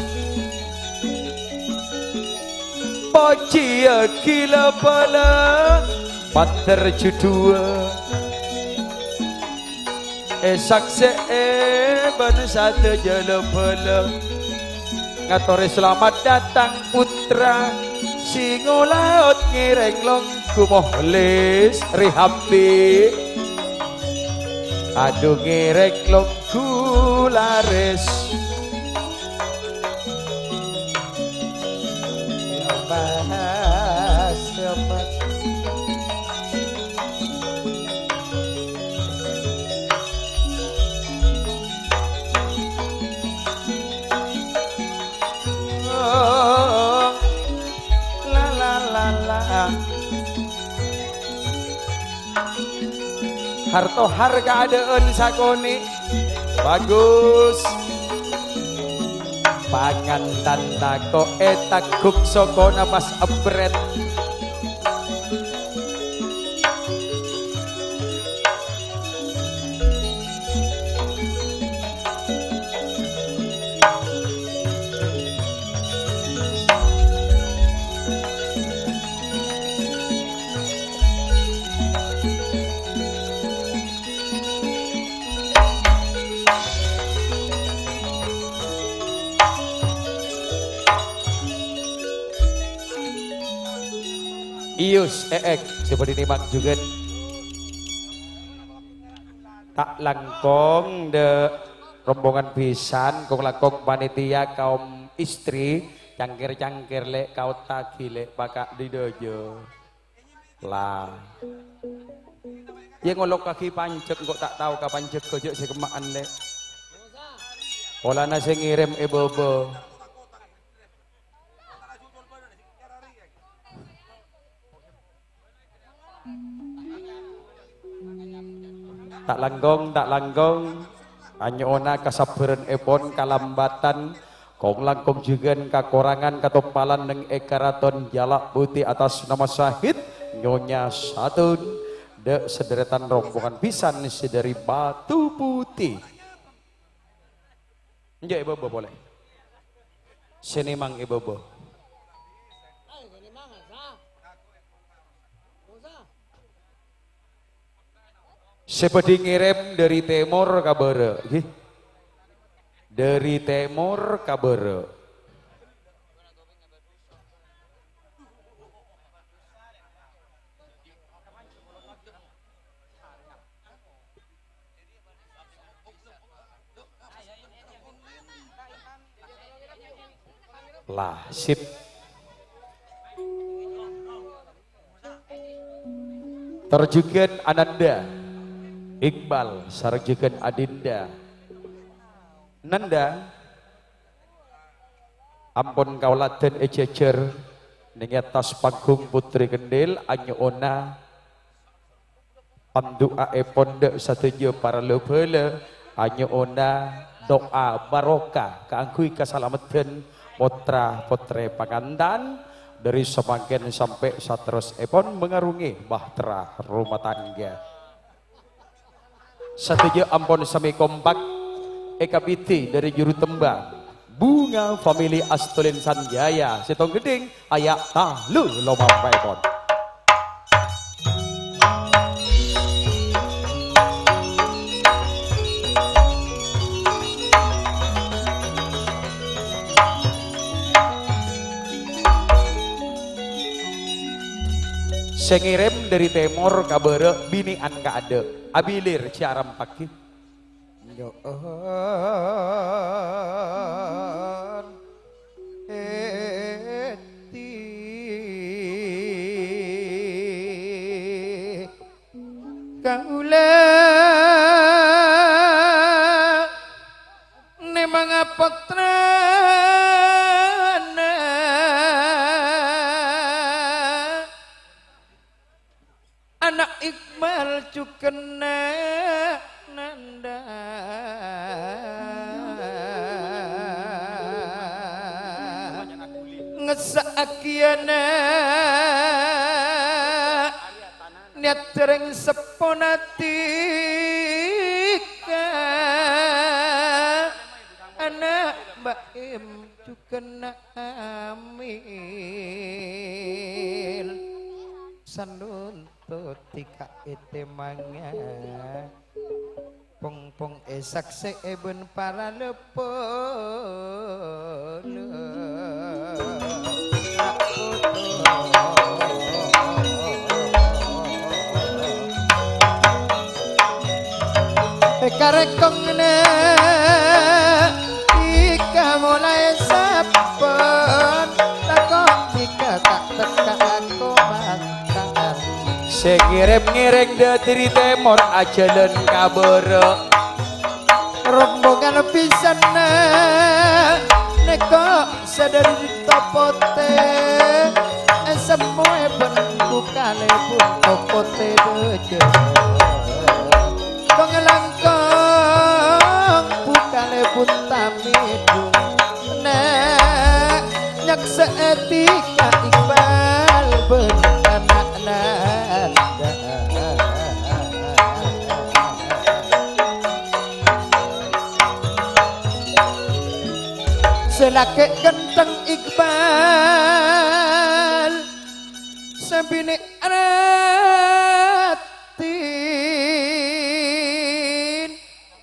Pojiyâghi la-bâlâ, pander jhudhuwâ. Èsaksè'è bân sadhâjâ la-bâlâ. Ngatorè salamet dâteng pottra, sè ngolaot ngèrèng longghu Mukhlis Rihabbi. Adu ngèrèng longghu Laris. Ya, Mas, ya, Mas. Oh, la, la, la, la. Har-tohar kaadâ'ân sakonè'. Bagus. Pangantan tako' ètagguk sokona pas ebbret. Iyus, Eek, sè bâdhi nèmang jhughân. Ta' langkong, dâ' rombongan bhisan, kong-langkong panitia kaum istri, cangkèr-cangkèr, Lè', kaottaghi, Lè', paka' dâjâ. La. Yâ, ngolokkaghi panjhek, engko' ta' tao ka panjhek, ghâjâ' sè kemma'an, Lè'. Polana sè ngèrèm è bâbâ. Ta' langkong, ta' langkong. Anyo'ona kasabbhârânèpon kalambhâtan. Kong-langkong jhughân kakorangan katompalan neng è karaton Jalak Putih atas nama Syahid Nyonya Satun. Dâ' sadhârâtan rombongan bhisan sè dâri Batu Putih. Enjâ' è bâbâ polè. Sè nèmang è bâbâ. Sè bâdhi ngèrèm dâri tèmor ka bârâ', ghi. Dâri tèmor ka bârâ'. Lah, sip. Tor jhughân Ananda, Iqbal, sareng jhughân Adinda. Nanda, ampon kaulâdhân èjhâjhâr neng è attas panggung Putri Kendhil, anyo'ona pandu'aèpon dâ' sadhâjâ para la-bhâlâ, anyo'ona du'a barokah kaangghuy kasalameddhân pottra-pottrè pangantan, dâri samangkèn sampè' saterrossèpon mangarongè bahtera rumah tangga. Sadhâjâ ampon samè kompak èkabidhi dâri juru tembang Bunga Family Astolin Sanjaya, sèttong ghedhing, aya' talu lomampaèpon. Sè ngèrèm dâri tèmor ka bârâ', binè'an ka adâ'. Abilir, jhâ' arampaghi. Nyo'on èdhi kaulâ nèmanga pottrana ana' Iqbal jhughân Nanda. Ngessa'aghiyâna niyat rèng seppona dhika ana' Baim jhughân Amil. Sanun Toti ka ètèmanga. Pong-pong èsaksè'è bân para lèbâna. Èkarèkong nè' dhika molaè sabbhân, tako' dhika ta' tekka akomantan. Sè ngèrèm-ngèrèng dâri tèmor ajhâlân ka bârâ'. Rombongan bhisanna nèko sadhâri Topotè, èsemmowè bân bukalèbun Topotè bâjâ. Kong-langkong bukalèbun tamèdung, nè' nyaksè'è dhika Iqbal bân ana'na. Sè lakè' ganteng Iqbal, sè binè' raddhin,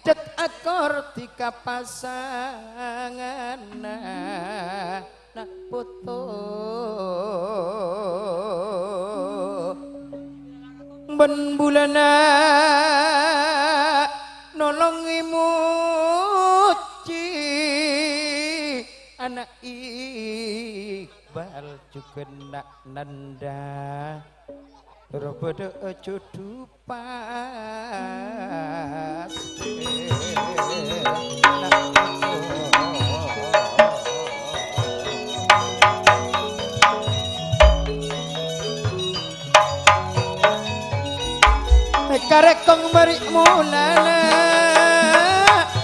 dât akor dhika pasanganna. Na' poto bân bulâna nolongè mojhi ana' Iqbal jhughân na' nandhâ. Robâdhâ'â jhudhu pas. Èkarèkong marè molana,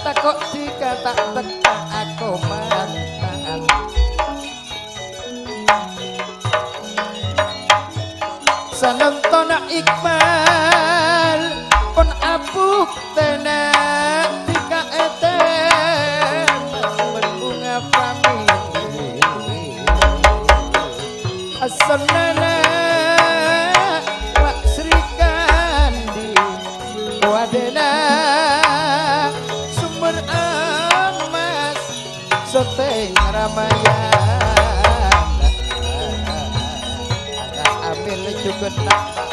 tako' dhika ta' tekka akomantan. Sanantona Iqbal pon abuktèna dhika ètèm bân bhunga pamèlè. Asonnana Pak Srikandi, wadâna sumber emas. Soteng Ramayana, ana' amèl jhughân napa'.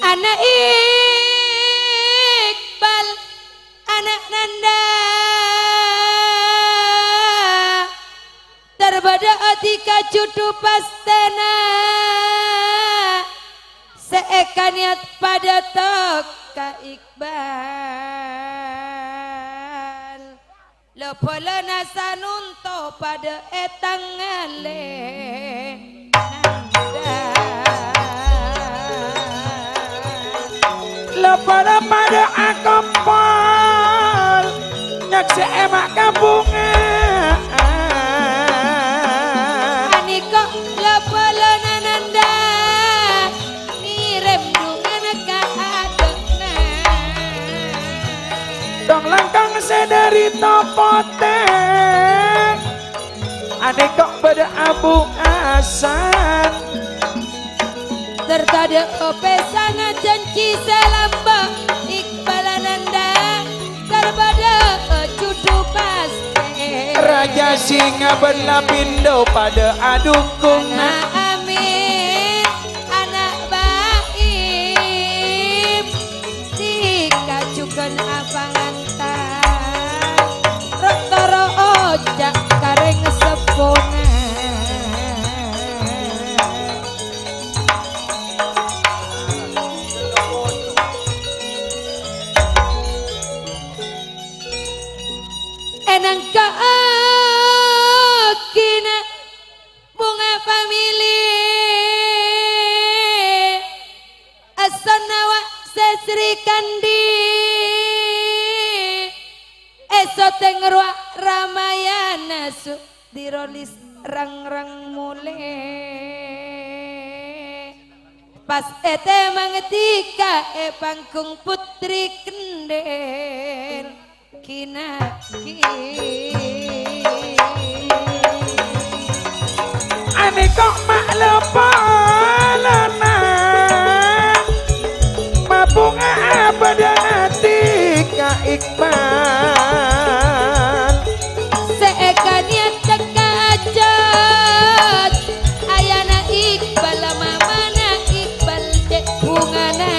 Ana' Iqbal, ana' nandhâ. Tor bâdâ'â dhika jhudhu pastèna sè èkanèyat padâ tokka Iqbal. Lo-polona sanonto padâ ètangalè. Lo-pola padâ akompol, nyaksè'è ma' kabhunga'an. Anèko lo-polona nandhâ, ngèrèm dhungan ka adâ'na. Tong-langkong sè dâri Topotè. Anèko bâdâ Abu Hasan. Terkadang pèsangnga janji sè lambâ', Iqbal Ananda, terbâdâ jhudhu pastè. Raja Singa bân Lapindo padâ adhukungan. Ana' Amin, ana' Baim. Dhika jhughân apangantan, ro'-toro' oca' ka rèng seppona. Ènangka' aghina Bhunga Family, assanna wa' Sri Kandi, èsoteng rowa Ramayana Sudiro Lis Rangrang Molè. Pas ètèmang dhika è panggung Putri Kendel. Kina-, ki-, Anèko ma' loppo Iqbal. Sè èkanèyat tekka ajhât, ayana Iqbal, mamana Iqbal cè' bhungana.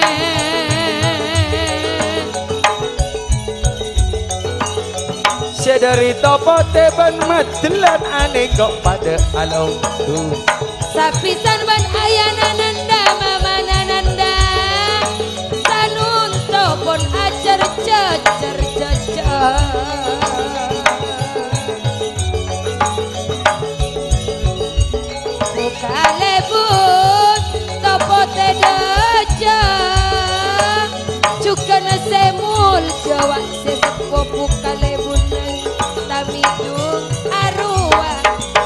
Sè dhâri Topotè bân Madellan anèko padâ alongghu. Sapisan bân ayana Nanda, mamana Nanda. Sanonto pon ajhâr-jhâjhâr jhâjhâ. Kalèbun Topotè dhâjâ, jhughân sè moljâ wa' sè seppo kalèbun. Tamèdung arowa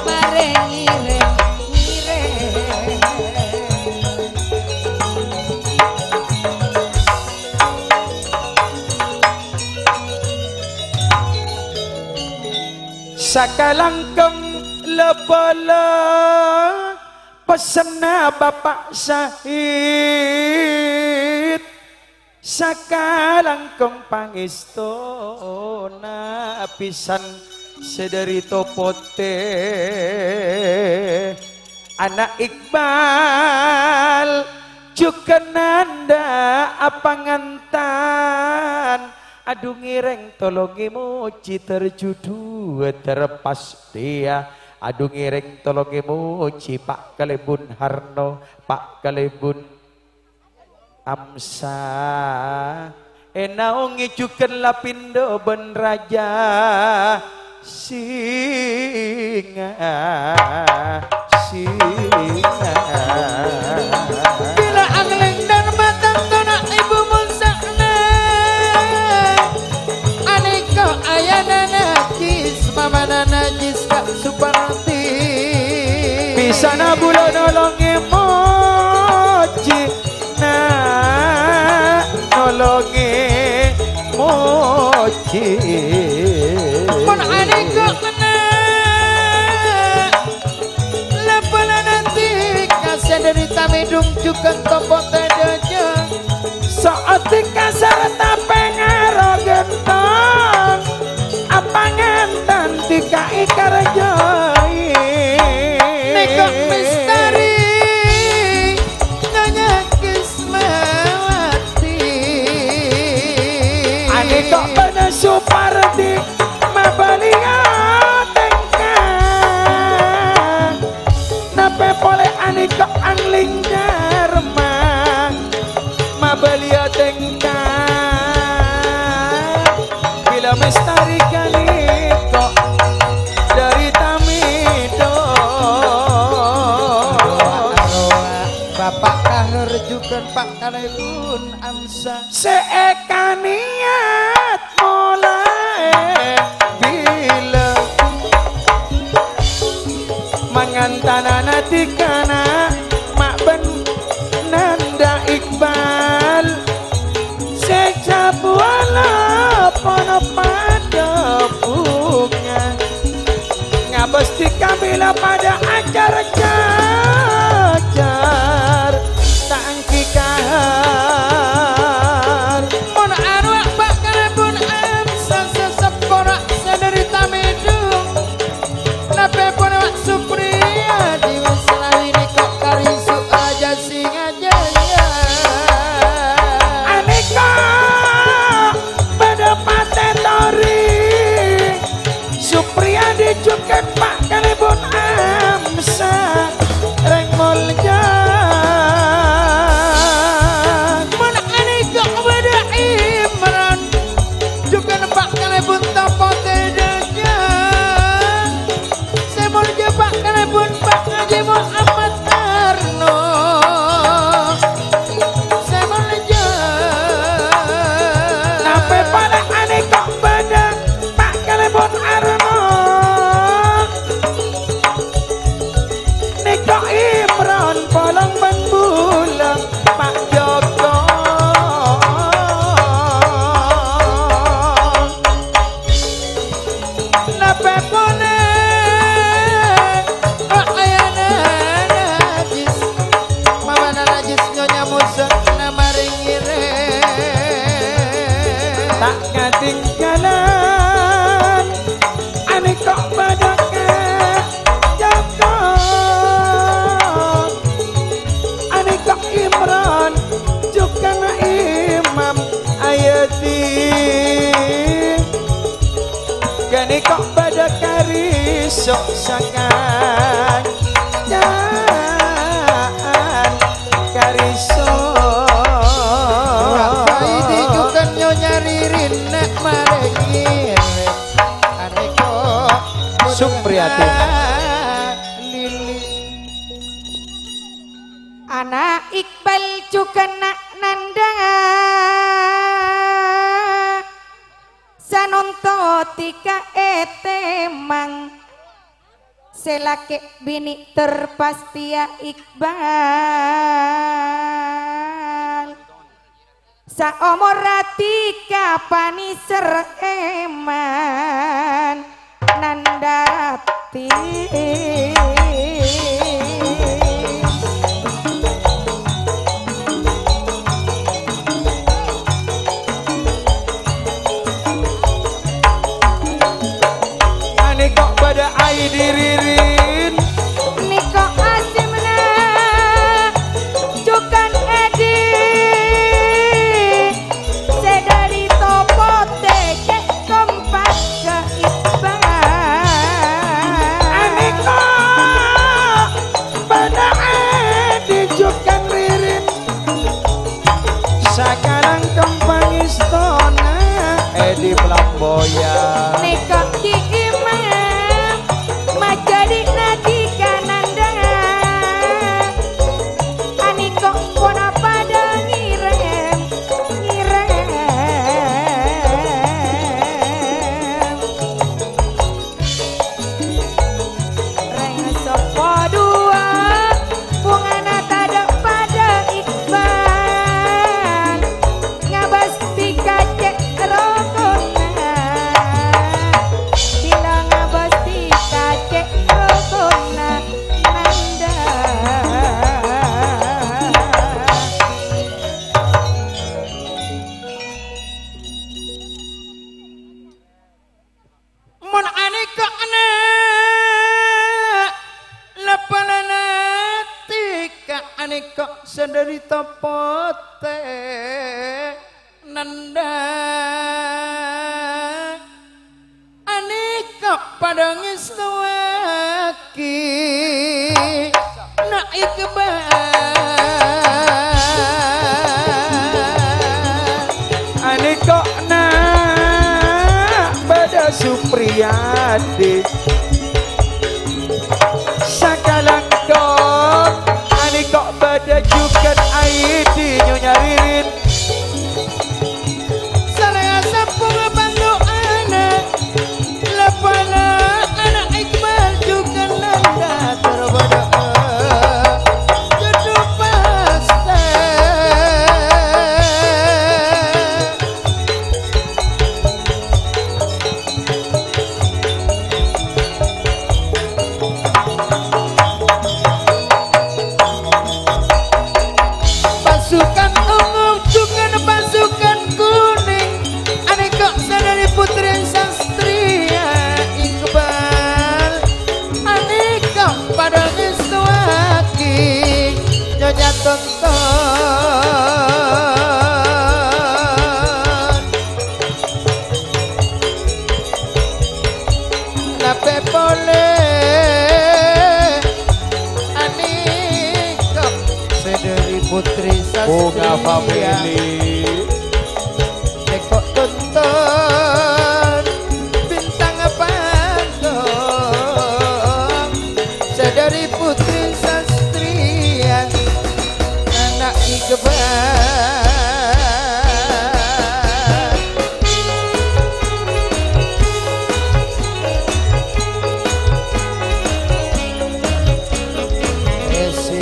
marè ngèrèng-ngèrèng. Sakalangkong la-bâlâ pessenna Bapa' Sahid. Sakalangkong pangèstona pisan sè dhâri Topotè. Ana' Iqbal, jhughân Nanda apangantan. Adu ngèrèng tolongè mojhi terjudhu terpastèya. Adu ngèrèng tolongè mojhi Pa' Kalèbun Harno, Pa' Kalèbun Amsa, ènaongè jhughân Lapindho bân Rajâ Singa, Singa. Bilâ anglèng dâr matang tona' ibu monsa'na. Anèko ayana Najis, mamana Najis Ka' Suparti. Pisana bulâ nolongè mojhi, na' nolongè mojhi. Mon anèko kennèng, la-bâlâ nanti kasè dhâri Tamèdung jhughân Topotè dhâjâ. Saodhi kasarta pèngaro ghântong, apangantan dikaè karjâi. Nèko misteri Nyonya Kismawati. Anèko bâdâ Suparti mabâliyâ tèngka. Napè polè anèko anglèng dâr ma-, mabâliyâ tèngka. Bilâ misteri ghânèko dhâri Tamèdung. Bapa' Kahur jhughân Pa' Kalèbun Amsa. Sè èkanèyat molaè bilâ mangantanana dikana ma' bân Nanda Iqbal. Sè jhâbuwâ la pono padâ bhunga. Ngabâs dikabila padâ ajhâr-jhâjhâr, ta' ènggi kahar. Mon arowa Pa' Kalèbun Amsa sè seppona sè dhâri Tamèdung, napè pon Wa' Supriyadi wis lahèr nèko karè su' ajâ sè ngajâjâ. Anèko padâ patè tori. Supriyadi jhughân Pa' Kalèbun Amsa. Tinggalan anèka bâdâ ka Joko, anèka Imron, jhughân Imam Ayati. Ghânèka bâdâ karèsok sakancan. Karèsok. Saidi jhughân Nyonya Ririn nè' marè ngèrèm. Anèka Supriyati. Lili. Ana' Iqbal jhughân na' Nanda. Sanonto tika ètèmang. Sè lakè' binè' terpastèya Iqbal. Saomor tika panèser èman Nandati. Anèka bâdâ Aidi Ririn. Nèka asèmana jhughân Edi sè dâri Topo Tèkè kompak ka Iqbal. Anèka bâdâ Edi jhughân Ririn. Sakalangkong pangèstona Edi Pelamboyan. Nèka Ki Imam majâdi nadi ka Nanda. Anèka pona padâ ngèrèm, ngèrèm. Rèng soppo duwâ', bhungana tadâ' padâ Iqbal. Ngabâs tika cè' rokona, bilâ ngabâs tika cè' rokona, Nanda. Mon anèka ana' la palana tika anèka sè dâri Topo Tè Nanda. Anèka padâ ngèstowaghi. Na' Iqbal. Anèka na' bâdâ Supriyadi. Sakalangkong anèka bâdâ jhughân Aidi Nyonya Ririn. Sareng asabbhunga pandu'âna. Lapana ana' Iqbal jhughân Nanda ter bâdâ'â jhudhu pastè. Pasukan ungu jhughân pasukan kuning, anèka sè dâri putri sastriya Iqbal, anèka padâ ngèstowaghi Nyonya Tonton. Napè polè anèka sè dâri putri Bunga sastriya. Family. Tèko' Tonton, bintang pandong. Sè dâri putri sastriya, ana' Iqbal. Esi.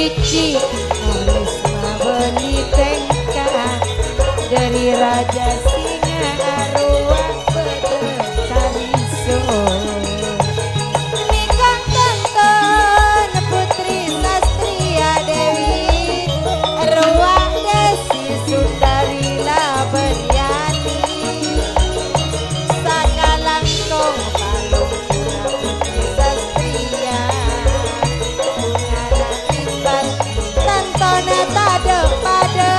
Cici, oles mabâli tèngka, dâri Rajâ Singa arowa bâdâ kariso. Nèka kantun Putri Sastriya Dewi, rowa Desi Sundari Labanyani. Sakalangkong palong Putri Sastriya, bungana imbal, tantona tadâ' padâ.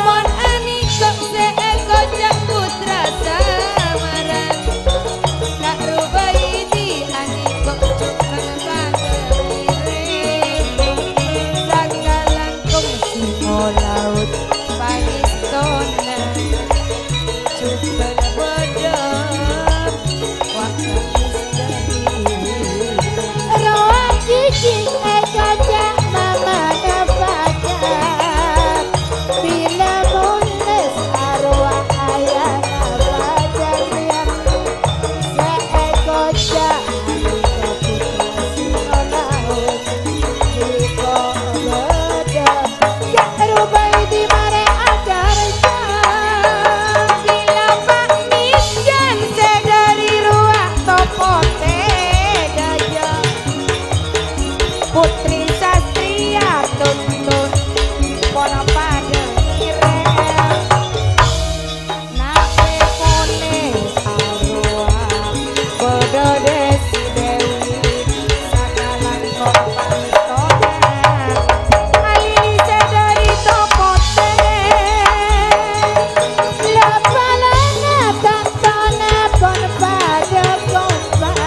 Mon anèko sè èkoca' putra samaran, ta' robaè dhi anèko cokor padâ mirèng. Sakalangkong singo laut pangèstona. Jubel bodho, wah, misteri. Rowa cici èkoca' mamana pacar. Bilâ molès arowa ayana pacar, sè èkoca' anèka putra singo laut. Iko bodho. Cè' robaè dhi marè acarca. Bilâ pa' mèjjhân sè dâri rowa to potè dâjâ. Putri Sastriya tuntun, pon padâ ngèrèng. Napè polè arowa bâdâ Desi Dewi, sakalangkong pangèstona. Alili sè dâri to potè, la-bâlâna tantona pon padâ kompak.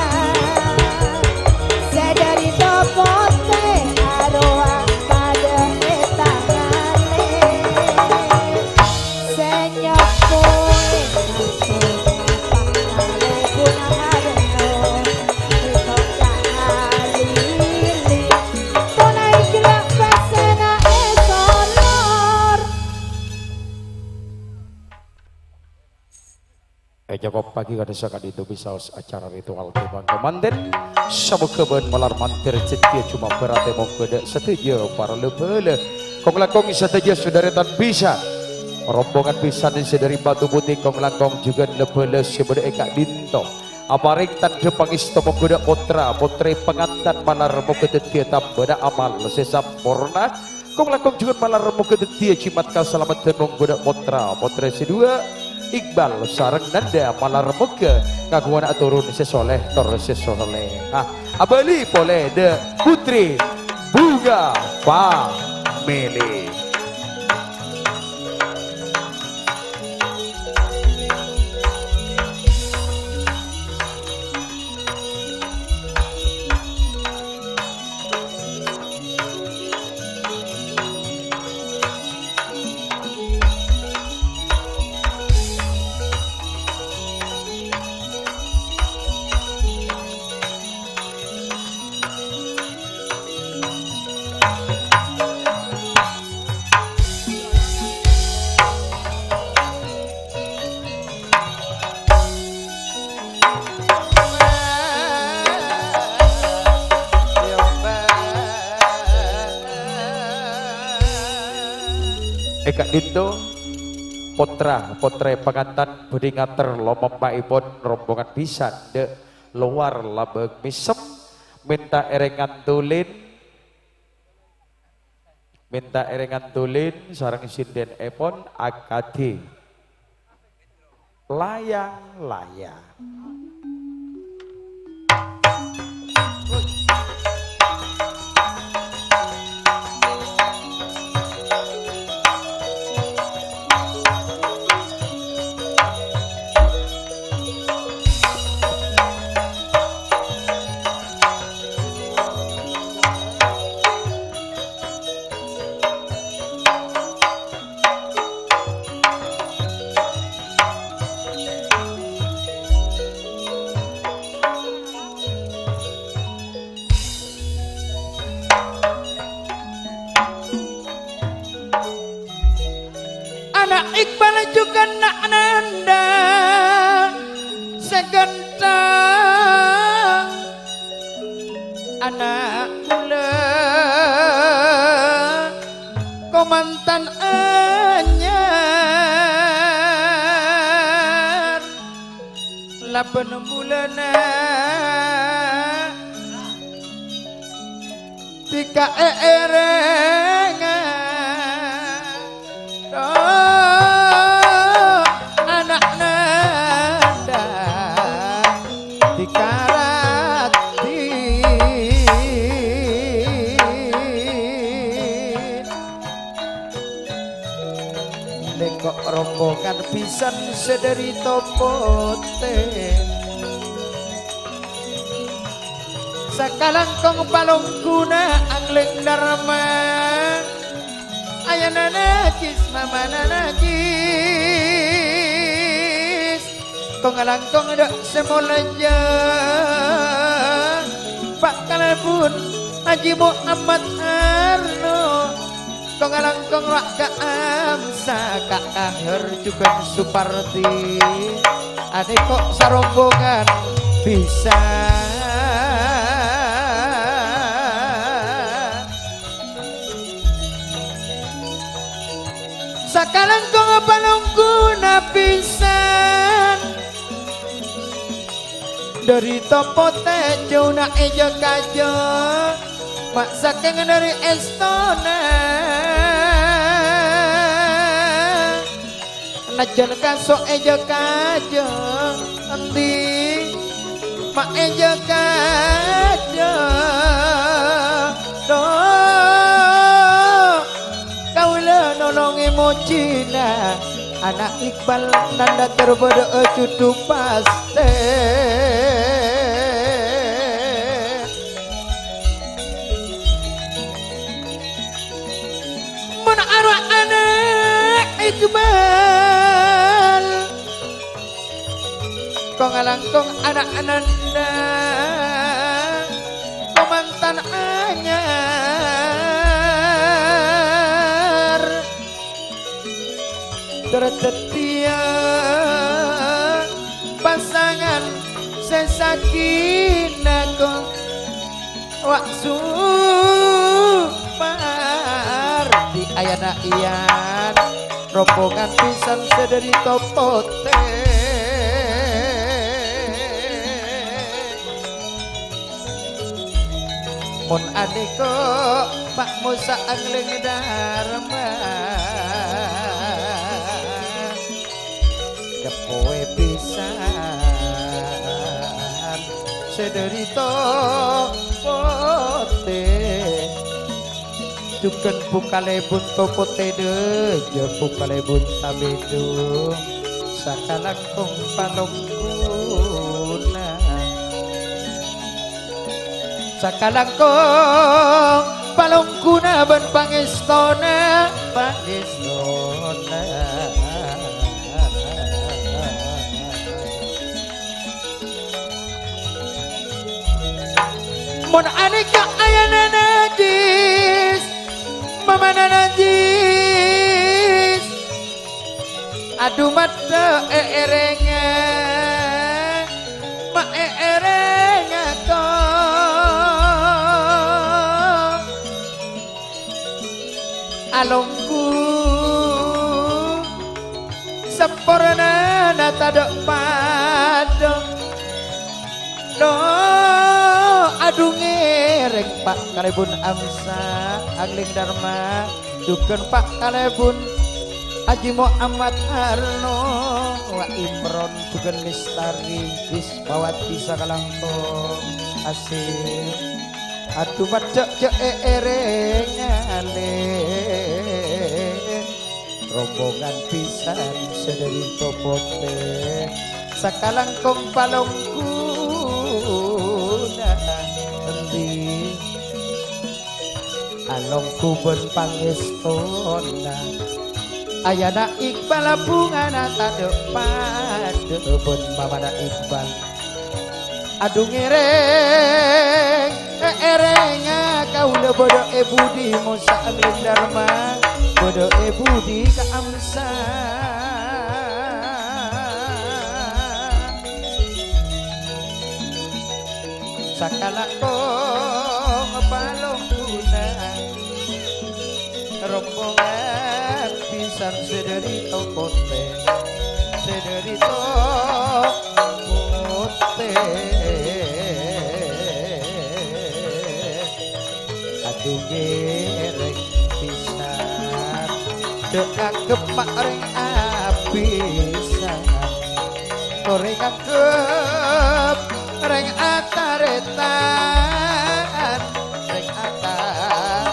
Sè dâri to potè arowa padâ ètangalè. Sè nyopoè kanto kapang kalè ghuna arèno, èkoca' alili, tona ègellâ' pèssèna èsolor. Ècokopaghi ka'dinto bisaos acara ritual tèmbhâng kamantèn. Samoghâ bân malar mandhâr jhâddhiyâ coma bhârâtè mongghu dâ' sadhâjâ para la-bâlâ. Kong-langkong sadhâjâ saudara tan bisa. Rombongan bhisan sè dâri Batu Putih kong-langkong jhughân la-bâlâ sè bâdâ è ka'dinto. Aparèng tandhâ pangèsto mongghu dâ' pottra, pottrè pangantan malar moghâ dhâddhiyâ tambâna amal sè samporna. Kong-langkong jhughân malar moghâ dhâddhiyâ jimat kasalameddhân mongghu dâ' pottra, pottrè sè duwâ', Iqbal sareng Nanda malar moghâ ngaghunga ana' toron sè soleh tor sè solehah. Abâli polè dâ' Putri Bunga Family. È ka'dinto, pottra, pottrè pangantan bhâdhi ngater lomampa'èpon rombongan bhisan dâ' lowar lambâng mèsem, mènta èrèng ngantulin, mènta èrèng ngantulin sareng sèndhennèpon akadhi layang-layang. Ana' Iqbal jhughân na' Nanda sè ganteng, ana' kaulâ. Mantan anyar labân bulâna dhika èèrènga, dhu, ana' nandhâ dhika raddhin. Lèngko' rombongan bhisan sè dhâri Topotè. Sakalangkong palongguna anglèng dharma. Ayana nangès, mamana nangès. Kong-langkong dâ' sè molja, Pa' kalèbun Haji Muhammad Arno. Kong-langkong ra' ka'amsa, Ka' Kahar jhughân Supardi. Anèko' sarombongan bhisan. Sakalangkong palongguna bhisan. Dhâri Topotè jhâuna èjâ-kajâ, ma' sakèng dhâri èstona. Najjhân kaso' èjâ-kajâ, endi ma' èjâ-kajâ. Dhu, kaulâ nolongè mojina ana' Iqbal nandhâ terbâdâ'â jhudhu pastè. Mon arowa ana' Iqbal, kong-langkong ana' nandhâ, kong mantan anyar. Ter dhâddhiyâ pasangan sè sakinah, kong wa' Supardi ayana iyan rombongan bhisan sè dhâri Topotè. Mon anèko' Pa' Mosa anglèng dharma, èpowè bhisan sè dhâri Topotè. Jhughân bu-kalèbun Topotè dhâjâ, bu-kalèbun Tamèdu, sakalangkong palongguna. Sakalangkong palongguna bân pangèstona, pangèstona. Mon anèka ayana najis, mamana najis. Adhu maddhâ èèrènga, ma' èèrènga kong. Alongghu sapornana tadâ' padâ. Lo, adhu ngèrèng, Pa' kalèbun Amsa, anglèng dharma, jhughân Pa' kalèbun Haji Muhammad Arno, wa' Imron, jhughân Lestari, Wismawati sakalangkong, asèh. Adhu maddhâ jhâ' èèrènga lè. Rombongan bhisan sè dhâri Topotè, sakalangkong palongguna endi. Alongghu bân pangèstona. Ayana Iqbal bhungana tadâ' padâ bân mamana Iqbal. Adhu ngèrèng, èèrènga kaulâ bâdâ è budi, Mosa anglèng dharma, bâdâ è budi ka Amsa. Sakalangkong palongguna. Ro Rombongan pisan sè dhâri Topotè, sè dhâri Topotè. Adu ngèrèng pisan, dâ' kagem ma' rèng abhisan. Torè nganggep rèng atarètan, rèng atarètan.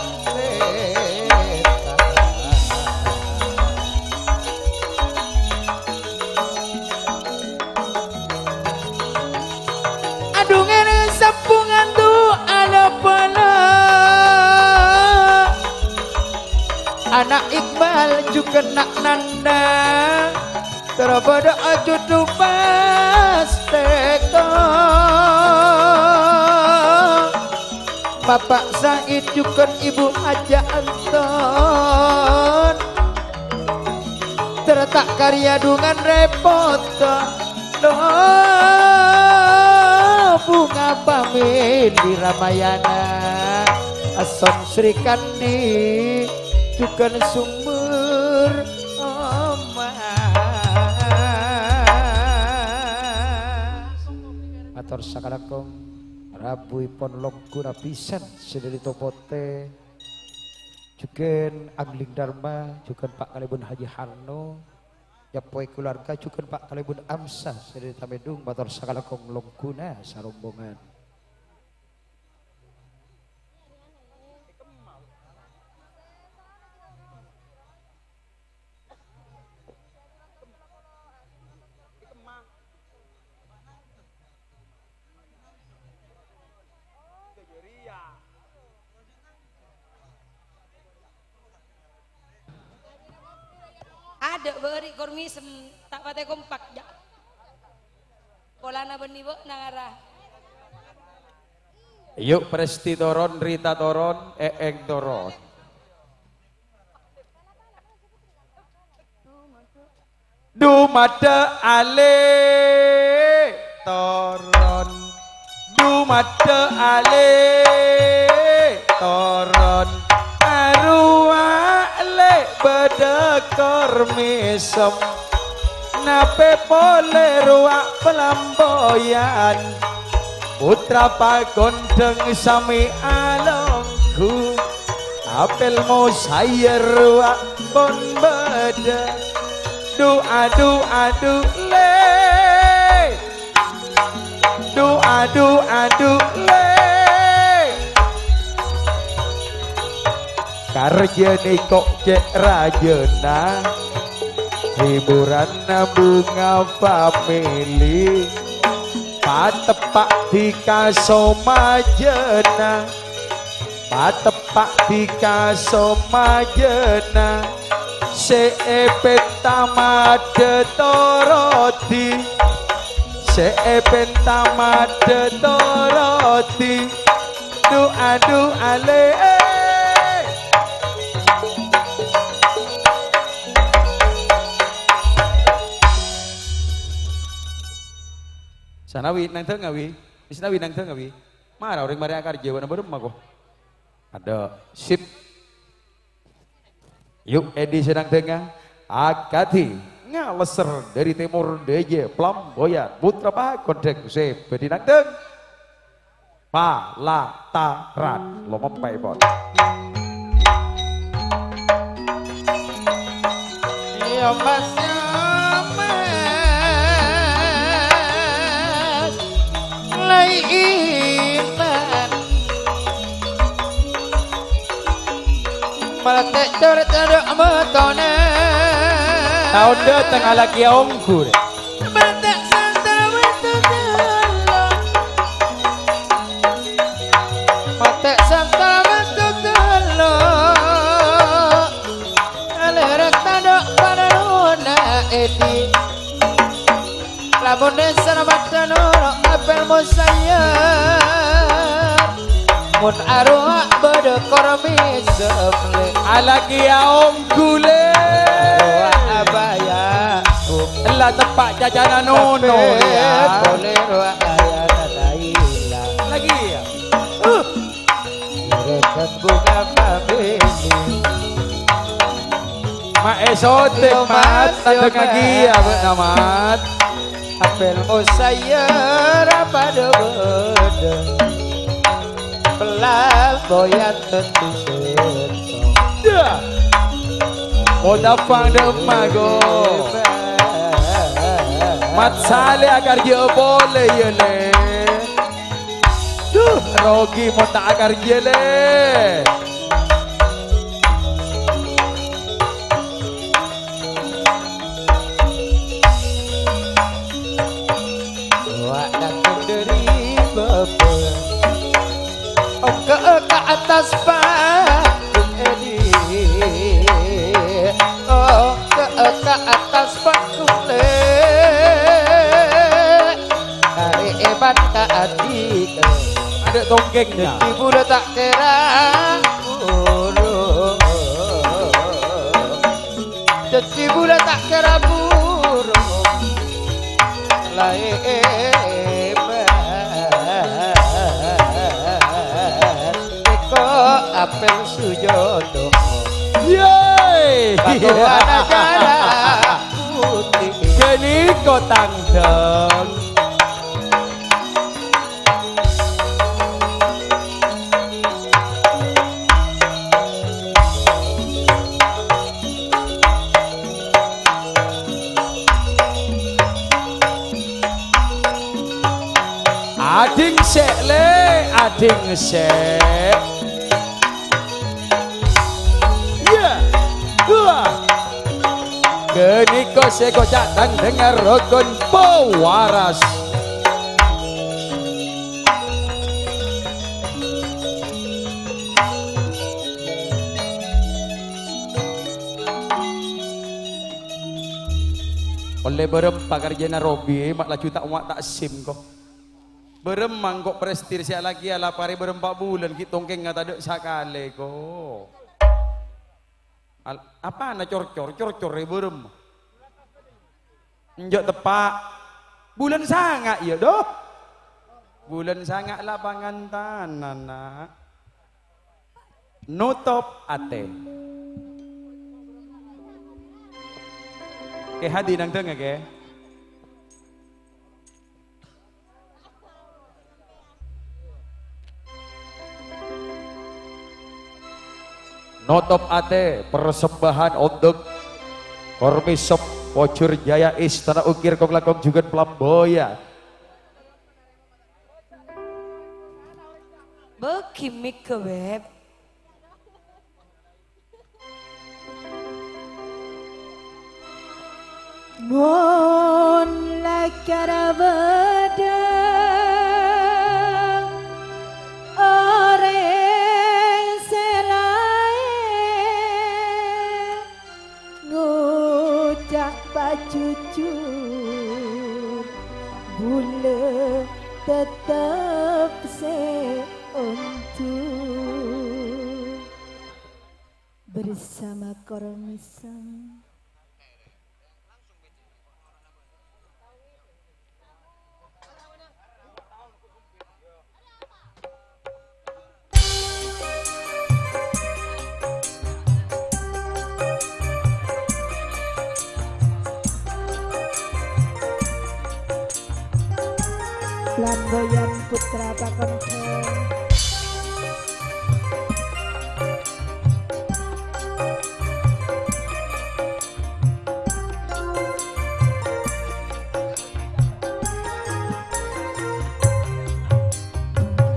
Adhungèn sabbhungan du'a la-bâlâ. Ana' Iqbal jhughân na' Nanda. Terro bâdâ ajudhu pas tèko. Bapa' Said jhughân Ibu Haja Anton. Terro ta' karè adhungan rèpot. Lo, bhunga pamèlè Ramayana. Ason Srikandi jhughân Sumber Omas. Mator sakalangkong, rabuèpon longghuna pisan sè dhâri Topotè, jhughân Angling Dharma, jhughân Pa' kalèbun Haji Hanno, nyapowè kalowarga, jhughân Pa' kalèbun Amsa, sè dhâri Tamèdung, mator sakalangkong longghuna sarombongan. Adâ' bâri' kormisem ta' patè kompak, jâ'. Polana bânnè bâ'na ngara. Yu', Presti toron, Rita toron, Eeng toron. Du maddhâ alè toron, du maddhâ alè toron, arowa lè' bâdâ kormisem, napè polè rowa palamboyan, pottra pakondhâng samè alongghu. Apel mosayer wa' pon bâdâ. Du, adu, adu, lè. Du, adu, adu, lè. Karjâ nèko cè' rajâna. Hiburanna bhunga pamèlè. Pateppa' dhika somajâna. Pateppa' dhika somajâna, sè èpènta maddhâ torodhi, sè èpènta maddhâ torodhi. Du, adu, alè. Sanawi nang dâ' ngawi, wis nawi nang dâ' ngawi. Mara orèng marè akarjâ bâ'na bârâmma, ko? Adâ', sip. Yu', Edi sè nang dâ' nga-, akadhi ngalesser dâri tèmor dâjâ, Plamboyan, pottra pakondhâng sè bâdhi nang dâ'. Palataran, lo mompa'èpon. Iya, Mas, iya, Mas. Lai iman. Malah tè' coret adâ' matona. Taon dâteng alakèya ongghu, rè. Malah tè' santa wettu tello'. Malah tè' santa wettu tello'. Alèrèk tadâ' panalona èdi. Lamun èsana maddhâ noro' apel mosayer, mon arowa bâdâ kormi sèmlè. Alakèya ongghu, lè. Arowa abaya, Bu. Ella teppa' cacana nono, tapè ya. Polè rowa ayana Naila. Lagi, ya. Uh. Juragan bhunga pamèlè. Ma' èsotèk, Mat. Tandhângaghi, ya, bâ'na, Mat. Apel Musayyar padâ bâdâ. Pelamboyan tetu settong. Ya. Modapang dâ' emma, go. Mat Saleh akarjâ polè, ya, Lè. Duh, rogi mon ta' akarjâ, Lè. Wa' nanggung dhâri bâbâ. Ongghâ'â ka attas panggung, Èdi. Ongghâ'â ka attas panggung, Lè. Karè èpan ka adi'. Adâ' tongkèngnga. Dhâddhi bulâ ta' kèra burung. Dhâddhi bulâ ta' kèra burung. Laèbât tèko apel sujodo. Yey! Patowana jala putih. Ghânèka tandhâng. Adhing sè', Lè', adhing sè'. Iyâ. Wah. Ghânèka sè èkoca' tandhângnga rokon pawaras. Ollè bârâmpa karjâna Robi, ma' laju ta' owa' ta' sim, ko. Bârâmma engko' prestir sè alakèya la parè bârâmpa bulân ghi' tongkèngnga tadâ' sakalè, ko. Al-, apana cor-cor? Cor-cor è bârâmma? Enjâ' teppa'. Bulân sanga', iyâ, do. Bulân sanga' la pangantanan, na'. Notop atè. Kè Hadi nang dângngâ, Kè. Notop atè, persembahan untuk Kormisop Pojur Jaya Istana Ukir Kong Langkong Jhughân Pelamboyan. Bâ gimik kè, Beb. Mon lakar bâdâ orèng sè laèn ngoca' pajhujhur, bulâ tettep sè ondur. Bersama Kormisang. Flamboyan Putra Pakontho.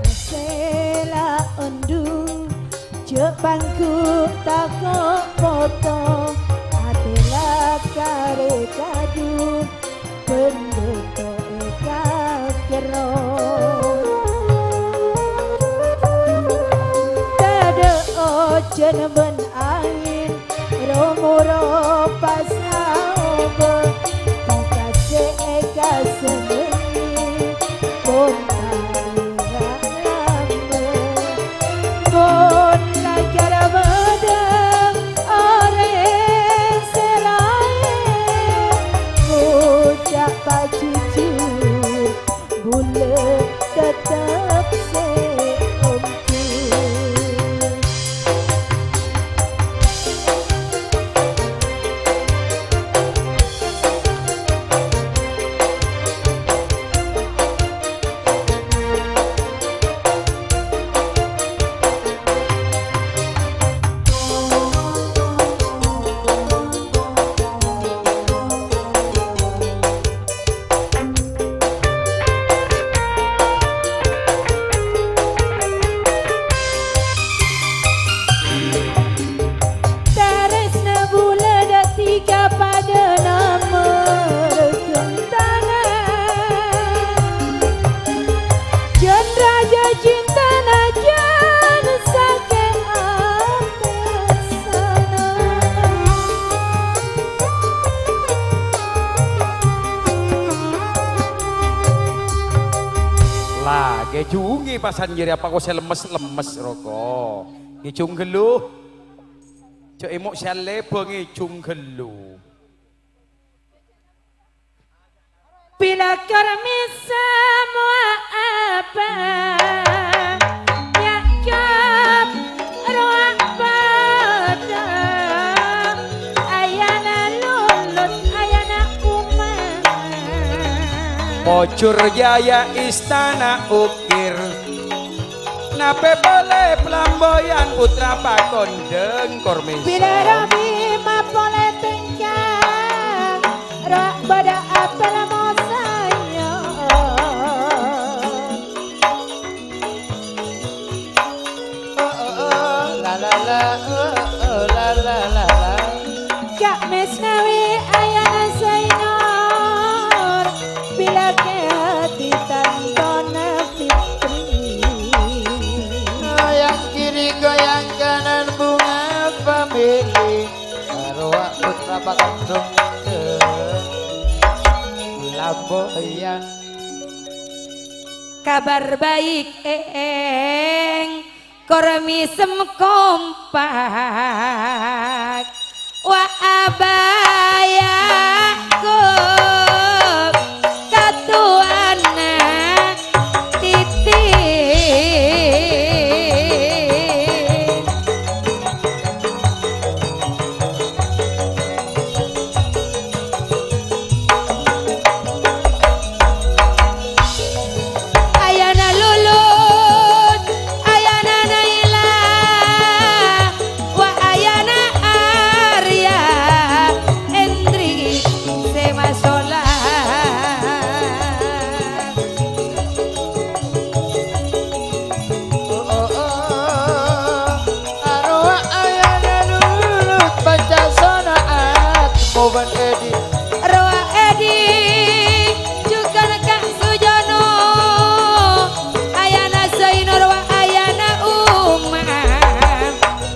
Sè la ondu, jhâ' pangghu tako' poto, atè la karè kadhu. Bân bâto è kakerro. Tadâ' ojhân bân angèn, ro-moro pas aobâ. Kakasè' èkasennengngè, pon tarèra lambâ'. Mon lakar bâdâ orèng sè laèn ngoca' pajhujhur, bulâ tettep sè ondur. Pasan jârèya apa kok sè lemmes-lemmes, roko. Ngèjhung ghâllu. Jhâ' èmo' sè alèbâ ngèjhung ghâllu. Bilâ kèra mèsem wa apa, nyakep rowa padâ, ayana lulut, ayana uma. Pojur Jaya Istana Ukir. Napè polè Pelamboyan Putra Pakondeng, Kormisa. Bilâ Rabi mapolè tèngka, ra bâdâ apèl mosaya. Oh, oh, oh, la, la, la, oh, oh, la, la, la, la. Cak Mesnawi ayana Zainur, bilâ kèya ditantona Fitri. Goyang kiri, goyang kanan, bunga famili. Arowa putra pakandhung, Lamboyan. Kabar baik, Eng. Kor mèsem kompak, wa abaya kok katowana Titi. Ayana Lulut, ayana Naila, wa ayana Arya, Endri sè masola. Oh, oh, oh. Arowa ayana Lulut, Pancasona Atmo bân Edi. Rowa Edi, jhughân Ka' Sujono. Ayana Zainur wa ayana Uma,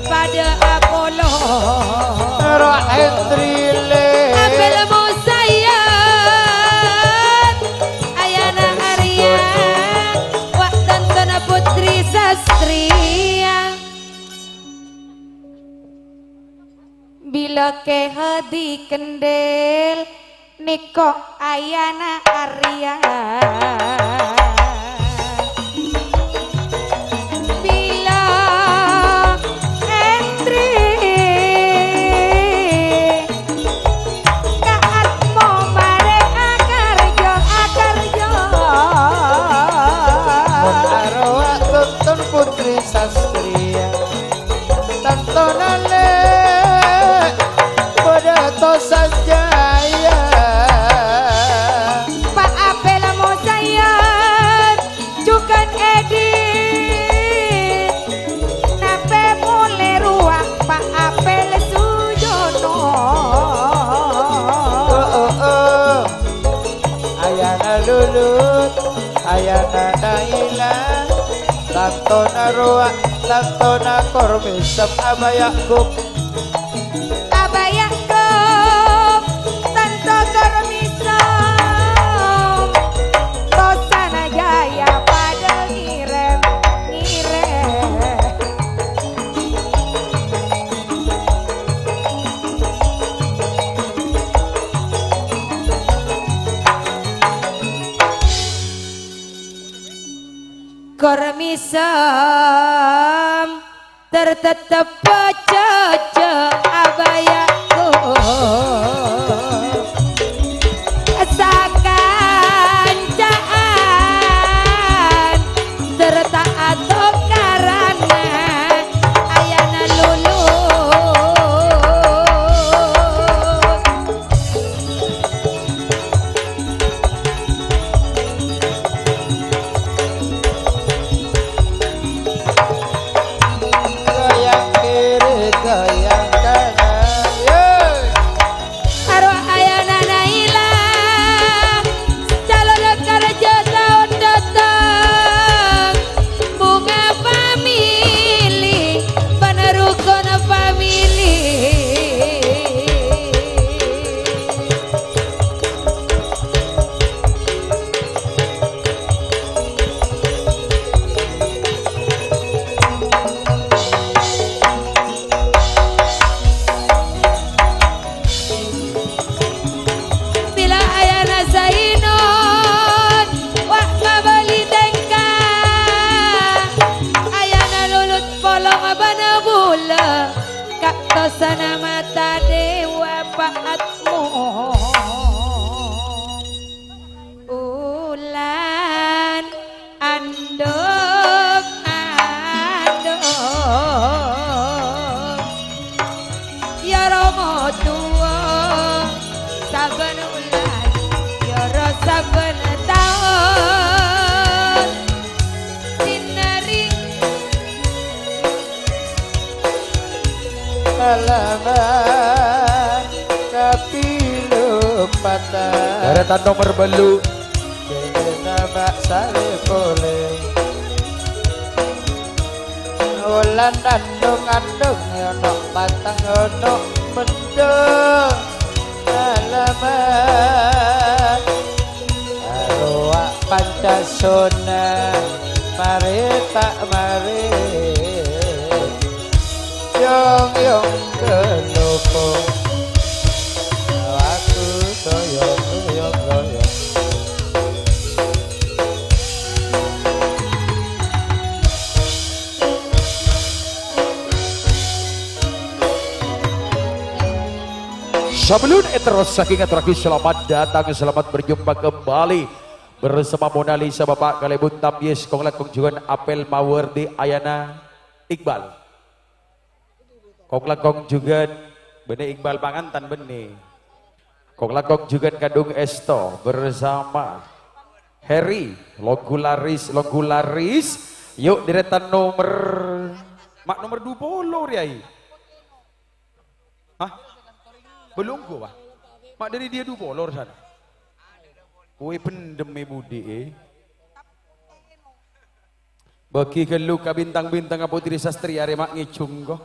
padâ apolong. Rowa Hendrile. Apèl Musayyab, ayana Arya, wa tantona Putri Sastriya. Bilâ kèya dikendel, nèko ayana Arya. Bilâ Endri ka Atmo marè akarjo, akarjo. Mon arowa tonton Putri Sastriya. Tantona lè' padâ to sajâ, iyâ. Pa' apèl Musayyab, jhughân Edi. Napè polè rowa Pa' apèl Sujono. Oh, oh, oh. Ayana Lulut, ayana Naila, tantona rowa, tantona Kor mèsem abaya kok. Abaya kok, tanto Kor mèsem. Tosana jârèya padâ ngèrèm, ngèrèm. Kor mèsem ter tettep jâjâ abayaku. Sakanca'an ter ta' atokaranna ayana Lulut. Goyang kiri, Tosana mata dewa paatmu. Ulan andung-andung. Ya Rama Tuwa, saben ulan, ya ra saben taon. Sinaring Alamat kapilupatan. Deretan nomer bâllu'. Dene nabak sare pole. Wulan andung-andung, ono patang, ono mendung. Alamat. Arowa Pancasona, mare ta' mare. Yong-yong ka lopong. Aku toyong, toyong, toyong. Sabellun èterrossaghi, ngatorraghi selamat datang, selamat berjumpa kembali bersama Mona Lisa, Bapak Kalèbun Tamyes, kong-langkong jhughân Apel Mawardi Ayana Iqbal. Kong-langkong jhughân bânnè Iqbal pangantan bânnè. Kong-langkong jhughân Kandung Esto bersama Heri, longghu laris, longghu laris. Yuk, deretan nomer, ma' nomer du polo, Riyai. Hah? Bâllu' ongghu, Pak. Ma' dhâri dhiyâ du polo, San? Kowe pendem è budi, eh. Bâgi ghâllu ka bintang-bintang Putri Sastri arè ma' ngèjhung, ko.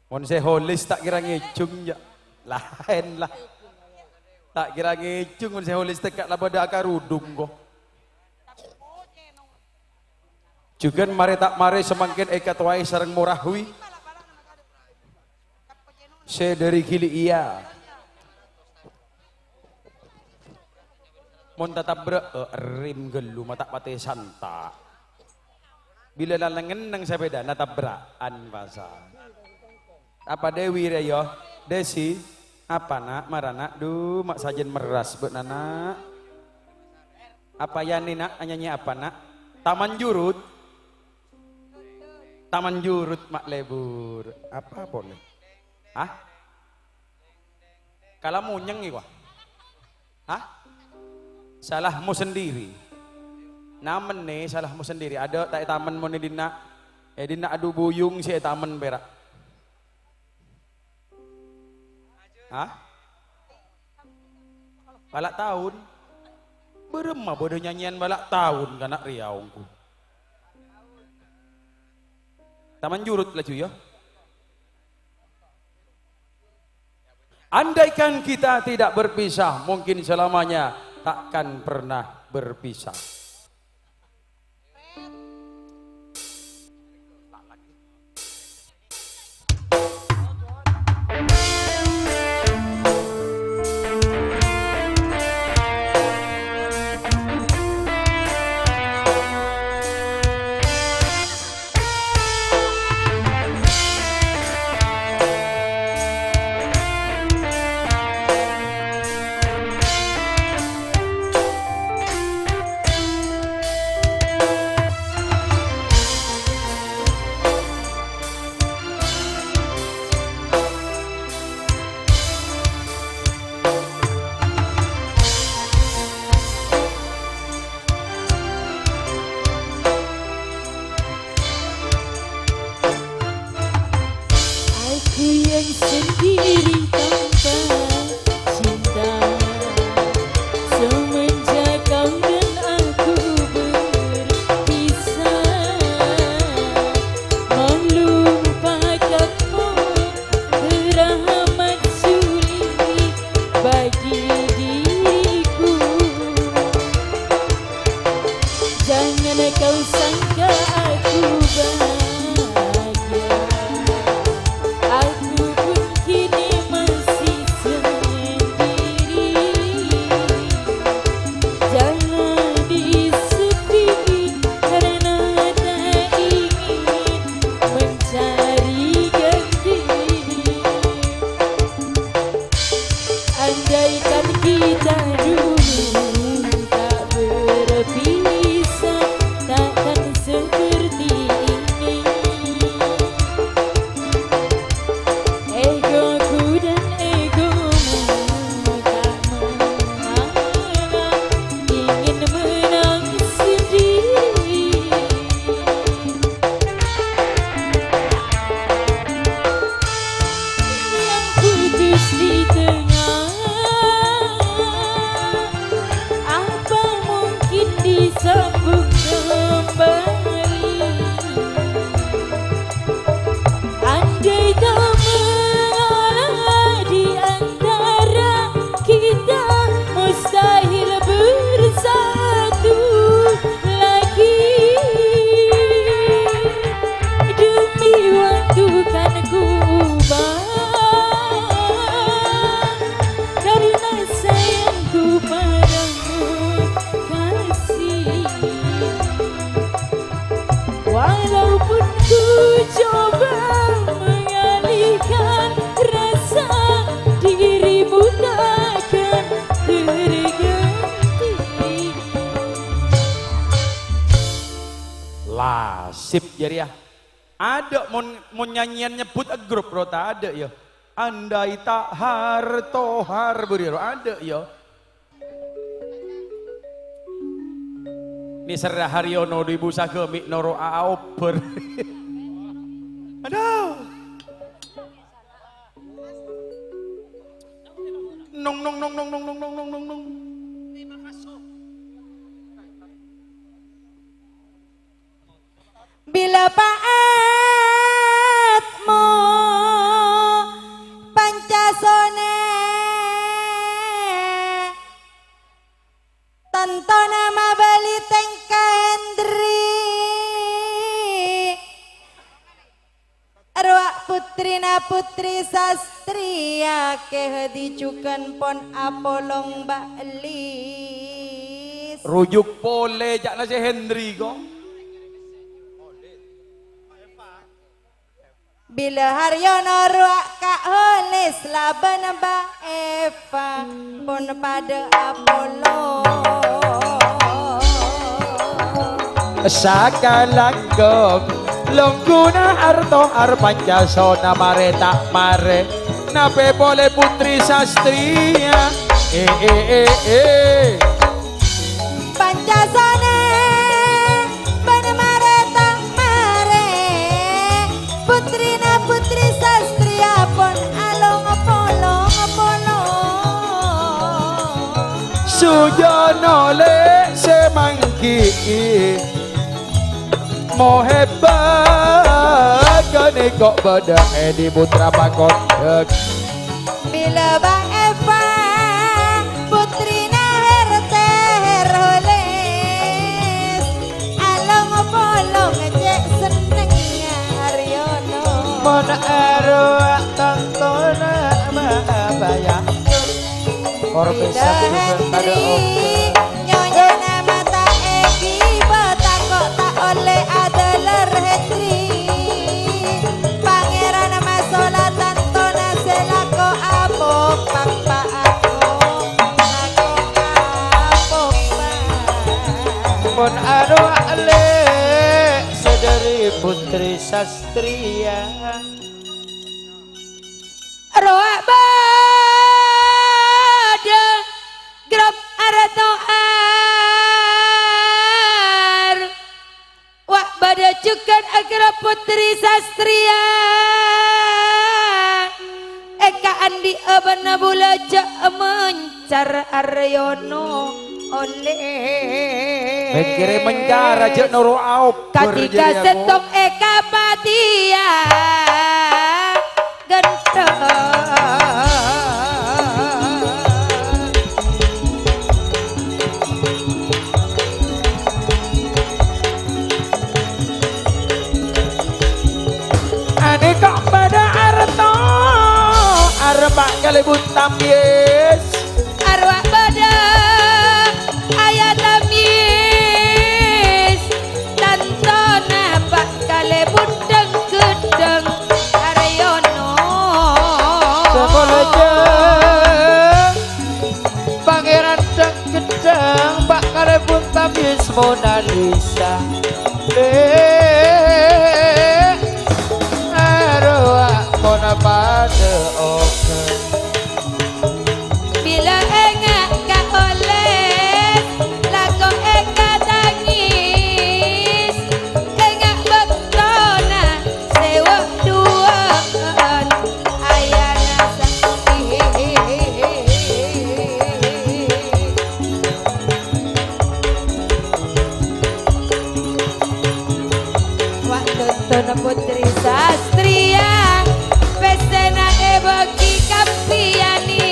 Mon sè holis ta' kèra ngèjhung, ya. Laèn, la. Ta' kèra ngèjhung, mon sè holis tekka' la padâ akarudung, ko. Jhughân marè ta' marè samangkèn èkatowaè sareng Morahwi. Sè dhâri Gili Iya. Mon tatabrak, eh, rem ghâllu, ma' ta' patè santa'. Bilâ la neng-enneng sapèdana tabra'an, pasa. Apa Dewi rè, yo? Desi, apa, Na'? Mara, Na'. Du, ma' sajân merras bâ'na, Na'. Apa Yani, Na'? Anyanyi apa, Na'? Taman Jurut. Taman Jurut, ma' lebur. Apa polè? Hah? Kala monyèng, wa. Hah? Salahmu sendiri. Namennè salahmu sendiri. Adâ' ta' è taman mon è dinna'? È dinna' adhu buyung sè è taman pèra'. Hah? Bâlâ' taon? Bârâmma bâdâ nyanyian bâlâ' taon kana' rèya ongghu? Taman Jurut laju, ya. Andaikan kita tidak berpisah, mungkin selamanya takkan pernah berpisah. Aku yang sendiri tanpa cinta, semenjak kau dan aku berpisah, maklum pakatmu teramat sulit bagi diriku. Jangan kau sangka aku bahagia. Aku pun kini Sip, jârèya. Adâ' mon, mon nyanyian nyebbhut grup ro ta' adâ', yâ. Andai ta' har-tohar bâriyâ ro adâ', yâ. Nèserra Haryono dhu èbu sagâ' mè' noro' aobâr. Adâ'. Nong, nong, nong. Bilâ pa'atmo Pancasona, tantona mabâli tèngka Hendri. Arowa' puttrina Putri Sastriya kèhâ dhi jhughân pon apolong bâ'lis. Rujuk polè ca'na sè Hendri, ko'. Bilâ Haryono rowa' ka Holis labân Mbak Eva pon padâ apolong. Sakalangkong, longghuna artohar Pancasona marè ta' marè. Napè polè Putri Sastriya. Eh, eh, eh, eh. Pancasona bân marè ta' marè. Putrina Putri Sastriya pon along polong-polong. Sujono lè' sè mangghi'i. Mohebbâ ghânèka bâdâ è dhi Putra Pakondhâk. Bilâ Mbak Eva, putrina Herter Holis, along-polong cè' sennengnga Haryono. Mon arowa' tantona ma' abâjâ. Kor bisa Bilâ Hendri, nyonyana mata èghibâ, tako' ta' ollè adhâlâr Hendri. Pangèran masola tantona sè lako apopak, pa' ako, lako apopak. Mon arowa' lè' sadhâri Putri Sastriya. Rowa' bâdâ grup artohar. Wa' bâdâ jhughân grup Putri Sastriya. Èkaandi'â bân bulâ jhâ' mencar Aryono ollè. Mèkkèrè mencar, jhâ' noro' aobâr. Kadhi jârèya, Bu. Kasettong è kapatèyan ghântheng. Anèka bâdâ arta arpa' kalèbun tamyis. Arwah bâdâ ayah tamyis. Tantona pa' kalèbun dhâng-ghedhâng Aryono. Sakolajâng Pangèran dhâng-ghedhâng pa' kalèbun tamyis Mona Lisa. Eh, arowa' ponapa dhâ' oghâ. Bilâ enga' ka ollè, lako enga' tangis, enga' bâktona sè wâ'-duwâ'ân ayana sakè'. Wa' tontona Putri Sastriya, pèssèna èbâgi kabbhiyânè.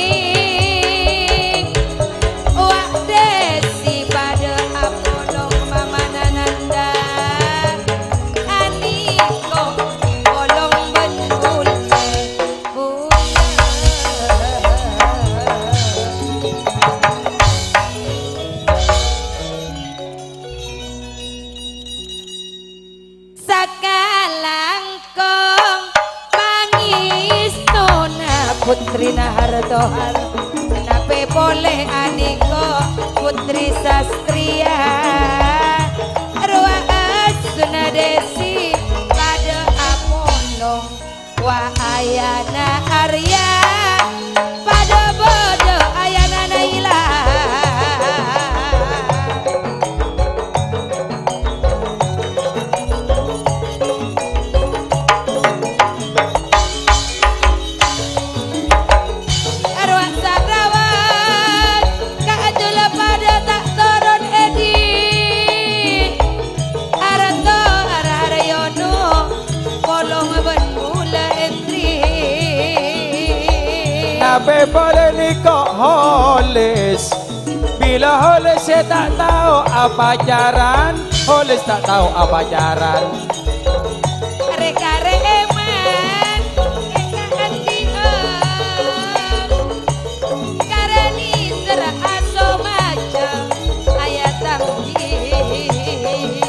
Wa' dhâsi padâ apolong mamana Nanda, anèko polong bân bulâ. Sakalangkong pangèstona putrina Hartohar, napè polè anèko putri sastriya, rowa asna Desi Wa ayana Arya, padha-padha ayana Naila. Arwah Sarawak, kaajula padha ta' toron edi. Aranto arah Rayono, polong bân mula entri. Napè polè nèko Holis? Bilâ Holis sè ta' tao apacaran, Holis ta' tao apacaran. Rè-karè èman, ènga' andi'ân. Karani sera aso macam ayat tamji.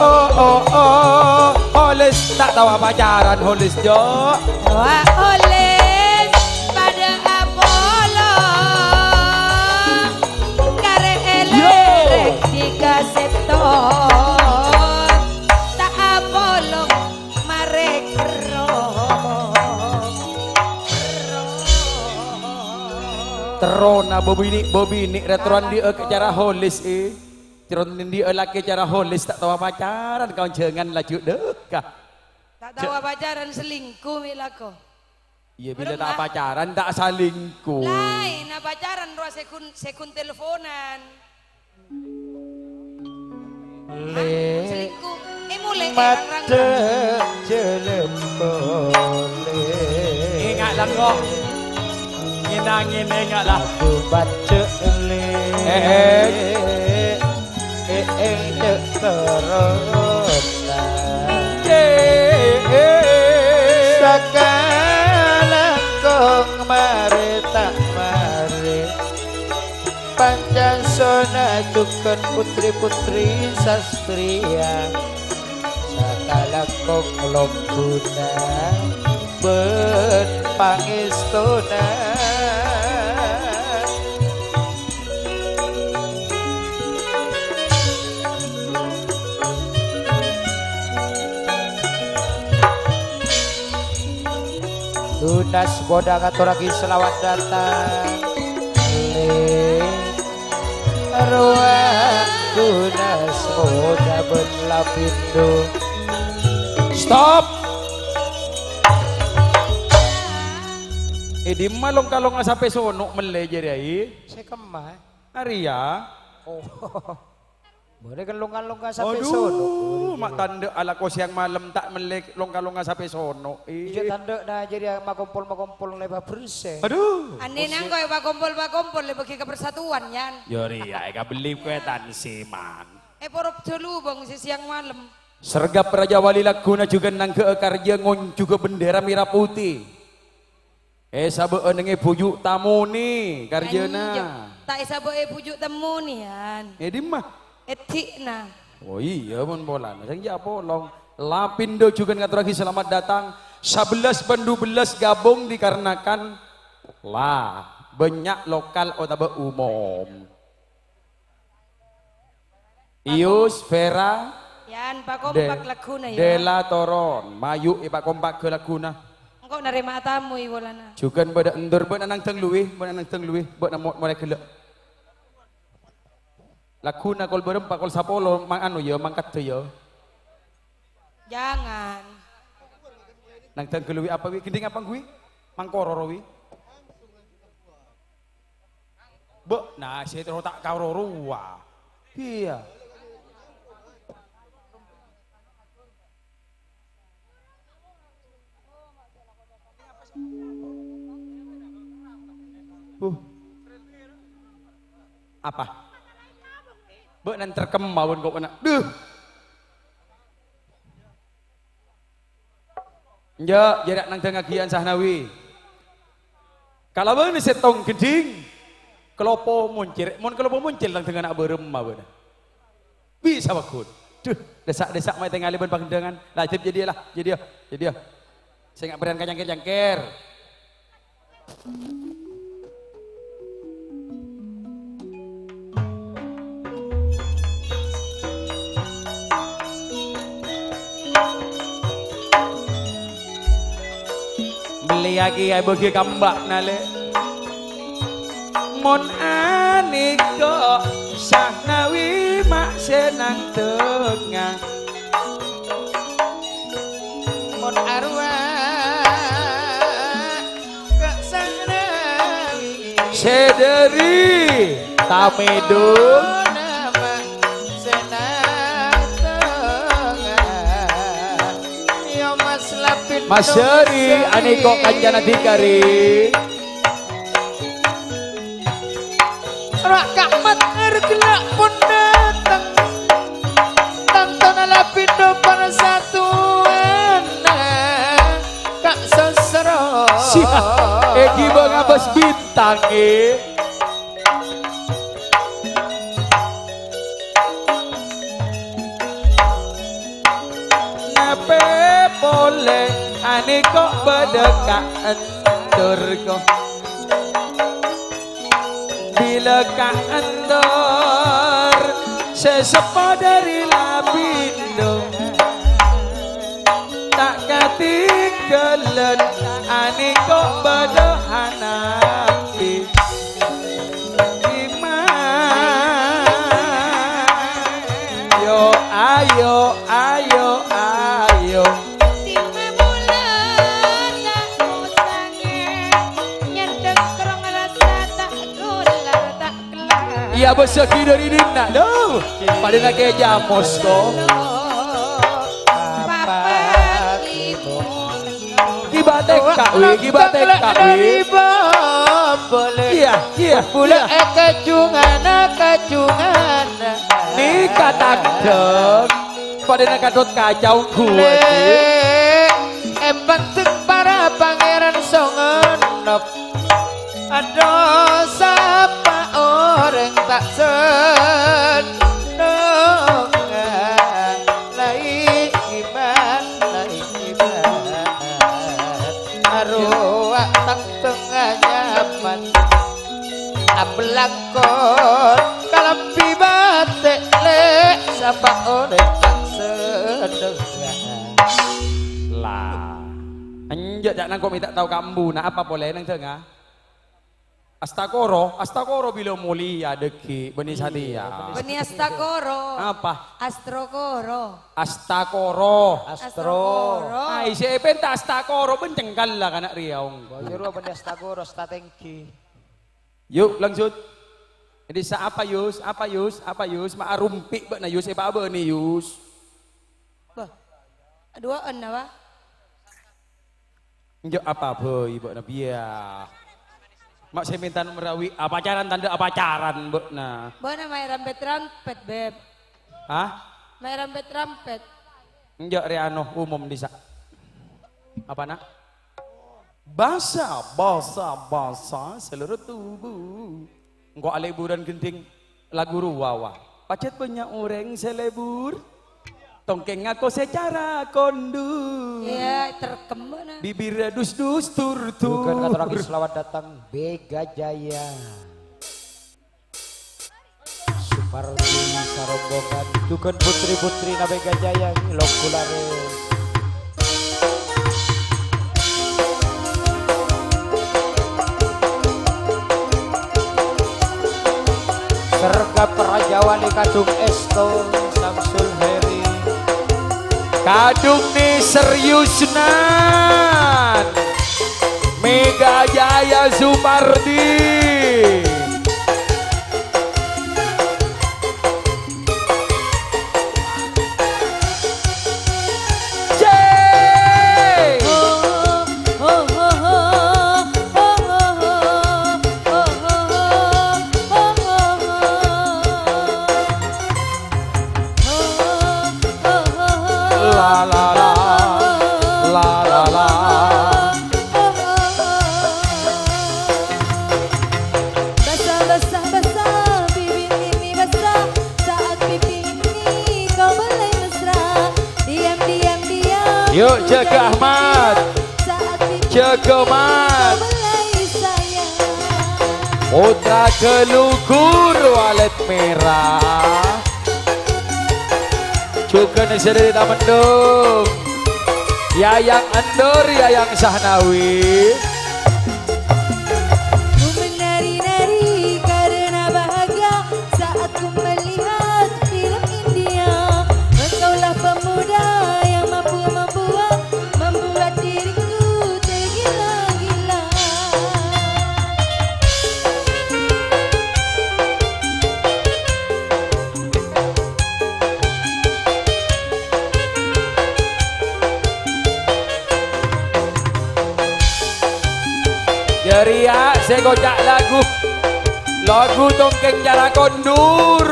Oh, oh, oh, Holis ta' tao apacaran, Holis, Jo. Wa Holis padha apolong. Karè èlèrèk di kaseto. Ta' apolong marè kerro. Terrona bâbinè'-bâbinè' rè terro andi'â ka cara Holis, è. Terro andi'â lakè cara Holis ta' tao apacaran, kaonjhângan laju dhâka. Ta' tao apacaran, selingkuh mè' lako. Iyâ, bilâ ta' apacaran, ta' salingkuh. Laèn apacaran, rowa sè ghun-, sè ghun teleponan. Lè'. Selingkuh. Eh, molè, eh, rang-rang. Maddhâ' jhâlân polè. Enga' la, kok. Ngènangèn enga' la. Aku maddhâ' lè'. Eh, eh. Eh, eh, cè' terrona. Sakalangkong marè ta' marè. Pancasona jhughân putri-putri sastriya, sakalangkong longguna bân pangèstona. Tunas Moda ngatorraghi salawat dâteng. Lè', rowa Tunas Moda bân Lapindo. Stop! È dimma long-kalongnga sapè sono' mellè jârèya, è? Sè kemma, è? Arèya. Oh. Bâdâ kan long-kalongnga sapè sono'. Adhu, ma' tandhâ alako sèyang malem ta' mellè long-kalongnga sapè sono', è. Iyâ, tandhâna jârèya makompol-makompol lè pabhersè. Adhu. Anèna engko' èpakompol-pakompol lè bâgi ka persatuan, Yan. Yâ, rèya èkabelli kowètan sè, Man. Èporop jhâ' lubâng sè sèyang malem. Sergap Rajawali lagghuna jhughân nangghâ'â karjâ ngonjhughâ bendera mèra putih. Èsabâ'â neng è bhuju' tamoni karjâna. Anjâ, ta' èsabâ'â è bhuju' tamoni, Yan. È dimma? È dhi'na. Oh iyâ, mon polana. Sèng jâ' apolong. Lapindo jhughân ngatorraghi salamet dâteng. Sabellâs bân dubellâs gabung dikarenakan la bânnya' lokal otabâ umum. Iyus, Vera, Yan, pakompak De-, lagghuna, yâ. Dela toron, mayu' èpakompaghâ lagghuna. Engko' narèma tamoy polana. Jhughân bâdâ endur, bâ'na nangdhâng luwè, bâ'na nangdhâng luwè, bâ'na mo-, molè ghellâ'. Lagghuna kol bârâmpa, kol sapolo, mang anu, yâ, mangkaddhâ, yâ. Jangan. Nangdhâng ghâllu, wi, apa, wi? Gendhing apa, wi? Mangkororo, wi? Bâ', nah, sè terro ta' kaoro rowa. Iyâ. Uh. Apa? Bâ' nèng terkemma bân kok kena. Duh. Enjâ', jârèya nangdhângaghi Yan Sahnawi. Kalabân sèttong gendhing, kalopo moncèr. Mon kalopo moncèr, nangdhâng ana' bârâmma bâ'na. Bisa pagghun. Duh, dhissa'-dhissa' ma' ètengalè bân paghendhângan. La, jârèya, jârèya, la. Jârèya, jârèya. Sènga' bherri'ân ka cangkèr-cangkèr. Mellèyaghi èbâghi ka emba'na, Lè'. Mon anèko Sahnawi ma' sè nang tengnga. Mon arowa ka Sahnawi. Sè dhâri Tamèdung. Mon ama' sè nang tengnga. Yo, Mas Lapin Mas Syari, Syari. Anèko kancana dhikari. Ra' Ka'mat Ergella pon dâteng. Tantona Lapindo parsatuanna Ka' Sosro. Siap. Èghibâ ngabâs bintang, è. Napè polè anèko bâdâ ka'endor ko. Bilâ ka'endor sè seppo dhâri Lapindo. Ta' katinggalan anèko bâdâ hanapi. Iman. Yo, ayo, ayo, ayo. Tima bulan tak musange, nyandeng kerong rasa tak gular tak kelar. Iyâ, bâsâghi dhâri dinna', duh. Padâna kèya jamos, ko. Papat limo. Ghibâ tekka, wi, ghibâ tekka, wi. Iyâ, iyâ, bulâ iyâ. Èkajungan, kajungan. Nèka tandheng. Padâna Gatot Kaca ongghu, Lè', è panteng para pangèran songonop. Adhu, sapa orèng ta' sennengnga, laè iman, laè iman. Arowa tang tengnga nyaman. Abelangkon kalambhi batè', Lè', sapa orèng ta' sennengnga. Lah, enjâ' ca'na engko' mè' ta' tao ka embuna, apa polè nang tengnga? Astakoro, astakoro bilâ molèya dhâggi' bânnè satèya. Bânnè astakoro. Apa? Astrokoro. Astakoro. Astro. Astro. Ai, sè èpènta astakoro, bân cengkalla kana' rèya, ong. Bâjâ rowa bânnè astakoro, statenggi. Yu, langsung. Jadi sa-, apa, Yus? Apa, Yus? Apa, Yus? Ma' arompi' bâ'na, Yus. Èpabâni, Yus. Bâh. Duwâ'ân, apa? Enjâ' apa bhâi bâ'na, biya. Ma' sè mènta nomer awi, apacaran tandhâ apacaran bâ'na. Bâ'na maèn rampèt-rampèt, Beb. Hah? Maèn rampèt-rampèt. Enjâ' rè ano umum dissa'. Apa, Na'? Basa, basa, basa seluruh tubuh. Engko' alèburan gendhing lagu rowa, wa. Pajhât bânnya' orèng sè lebur. Tongkèng ngako secara kondu. Iyâ, terkem, na. Bibirra dus-dus tur-tur. Jhughân katorraghi selawat dhateng Bega Jaya. Supardi sarombongan jhughân putri-putrina Bega Jaya, longgu larès. Sergap Raja Wali kadhung èsto Samsul Heri. Kadhung ni serius nan. Mega Jaya Supardi. La, la, la. La, la, la. Basah, basah, basah, bibir ini basah. Saat pipi ini kau mulai mesra. Diam, diam, diam. Yuk, jaga Ahmad. Saat pipi Jaga, Mat. Kau mulai sayang. Putra Gelugur Walet Merah. Jhughân sè dhâri Tamendung. Yayang Endur, Yayang Sahnawi. Ku menari-nari karena bahagia saat ku melihat film India. Engkaulah pemuda yang mampu membuat, membuat diriku tergila-gila. Jârèya sè koca' lagu, lagu tongkèng cara kondur.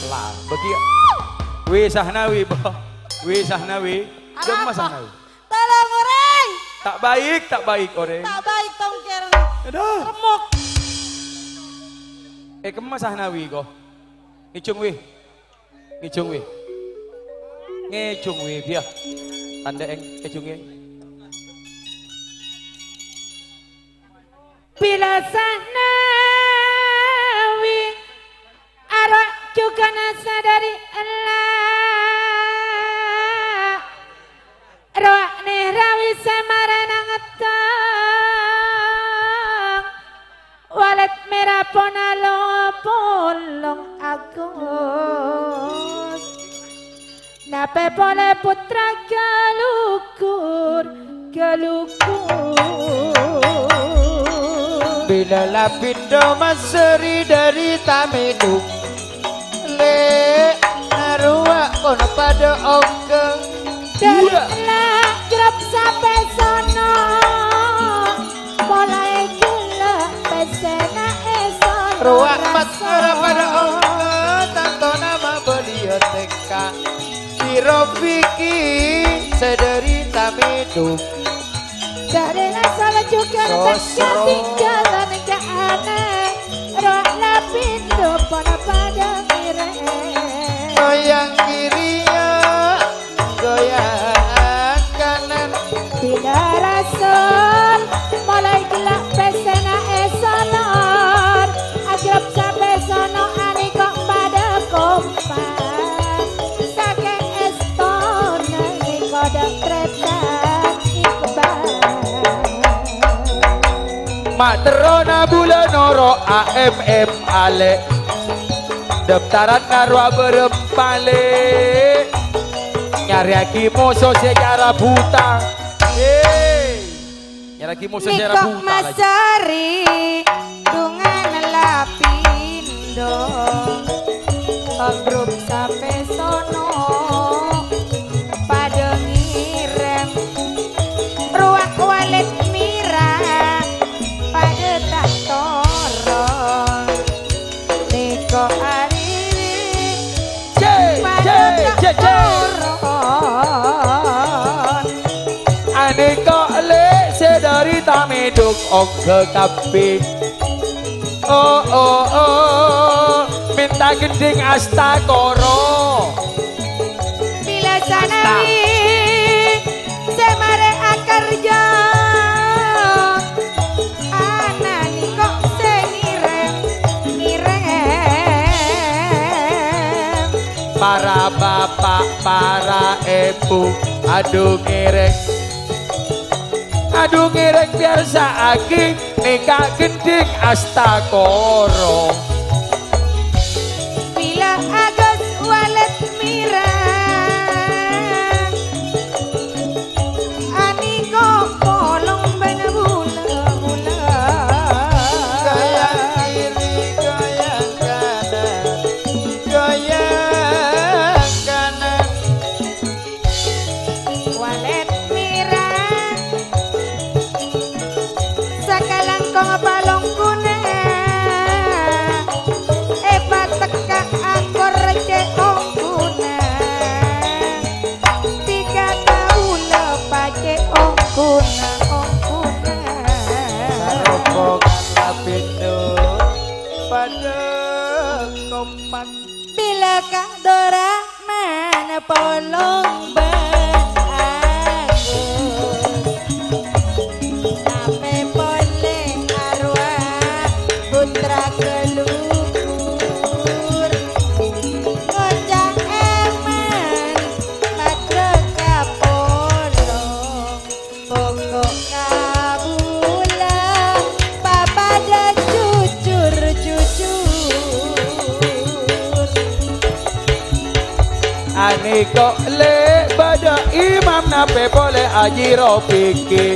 Lah, bâgi. Wi Sahnawi, Bo. Wi Sahnawi. Kemma Sahnawi? Tolong, orèng! Ta' baik, ta' baik, orèng. Ta' baik, tongkèng. Aduh. Remuk. Eh, kemma Sahnawi, ko? Ngèjhung, Wi. Ngèjhung, Wi. Ngèjhung, Wi, biyâ. Tandhâ'èng, ngèjhungè. Bilâ Sahnawi arowa' jhughân sadhâri ella'. Rowa' nèrawi sè marèna ngettong. Walèt mèra pona lo-polong Agus. Napè polè pottra Galugur, Galugur. Bilâ la pindho masèri dhâri Tamèdung. Lè', arowa' pon padâ ongghâ. Dhâri Iyâ. Ella' jrep sapè sono. Molaè ghellâ' pèssèna èsono Rowa' raso. Pas ora padâ ongghâ, tantona mabâliyâ tèngka. Siro bhigi sè dhâri Tamèdung. Dhâri la sala jhughân Sosro. Bâjjhâ tinggalan ka ana'. Rowa' la pindho pon padâ ngèrèng. Goyang kiri, ya. Goyang kanan. Bilâ rasul, molaè ghellâ' pèssèna èsolor. Ajrep sapè sono anèko padâ kompak. Sakèng èstona anèko dâ' trètan Iqbal. Ma' terrona bulâ noro' A M M alè'. Daftaran karo abârâmpa lè'. Nyarèyaghi moso sè cara buta. He. Nyarèyaghi moso sè cara Nèko buta lagi. Masari, dungan la pindho. Pagrup sapè sono, padâ ngèrèng. Rowa' walèt mèra, padâ ta' toron. Nèko arèya Cè, cè, cè, cè. Anèko lè' sè dhâri Tamèdung ongghâ kabbhi. Oh, oh, oh, mènta ghendhing astakoro. Bilâ Sanawi sè marè akarja. Ana'na kok sè ngèrèng, ngèrèng. Para bapa', para èbhu, adhu ngèrèng. Adhu ngèrèng, pèyarsa'aghi nèka ghendhing astakoro. Bilâ Agus walèt mèra. Anèko polong bân bulâ-bulâ. Goyang kiri, goyang kanan, goyang kanan. Walèt mèra. Sakalangkong palong kuna. Bilâ Ka' Dorahman polong bân Agus, napè polè arowa putra kalubur. Ngoca' èman maddhâ ka polong. Pokok kaulâ papadâ jujur-jujur. Anèko lè' bâdâ imam napè polè Aji Ropiki.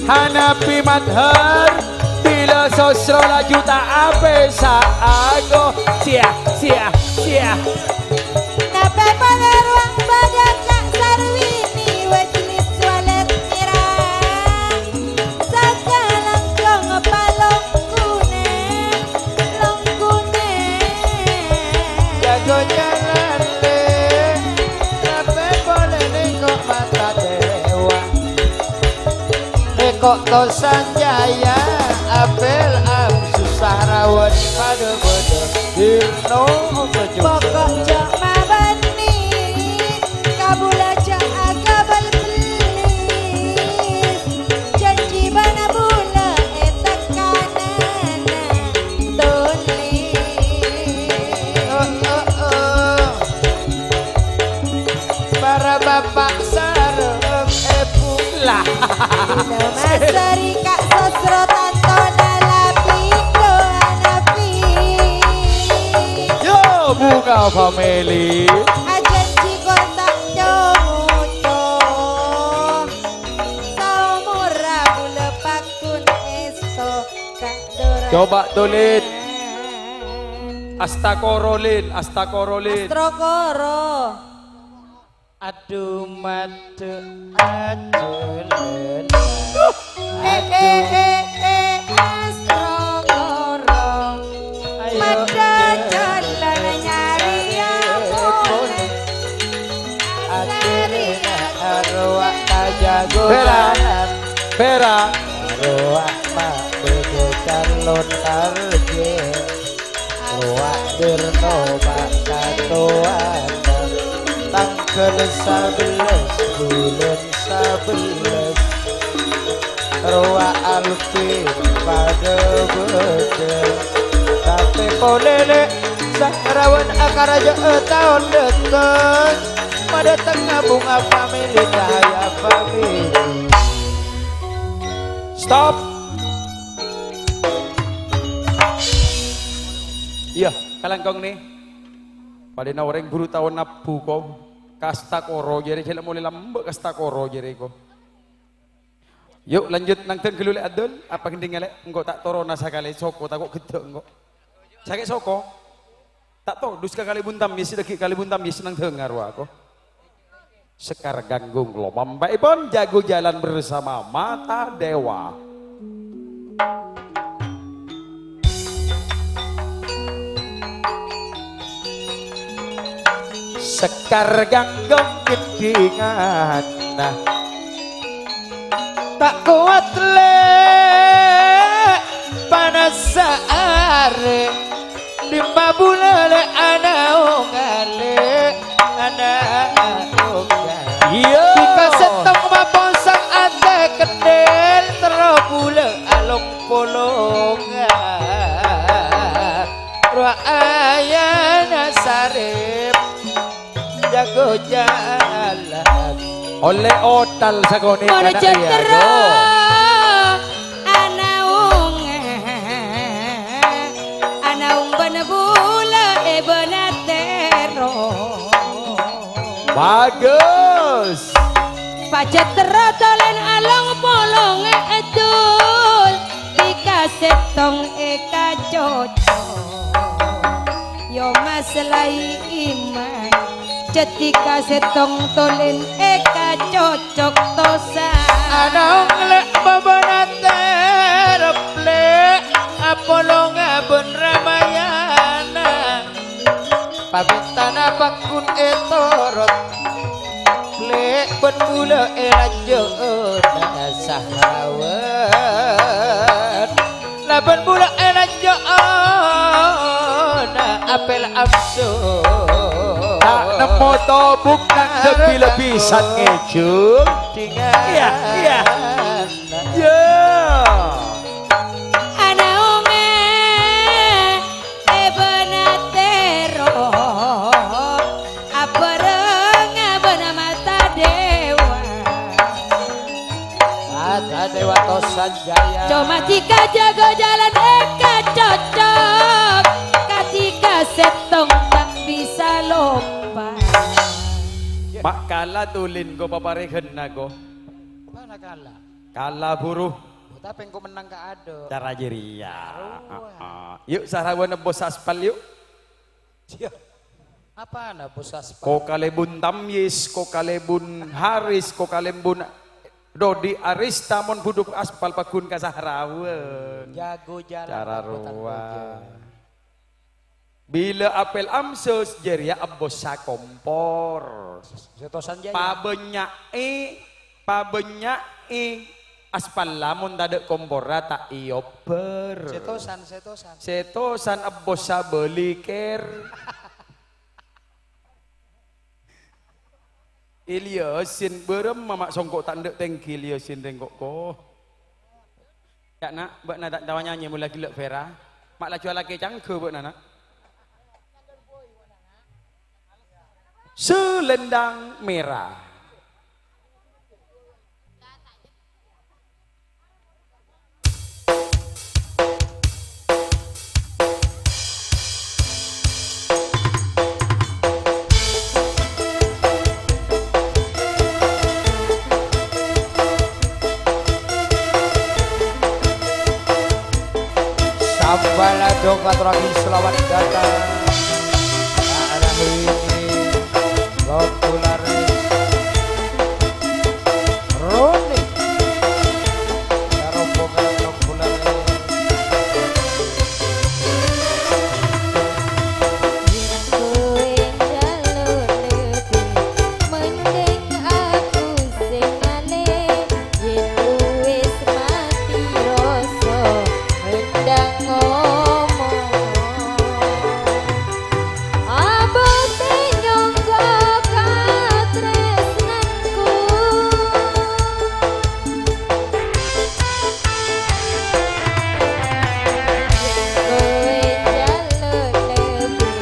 Hanafi Madhar, bilâ sosro laju ta' apè sa'ago. Siya, siya, siya. Napè polè rowa bâdâ Ka' Sarwini, Wajlis Walad Mira. Sakalangkong palongguna, longguna. Jago jalan lè', napè polè nèko mata dewa. Nèko Tosan Jaya, Abel Am Susah Rawan padâ-padâ. Dirno Ojo. Pokok jhâ' mabânnè, kabulâ jhâ' agabâl bellis. Janji bân bulâ è tekkanana tolè. Oh, oh, oh. Para bapa' sareng èbhu. Lah. Dina masari Ka' Sosro tanto nalapi doa Nabi. Yo, Bunga Family. Ajanji kor ta' co-ngoco. Saomorra bulâ paggun èsto Ka' Dora. Coba tulis. Astakoro, Lin. Astakoro, Lin. Astrokoro. Adu madhu ajulan. Eh, eh, eh, eh, astro loro. Ayo, madha jalan nyari ampun. Akhirnya arwah tajago Pera. Jalan. Pera. Arwah mak bebe calon target. Rowa Dirno Pakatowana, tanggal sabellâs bulân sabellâs. Rowa Alvin padâ bâdâ. Tapè polè lè', sarawan akaraja'a taon dâteng. Madâtengnga Bunga Family, Cahaya Family. Stop. Iyâ, kalangkong nè. Palèna orèng buru tao nabbhu, ko. Kasta koro jârèya, jhâ' la molè lambâ' kasta koro jârèya, ko. Yu, lanjut nang dâng ghâllu lè' adâl. Apa gendhing lè'? Engko' ta' torona sakalè soko, tako' ghedda' engko'. Sakè' soko. Ta' todus ka Kalèbun Tamyis, dhâggi' Kalèbun Tamyis nang dânga rowa, ko. Sekar Ganggung lomampa'èpon jago jalan bersama Mata Dewa. Sekar Ganggung gendhinganna. Ta' kowat lè' panassa arè. Dimma bulâ lè' anaonga lè', anaonga. Iyâ. Dika sèttong maposang atè kendhel, terro bulâ along-polonga. Rowa ayana sarep. Jago jalan. Ollè otal sakonè'. Mon kana' cetro rèya, yo. Anaong, anaong bân bulâ è bân atèro. Bagus. Pajât terro tolèn along-polong è dul. Dika sèttong èkacocok, yo masalai iman. Jâdika sèttong tolèn èkacocok tosa. Anaong lè' bâbâna terep lè', apolonga bân Ramayana. Pamèntana paggun ètorot, lè' bân bulâ è lanjhâ'ânna sahawat. Lè' bân bulâ è lanjhâ'ânna Apel Amsu. Ta' nemmo tobuk nang lebbi-lebbi sangejul. Iyâ, iyâ. Yâ. Ana onge ebana tero, abareng abana mata dewa. Mata dewa Tosan Jaya. Coma tika jago jalan eka cocok, katika settong tak bisa lompat. Ma' kala tulin ko paparegenna ko. Mana kala? Kala buru. Tapi engko' mennang ka ado. Cara jârèya. Arowa. Heeh. Yu', sarawa nebbos aspal, yu'. Iyâ. Apana bos aspal? Ko kalèbun tamyiz, ko kalèbun haris, ko kalèbun Dodi Arista mon budhuk aspal paggun ka Sahrawa. Jago jalan. Cara rowa. Bilâ apel amsus, jârèya ebbos sakompor. Setosan jârèya. Pabânnya'è, pabânnya'è aspal, lamon tadâ' komporra ta' èobbhâr. Setosan, setosan. Setosan ebbos sabâlikèr. Ilyasin, bârâmma ma' songko' ta' endâ' tèngghi Ilyasin rèng koko. Ya', Na', bâ'na ta' tao nyanyi mon la ghellâ' Vera. Ma' laju alakè cangghâ bâ'na, Na'. Selendang Merah. Sambala dong aturraghi selawat dhateng Pak Rahwini Lobularis. Roni. Ya rombongan Lobularis. Yen kowe njaluk lebbi, mending aku sing ngalè. Yen wis mati rasa, endang ngomong. Abote nyongko katresnanku. Yen kowe njaluk lebbi,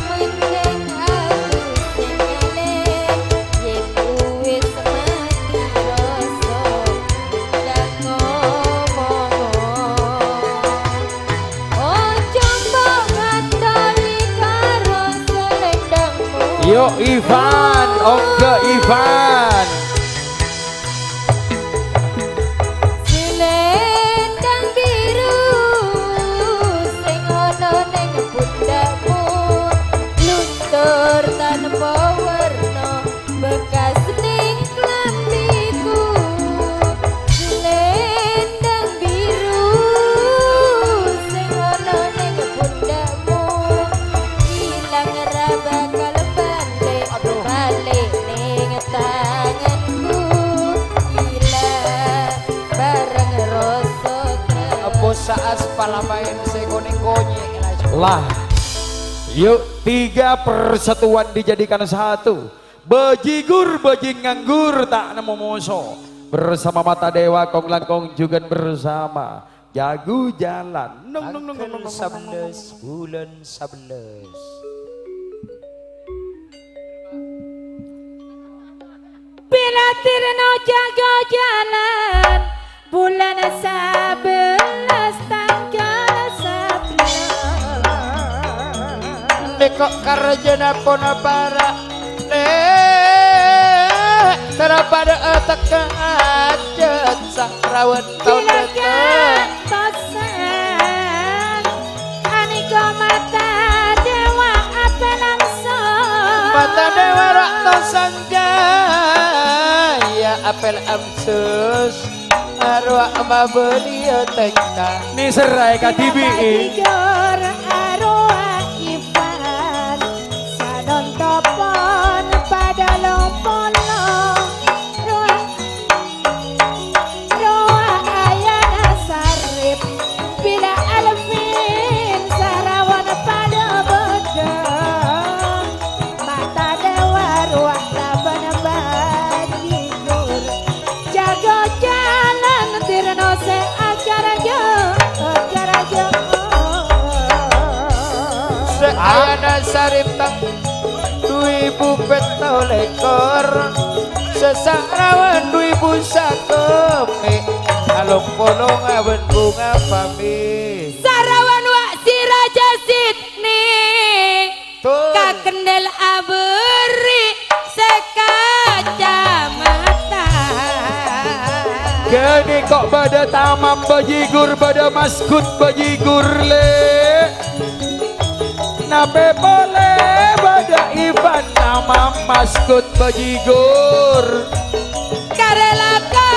mending aku sing ngalè. Yen wis mati rasa, endang ngomong. Ojo mbok ngantoni karo selendangmu. Yo, Ivan, ongghâ, Ivan. Selendang biru sing ana ning pundhakmu, luntur tanpa warna. Bekas ning klambiku, selendang biru sing ana ning pundhakmu, ilang ra bakal balik, balik ning tanganku, ilang bareng rasa tresna. Bos aspal main sè konèng konyèng laju. Lah, yuk, tiga persatuan dijadikan satu. Bajigur, bajing nganggur, ta' nemmo moso. Bersama Mata Dewa, kong-langkong jhughân bersama Jagu Jalan. Nong, nong, nong, nong, nong, nong, nong, nong. Tangghâl sabellâs bulân sabellâs. Bilâ tirno Jagu Jalan. Bulân sabellâs tangghâl sabellâs. Nèko karjâna pon para', Lè', tara padâ atekka ajât sahrawan taon dâteng. Tosan, anèko mata dewa apel amsus. Mata dewa ra' tosan jârèya apel amsus. Arowa mabâliyâ tèngka. Nèserraè kadhibi'i. Jujur arowa Ivan, sanontopan padâ lopolo. Rowa, rowa ayana Sarip, bilâ Alvin sarawan padâ bâdâ. Sariptang dhu èbu pètto lèkor, Sasarawan dhu èbu sakemmè', along-polong abân bhunga pamè. Sarawan wa' si Raja Sidney, Tur. Ka kendel aberri' sakacamata. Ghânèka bâdâ tamam bâjigur, bâdâ masgut bâjigur, Lè'. Napè polè bâdâ Ivan tamam masgut bâjigur. Karè laka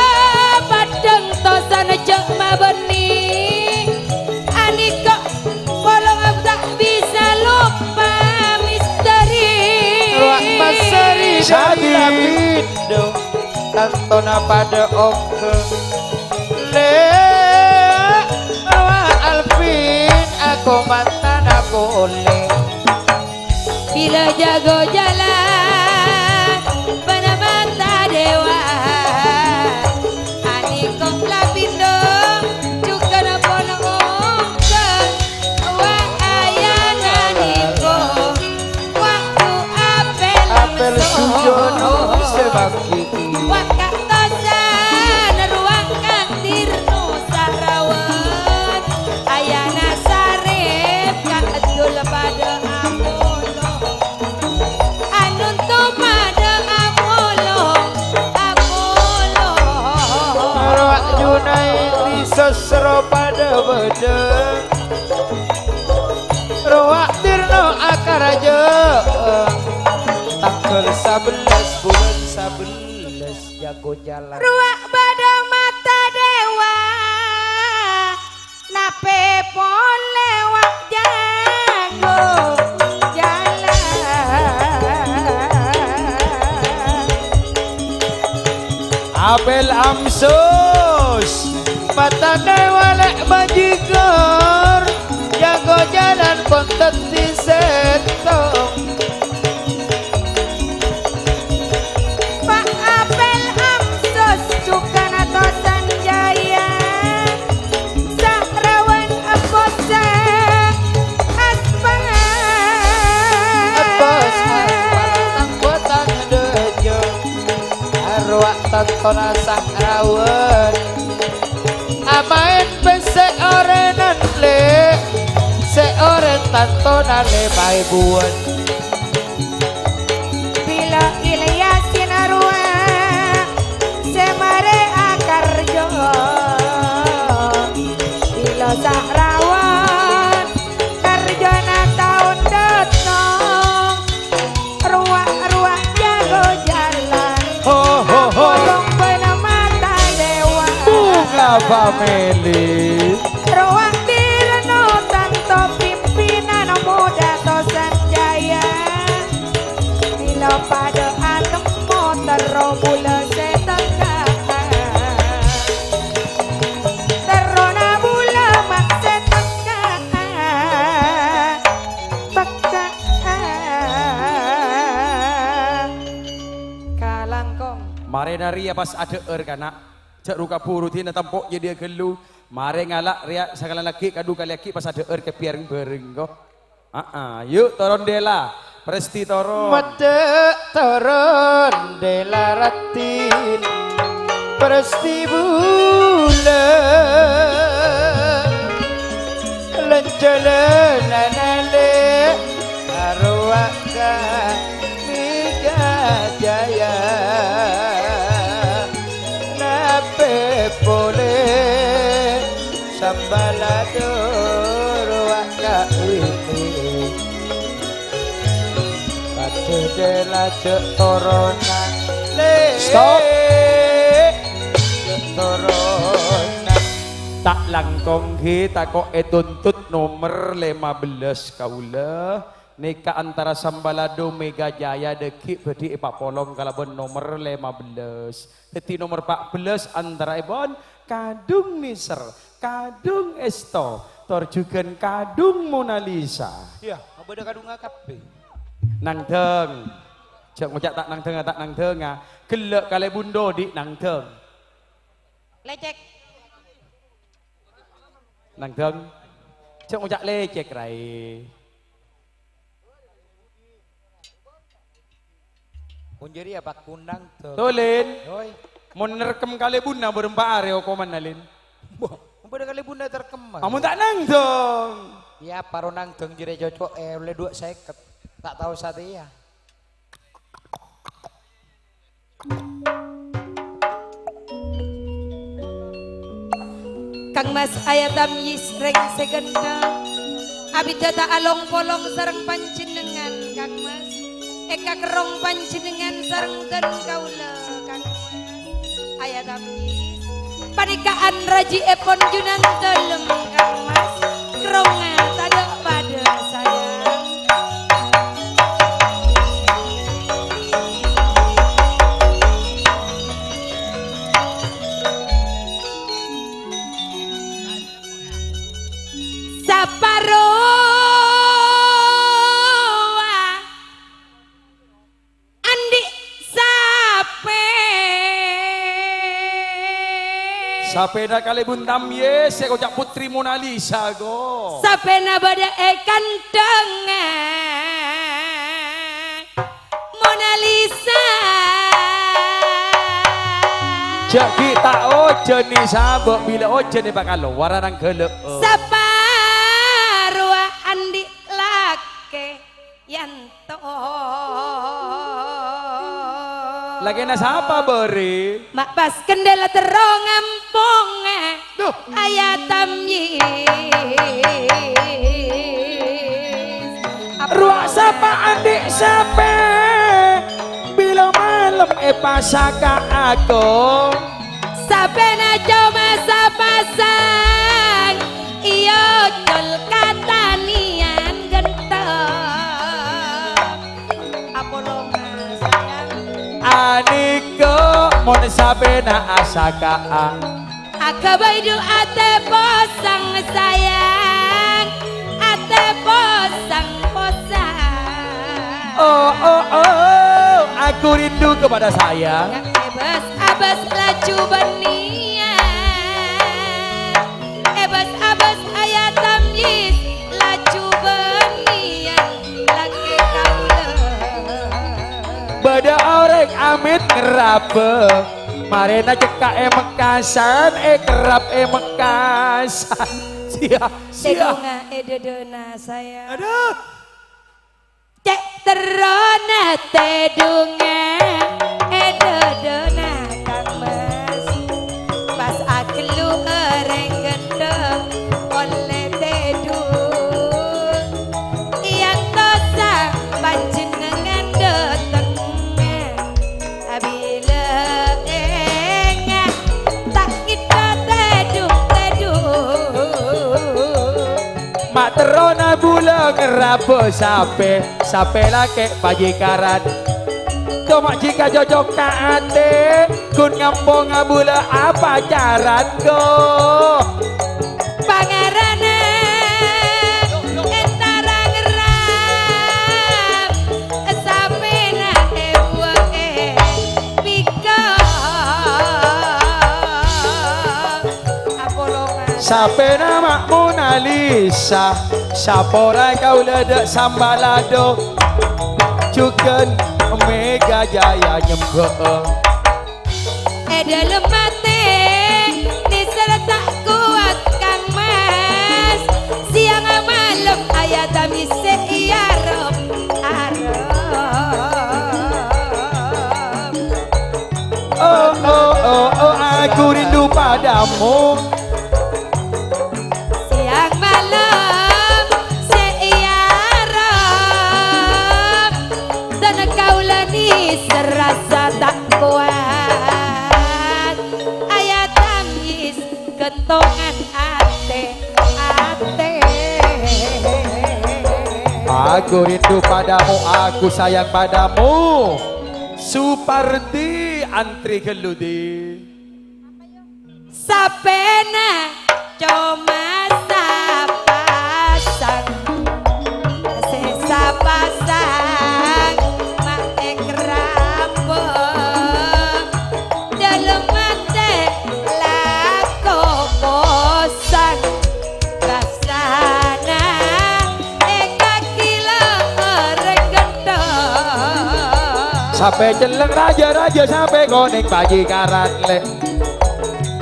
paddhâng tosana jhâ' mabânnè. Anèka polong ta' bisa loppa misteri. Rowa masèri Jadi. Dâri Lapindo, tantona padâ oghâ. Lè', rowa Alvin, ako mantana polè. Bilâ jhâgâ jhâlân, bân mata dèwa. Anèka Lapindo, jhughân polong oghâ. Wa' ayana nèko, waktu apel Apel sujono sè bâghi. Wa' ka'tosan rowa ka'dirno sarawan. Ayana sarep ka'dul padâ apolong. Anonto padâ apolong, apolong. Rowa' Junaidi sasro padâ bâdâ. Rowa' Tirno akaraja. Tangghâl sabellâs bulân sabellâs jhâgâ jhâlân. Rowa' bâdâ mata dèwa. Napè polè wa' jhâgâ jhâlân. Apel amsus, matana walè bâjigor, jhâgâ jhâlân pon teddhi sèttong. Pa' apel amsus jhughân atosan jaya, sarawan aposa aspa. Aposa aspa tang kotana dâjâ, arowa tantona sarawan. Amaèn pèssè orènan, Lè', sè orèn tantona lèma èbuwân. Bilâ Ilyasin arowa sè marè akarjo, bilâ sarawan karjona taon dâteng. Rowa'-rowa' jhâgâ jhâlân. Ho, ho, ho. Polong bân mata dèwa. Bhunga pamèlè. Rowa' Tirno tanto pimpinan modâ tosan jaya. Bilâ padâ atemmo terro bulâ sè tekka. Terrona bulâ ma' sè tekka. Tekka kalangkong. Marèna rèya pas adhâ'âr, kana'. Jhâ' ru-kabhuru dina tempo jâdiyâ ghâllu. Marè ngala' rèya sakala' lagghi', kadhu kalè lagghi' pas adhâ'âr kabbhi bhâreng-bhâreng, ko. Aa, yu', toron dela. Presti toron. Maddhâ' toron dela raddhin. Presti bulâ. Lan-jhâlânan alè arowa ka Mega Jaya. Napè polè Sambalado rowa ka Widi. Padhâ dela jhâ' toronan, Lè'. Stop. Jhâ' toronan. Ta' langkong ghi tako' ètuntut nomer lèma bellâs kaulâ. Nèka antara Sambalado Mega Jaya dhâggi' bhâdhi èpapolong kalabân nomer lèma bellâs. Dhâddhi nomer pa' bellâs antaraèpon Kadhung Nèser, Kadhung Èsto, tor jhughân Kadhung Monalisa. Iyâ, abâdâ kadhungnga kabbhi. Nangdhâng. Jhâ' ngoca' ta' nangdhângnga, ta' nangdhângnga. Ghellâ' kalè bhundo dhi' nangdhâng. Lècèk. Nangdhâng. Jhâ' ngoca' lècèk, Raè. Mon jârèya pakunang, Dong. To, Lin. Oi. Mon nerkem kalèbunna bârâmpa arè okomanna, Lin. Boh, mon bâdâ kalèbunna terkem, Mas. Amun ta' nangdong. Iyâ, paro nangdong jârèya coco'è ollè duwâ' sèket. Ta' tao satèya. Kangmas Aya Tamyiz rèng sè ghântheng, abidhâ ta' along-polong sareng panjhennengngan, Kangmas. Èkakerrong panjhennengngan sareng dân kaulâ, Kangmas. Aya Tamyiz. Panèka anrajièpon Junandâlem, Kangmas. Kerrongnga tadâ' padâ, sayang. Saparowa andi' sapè. Sapèna kalèbun Tamyiz sè koca' Putri Mona Lisa, go. Sapèna bâdâ è kandhângnga Mona Lisa. Jhâ' ghi' ta' ojhân, sabâ' bilâ ojhân èpakalowara nangghâlâ'â. Saparowa andi' lakè yanto. Lakèna sapa, bâri? Ma' pas kendala terro ngampongnga. Duh. Aya Tamyiz. Rowa sapa andi' sapè, bilâ malem èpasaka'a, ko. Sapèna coma sapasang, iyâ, col katanèyan ghântheng. Apolonga, sayang. Anèka mon sapèna asaka'a. Aghâbây du atè posang, sayang, atè posang-posang. Oh, oh, oh, aku rindu kepada sayang. Èbâs-abâs laju bânnèyan. Èbâs-abâs Aya Tamyiz laju bânnèyan lakè kaulâ. Bâdâ orèng amèt ngerrabâ. Marèna cekka' è Mekkasan, èkerrab è Mekkasan. Sia, sia. Tèdungnga è dhâdhâna, sayang. Aduh. Cè' terrona tèdungnga è dhâdhâna Kangmas. Pas aghâllu orèng ghânteng ollè tèdung. Èyantosa panjhennengngan dhâtengnga. Abila enga' ta' kèta tèdung-tèdung. Ma' terrona bulâ ngerrabâ sapè, sapè lakè' pajikaran. Coma jika cocok ka atè, ghun ngamponga bulâ apacaran, go. Pangarana entara ngerrab, sapèna èbuwâ'è pèkka. Apolongan. Sapèna ma' Mona Lisa, sapora kaulâ dâ' Sambalado, jhughân Mega Jaya nyembâ'â. È dhâlem atè, nèser ta' kowat, Kangmas. Sèyang malem aya tamèsè èarep-arep. Oh, oh, oh, oh, aku rindu padamu. Sèyang malem sè èarep, dan kaulâ nèser rassa ta' kowat. Aya tamèsè ghântong atè, atè. Aku rindu padamu, aku sayang padamu. Supardi antrè ghâllu, Di. Sapèna coma sapasang, sè sapasang ma' èkerrabâ. Dhâlem atè lako posang, rassana èkakila orèng ghânteng. Sapè celleng rajâ-rajâ sapè konèng pajikaran, lè'.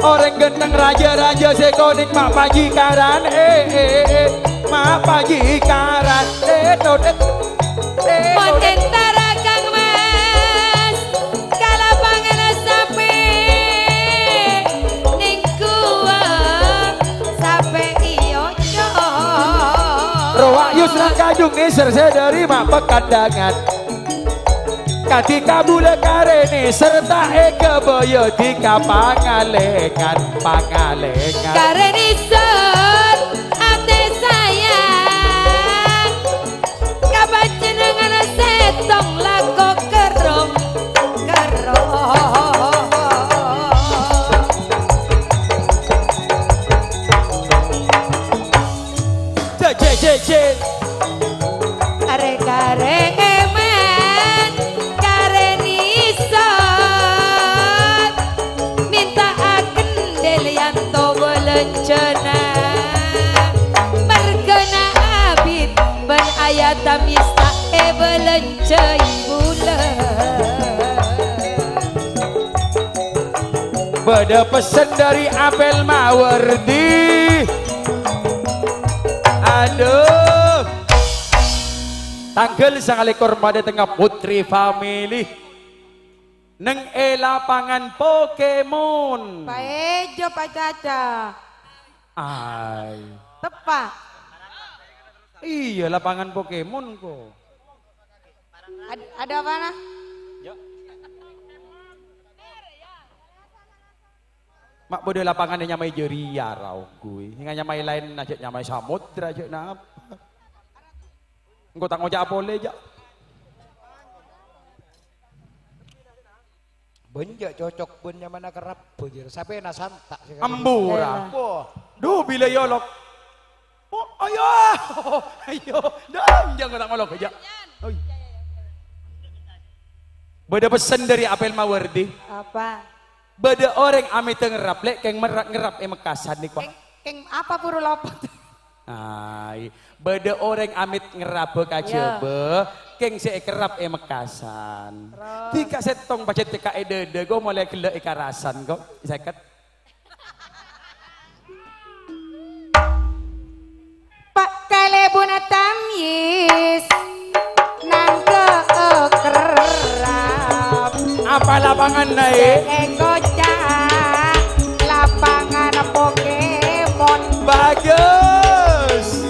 Orèng ganteng rajâ-rajâ sè konèng ma' pajikaran, eh, eh, eh, ma' pajikaran, eh, dot, eh, eh, Mon dot, eh. Entara Kang Mas ka lapangan sapè nèng ghuwâ sapè iyo, cok. Rowa Yusran Kajung Nèsèr sè dâri ma' Pekandangan. Kadhi kabulâ karè Nèsèr ta' èghâbâyâ dhika Pangalengan, Pangalengan. Karè Nèsèr atè sayang ka panjhennengngan sèttong lako kerrong, kerrong. Jè, jè, jè, jè. Arè-karè èman, karè Nèsèr. Mènta'aghin Delianto bâlânjhâna. Marghâna abit bân ayat Tamyis ta' èbâlânjhâi bulâ. Bâdâ pessen dâri Apel Mawardi. Adhu. Tangghâl sangalèkor madâtengnga Putri Family. Nèng è lapangan Pokemon. Paèjâ, Pa' Caca. Ai. Teppa'. Iyâ, lapangan Pokemon, ko. Ad-, ada apa, nah? Ma' bâdâ lapangan nyamaè jârèya, ra ongghuy. Sènga' nyamaè laèn, ajâ' nyamaè Samudra, ajâ' napa. Engko' ta' ngoca'a polè, jâ'. Bân jâ' cocok bân nyamana kerrab, bâjâr. Sapèna santa' sè Ambu, ra. Wah, dhu, bilâ yolok. Oh, ayo. Ayo. Dhu, jâ' engko' ta' ngolok, jâ'. Oi. Bâdâ pessen dâri Apel Mawardi. Apa? Bâdâ orèng amèt ngerrab, lè', kèng merra-, ngerrab è Mekkasan nèko. Kèng, kèng apa buru lopot? Ai, bâdâ orèng amèt ngerrabâ ka Jhâbâ, kèng sè èkerrab è Mekkasan. Terros? Dhika sèttong pajhât cekka' è dâdâ, ko' molaè ghellâ' è karasan, ko'. Sèket. Pa' kalèbunna Tamyiz nangghâ'â kerrab. Apa lapangan, Naè? Sè èkoca' lapangan Pokemon. Bagus.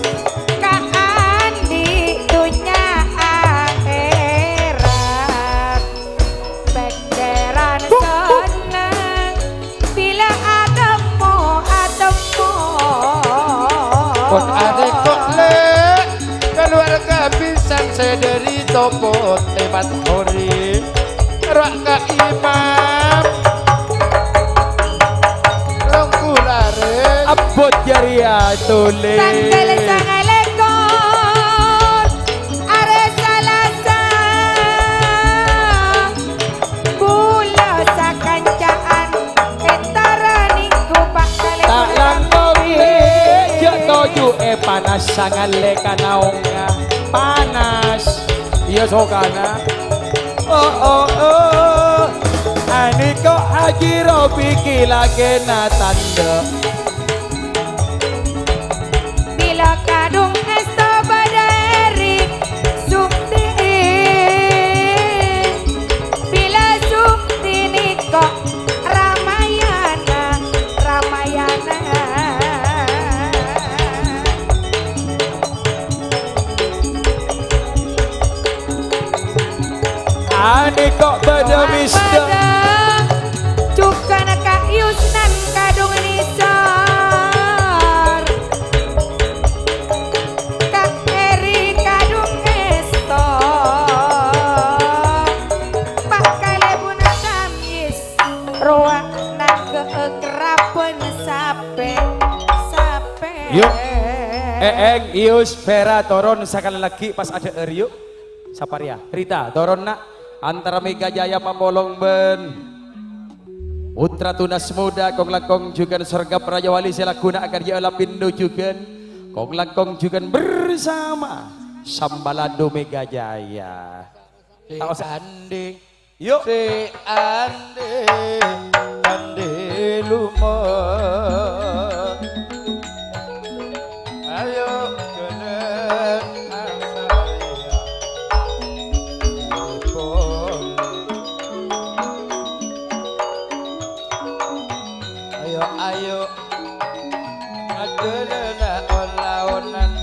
Ka andi' dhunnya akhèrat. Pèkkèran senneng bilâ atemmo, atemmo. Kon arèko' lè', kaluwarga bhisan sè dâri Topo Temat Hori. Rowa ka Imam. Rong bulan. Abbot jârèya tolè. Tangghâl sangalèkor. Arè Salasa, bulâ sakanca'an entara nènggu pa' kalèbunna. Ta' langkong, jâ' toju'è panas sangalè ka naongnga. Panas. Iyâ, sokana. Oh, oh, oh. Anèko' Haji Robi ki lakèna tandhâ. Bilâ kadhung èsto bâdâ ri Sukti, bilâ Sukti nèko' Ramayana, Ramayana. Anèko' bâdâ mistè. Jhughân Ka' Yusnan kadhung nèsèr. Ka' Eri kadhung èsto. Pa' kalèbunna Tamyiz. Rowa nangghâ'â kerrabhân sapè, sapè. Yuk. Eeng, Iyus, Vera, toron sakalè lagghi' pas adhâ'âr, yuk. Sapa rèya? Rita, toron, Na'. Antara Mega Jaya mapolong bân Putra Tunas Muda, kong-langkong jhughân Sorga Prajawali sè lagghuna akarjâ'â Lapindo jhughân. Kong-langkong jhughân bersama Sambalado Mega Jaya. Taos. Andi'. Yo. Sè andi'-andi' lumon. Ayo ghellâ' asarèya. Ayo, ayo. Adhâlâna on-laonan.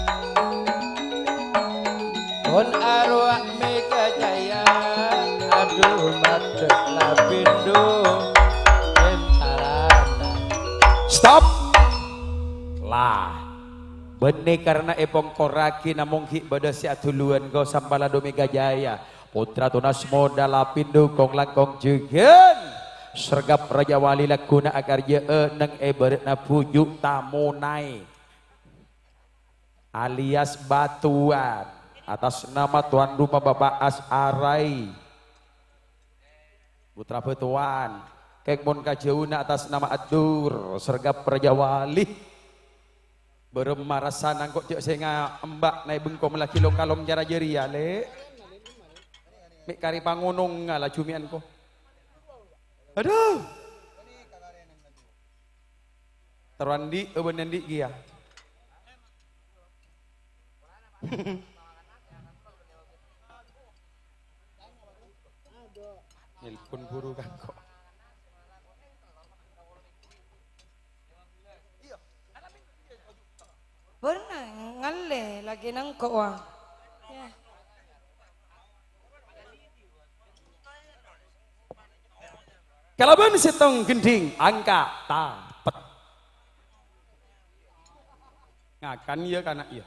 Pon arowa mèka caya, adu maddhâ la pindhu entarana. Stop. Lah. Bânnè karna èpongkorraghi namong ghi' bâdâ sè aduluwân, ko sampala do mèka caya. Pottra Tunas Moda la pindhu kong-langkong jhughân. Sregep Rajawali lagghuna akarjâ'â neng è bârâ'na bhuju' tamonaè. Alias bâtowan, atas nama tuan rumah Bapak As'arai. Pottra bâtowan, kèng mon kajhâuna atas nama Adur, sregep Rajawali. Bârâmma rassana engko' jhâ' sè nga-, emba' naè bengko mellaghi long-kalong cara jârèya, Lè'. Mè' karè pangonongnga laju mè'an ko. Adhu. Terro andi', bân andi' kèya. Nelpon buru kangko. Bârna ngallè lagi nangko', wa. Ya. Kalabân sèttong gendhing angka tapet. Ngakan, iyâ, kana', iyâ.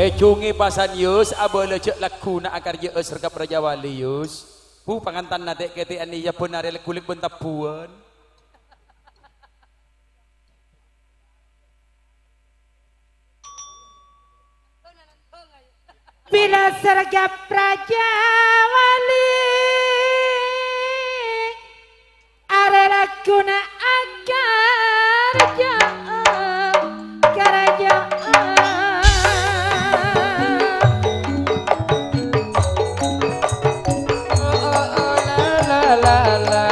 Jhungè pasan, Yus, abâlâ jhâ' lagghuna akarjâ'â Sergap Rajawali, Yus. Bu, pangantanna tè'-kètè'an iyâ bân arè lèk-ghulèk bân tabbhuwân. Bilâ Sergap Rajawali arè lagghuna akarjâ'â, karjâ'â. Oh, oh, oh, la, la, la, la.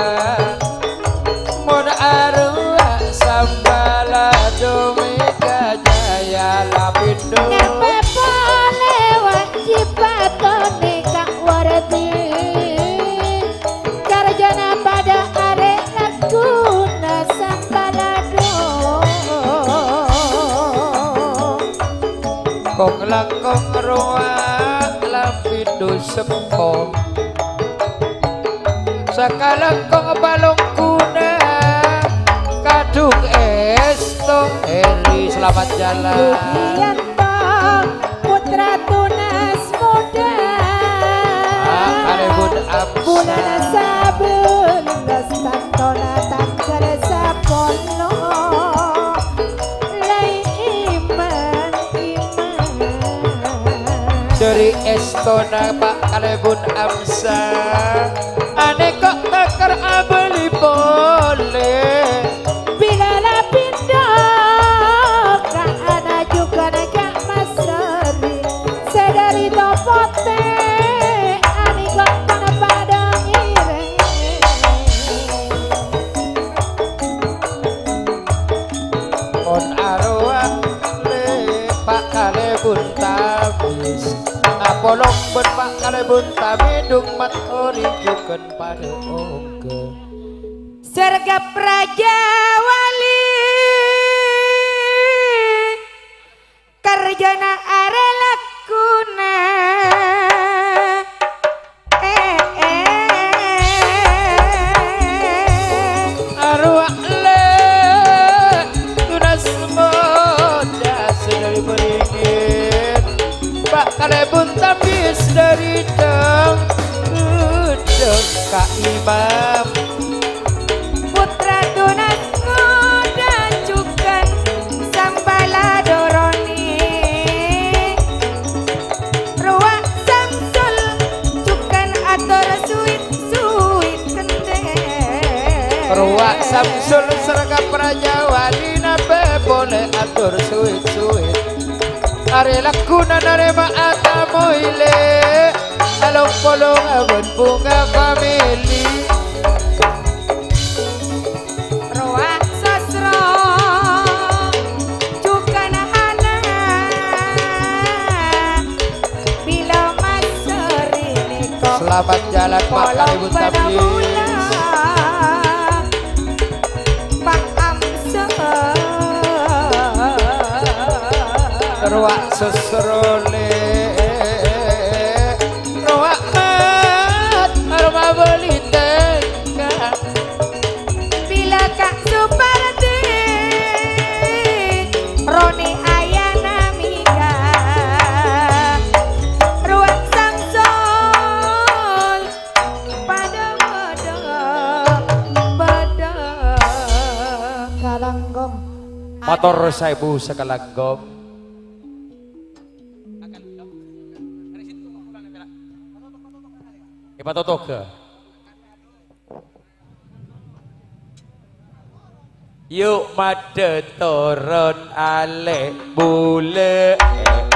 Mon arowa sambala domi kajaya lapindho. Nyampe polè wajib batone Ka' Wardi. Karjana padâ arè lagghuna sambala do. Kong langkong rowa lapindho seppo. Sakalangkong palongguna kadhung èsto eri selamat jalan. Putra tunas muda. Ah, kalèbun Amsa. Bulân sabellâs tantona tangghâl sapolo. Lè iman-iman. Dâri èstona Pa' Kalèbun Amsa. Anèko' takar abâli polè. Bilâ la pindha ka ana jhughân Ka' Masri, sè dâri Topotè, anèko' padâ ngèrèng. Mon arowa lè Pa' Kalèbun Tabis, apolong bân Pa' Kalèbun Tamidung mat orèng jhughân padâ ongghâ. Sergap Rajawali, karjana arè lagghuna. Eh, eh, eh. Arowa lè tunas moda sè dâri Beringin. Pa' Kalèbun Tabis dâri Dâng, Dâng Ka' Imam. Putra tunas ngoda jhughân sambala doroni. Rowa Samsul jhughân ator suwit-suwit kendhek. Rowa Samsul Sergap Rajawali nabbhi polè ator suwit-suwit. Arè lagghuna narèma atamoy lè. Along-polong bân bhunga famili. Rowa Sosro, jhughân Hana, bilâ masèri nèko. Selamat jalan, Pa' Kalèbun Tabis. Polong bân bhunga. Pa' Amsa. Rowa Sosro lè. Rowa Mat, arma bâli tèngka. Bilâ Ka' Supardi, Roni Ayana Mika. Rowa Samsul. Padâ-padâ, padâ. Kalangkong. Mator saèbu sakalangkong. Èpatotoghâ. Yu' maddhâ toron alè' bulâ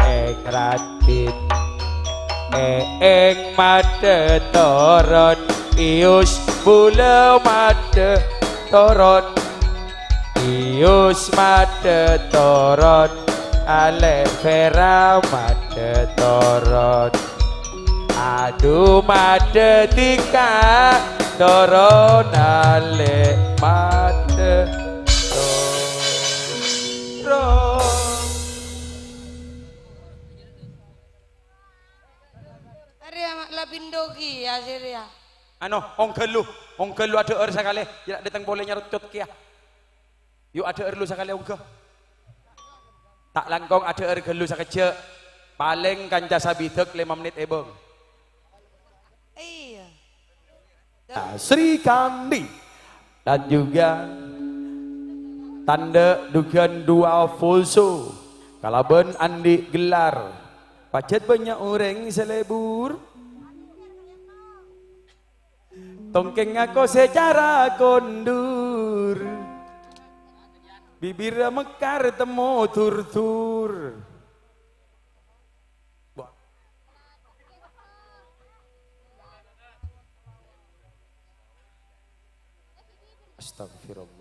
èèng raddhin. Èèng maddhâ toron, Iyus bulâ maddhâ toron. Iyus maddhâ toron, alè' Vera maddhâ toron. Adu maddhâ dhika toron, alè' maddhâ toron. Arèya ma' la pindho kèya sè rèya. Ano, ongghâ lu, ongghâ lu adhâ'âr sakalè, jhâ' dâteng polè nyarocot kèya. Yu' adhâ'âr lu sakalè ongghâ. Ta' langkong adhâ'âr ghâllu sakejjhâ'. Palèng kanca sabidhâk lèma mennit èbâng. Iyâ. Sri Kandi dan juga Tandhâ Dugan Dua Fuso kalabân andi' gelar. Pajhât bânnya' orèng sè lebur. Tongkèng ngako sè cara kondur. Bibirra mekar temmo dur-dur. Astagfirullah.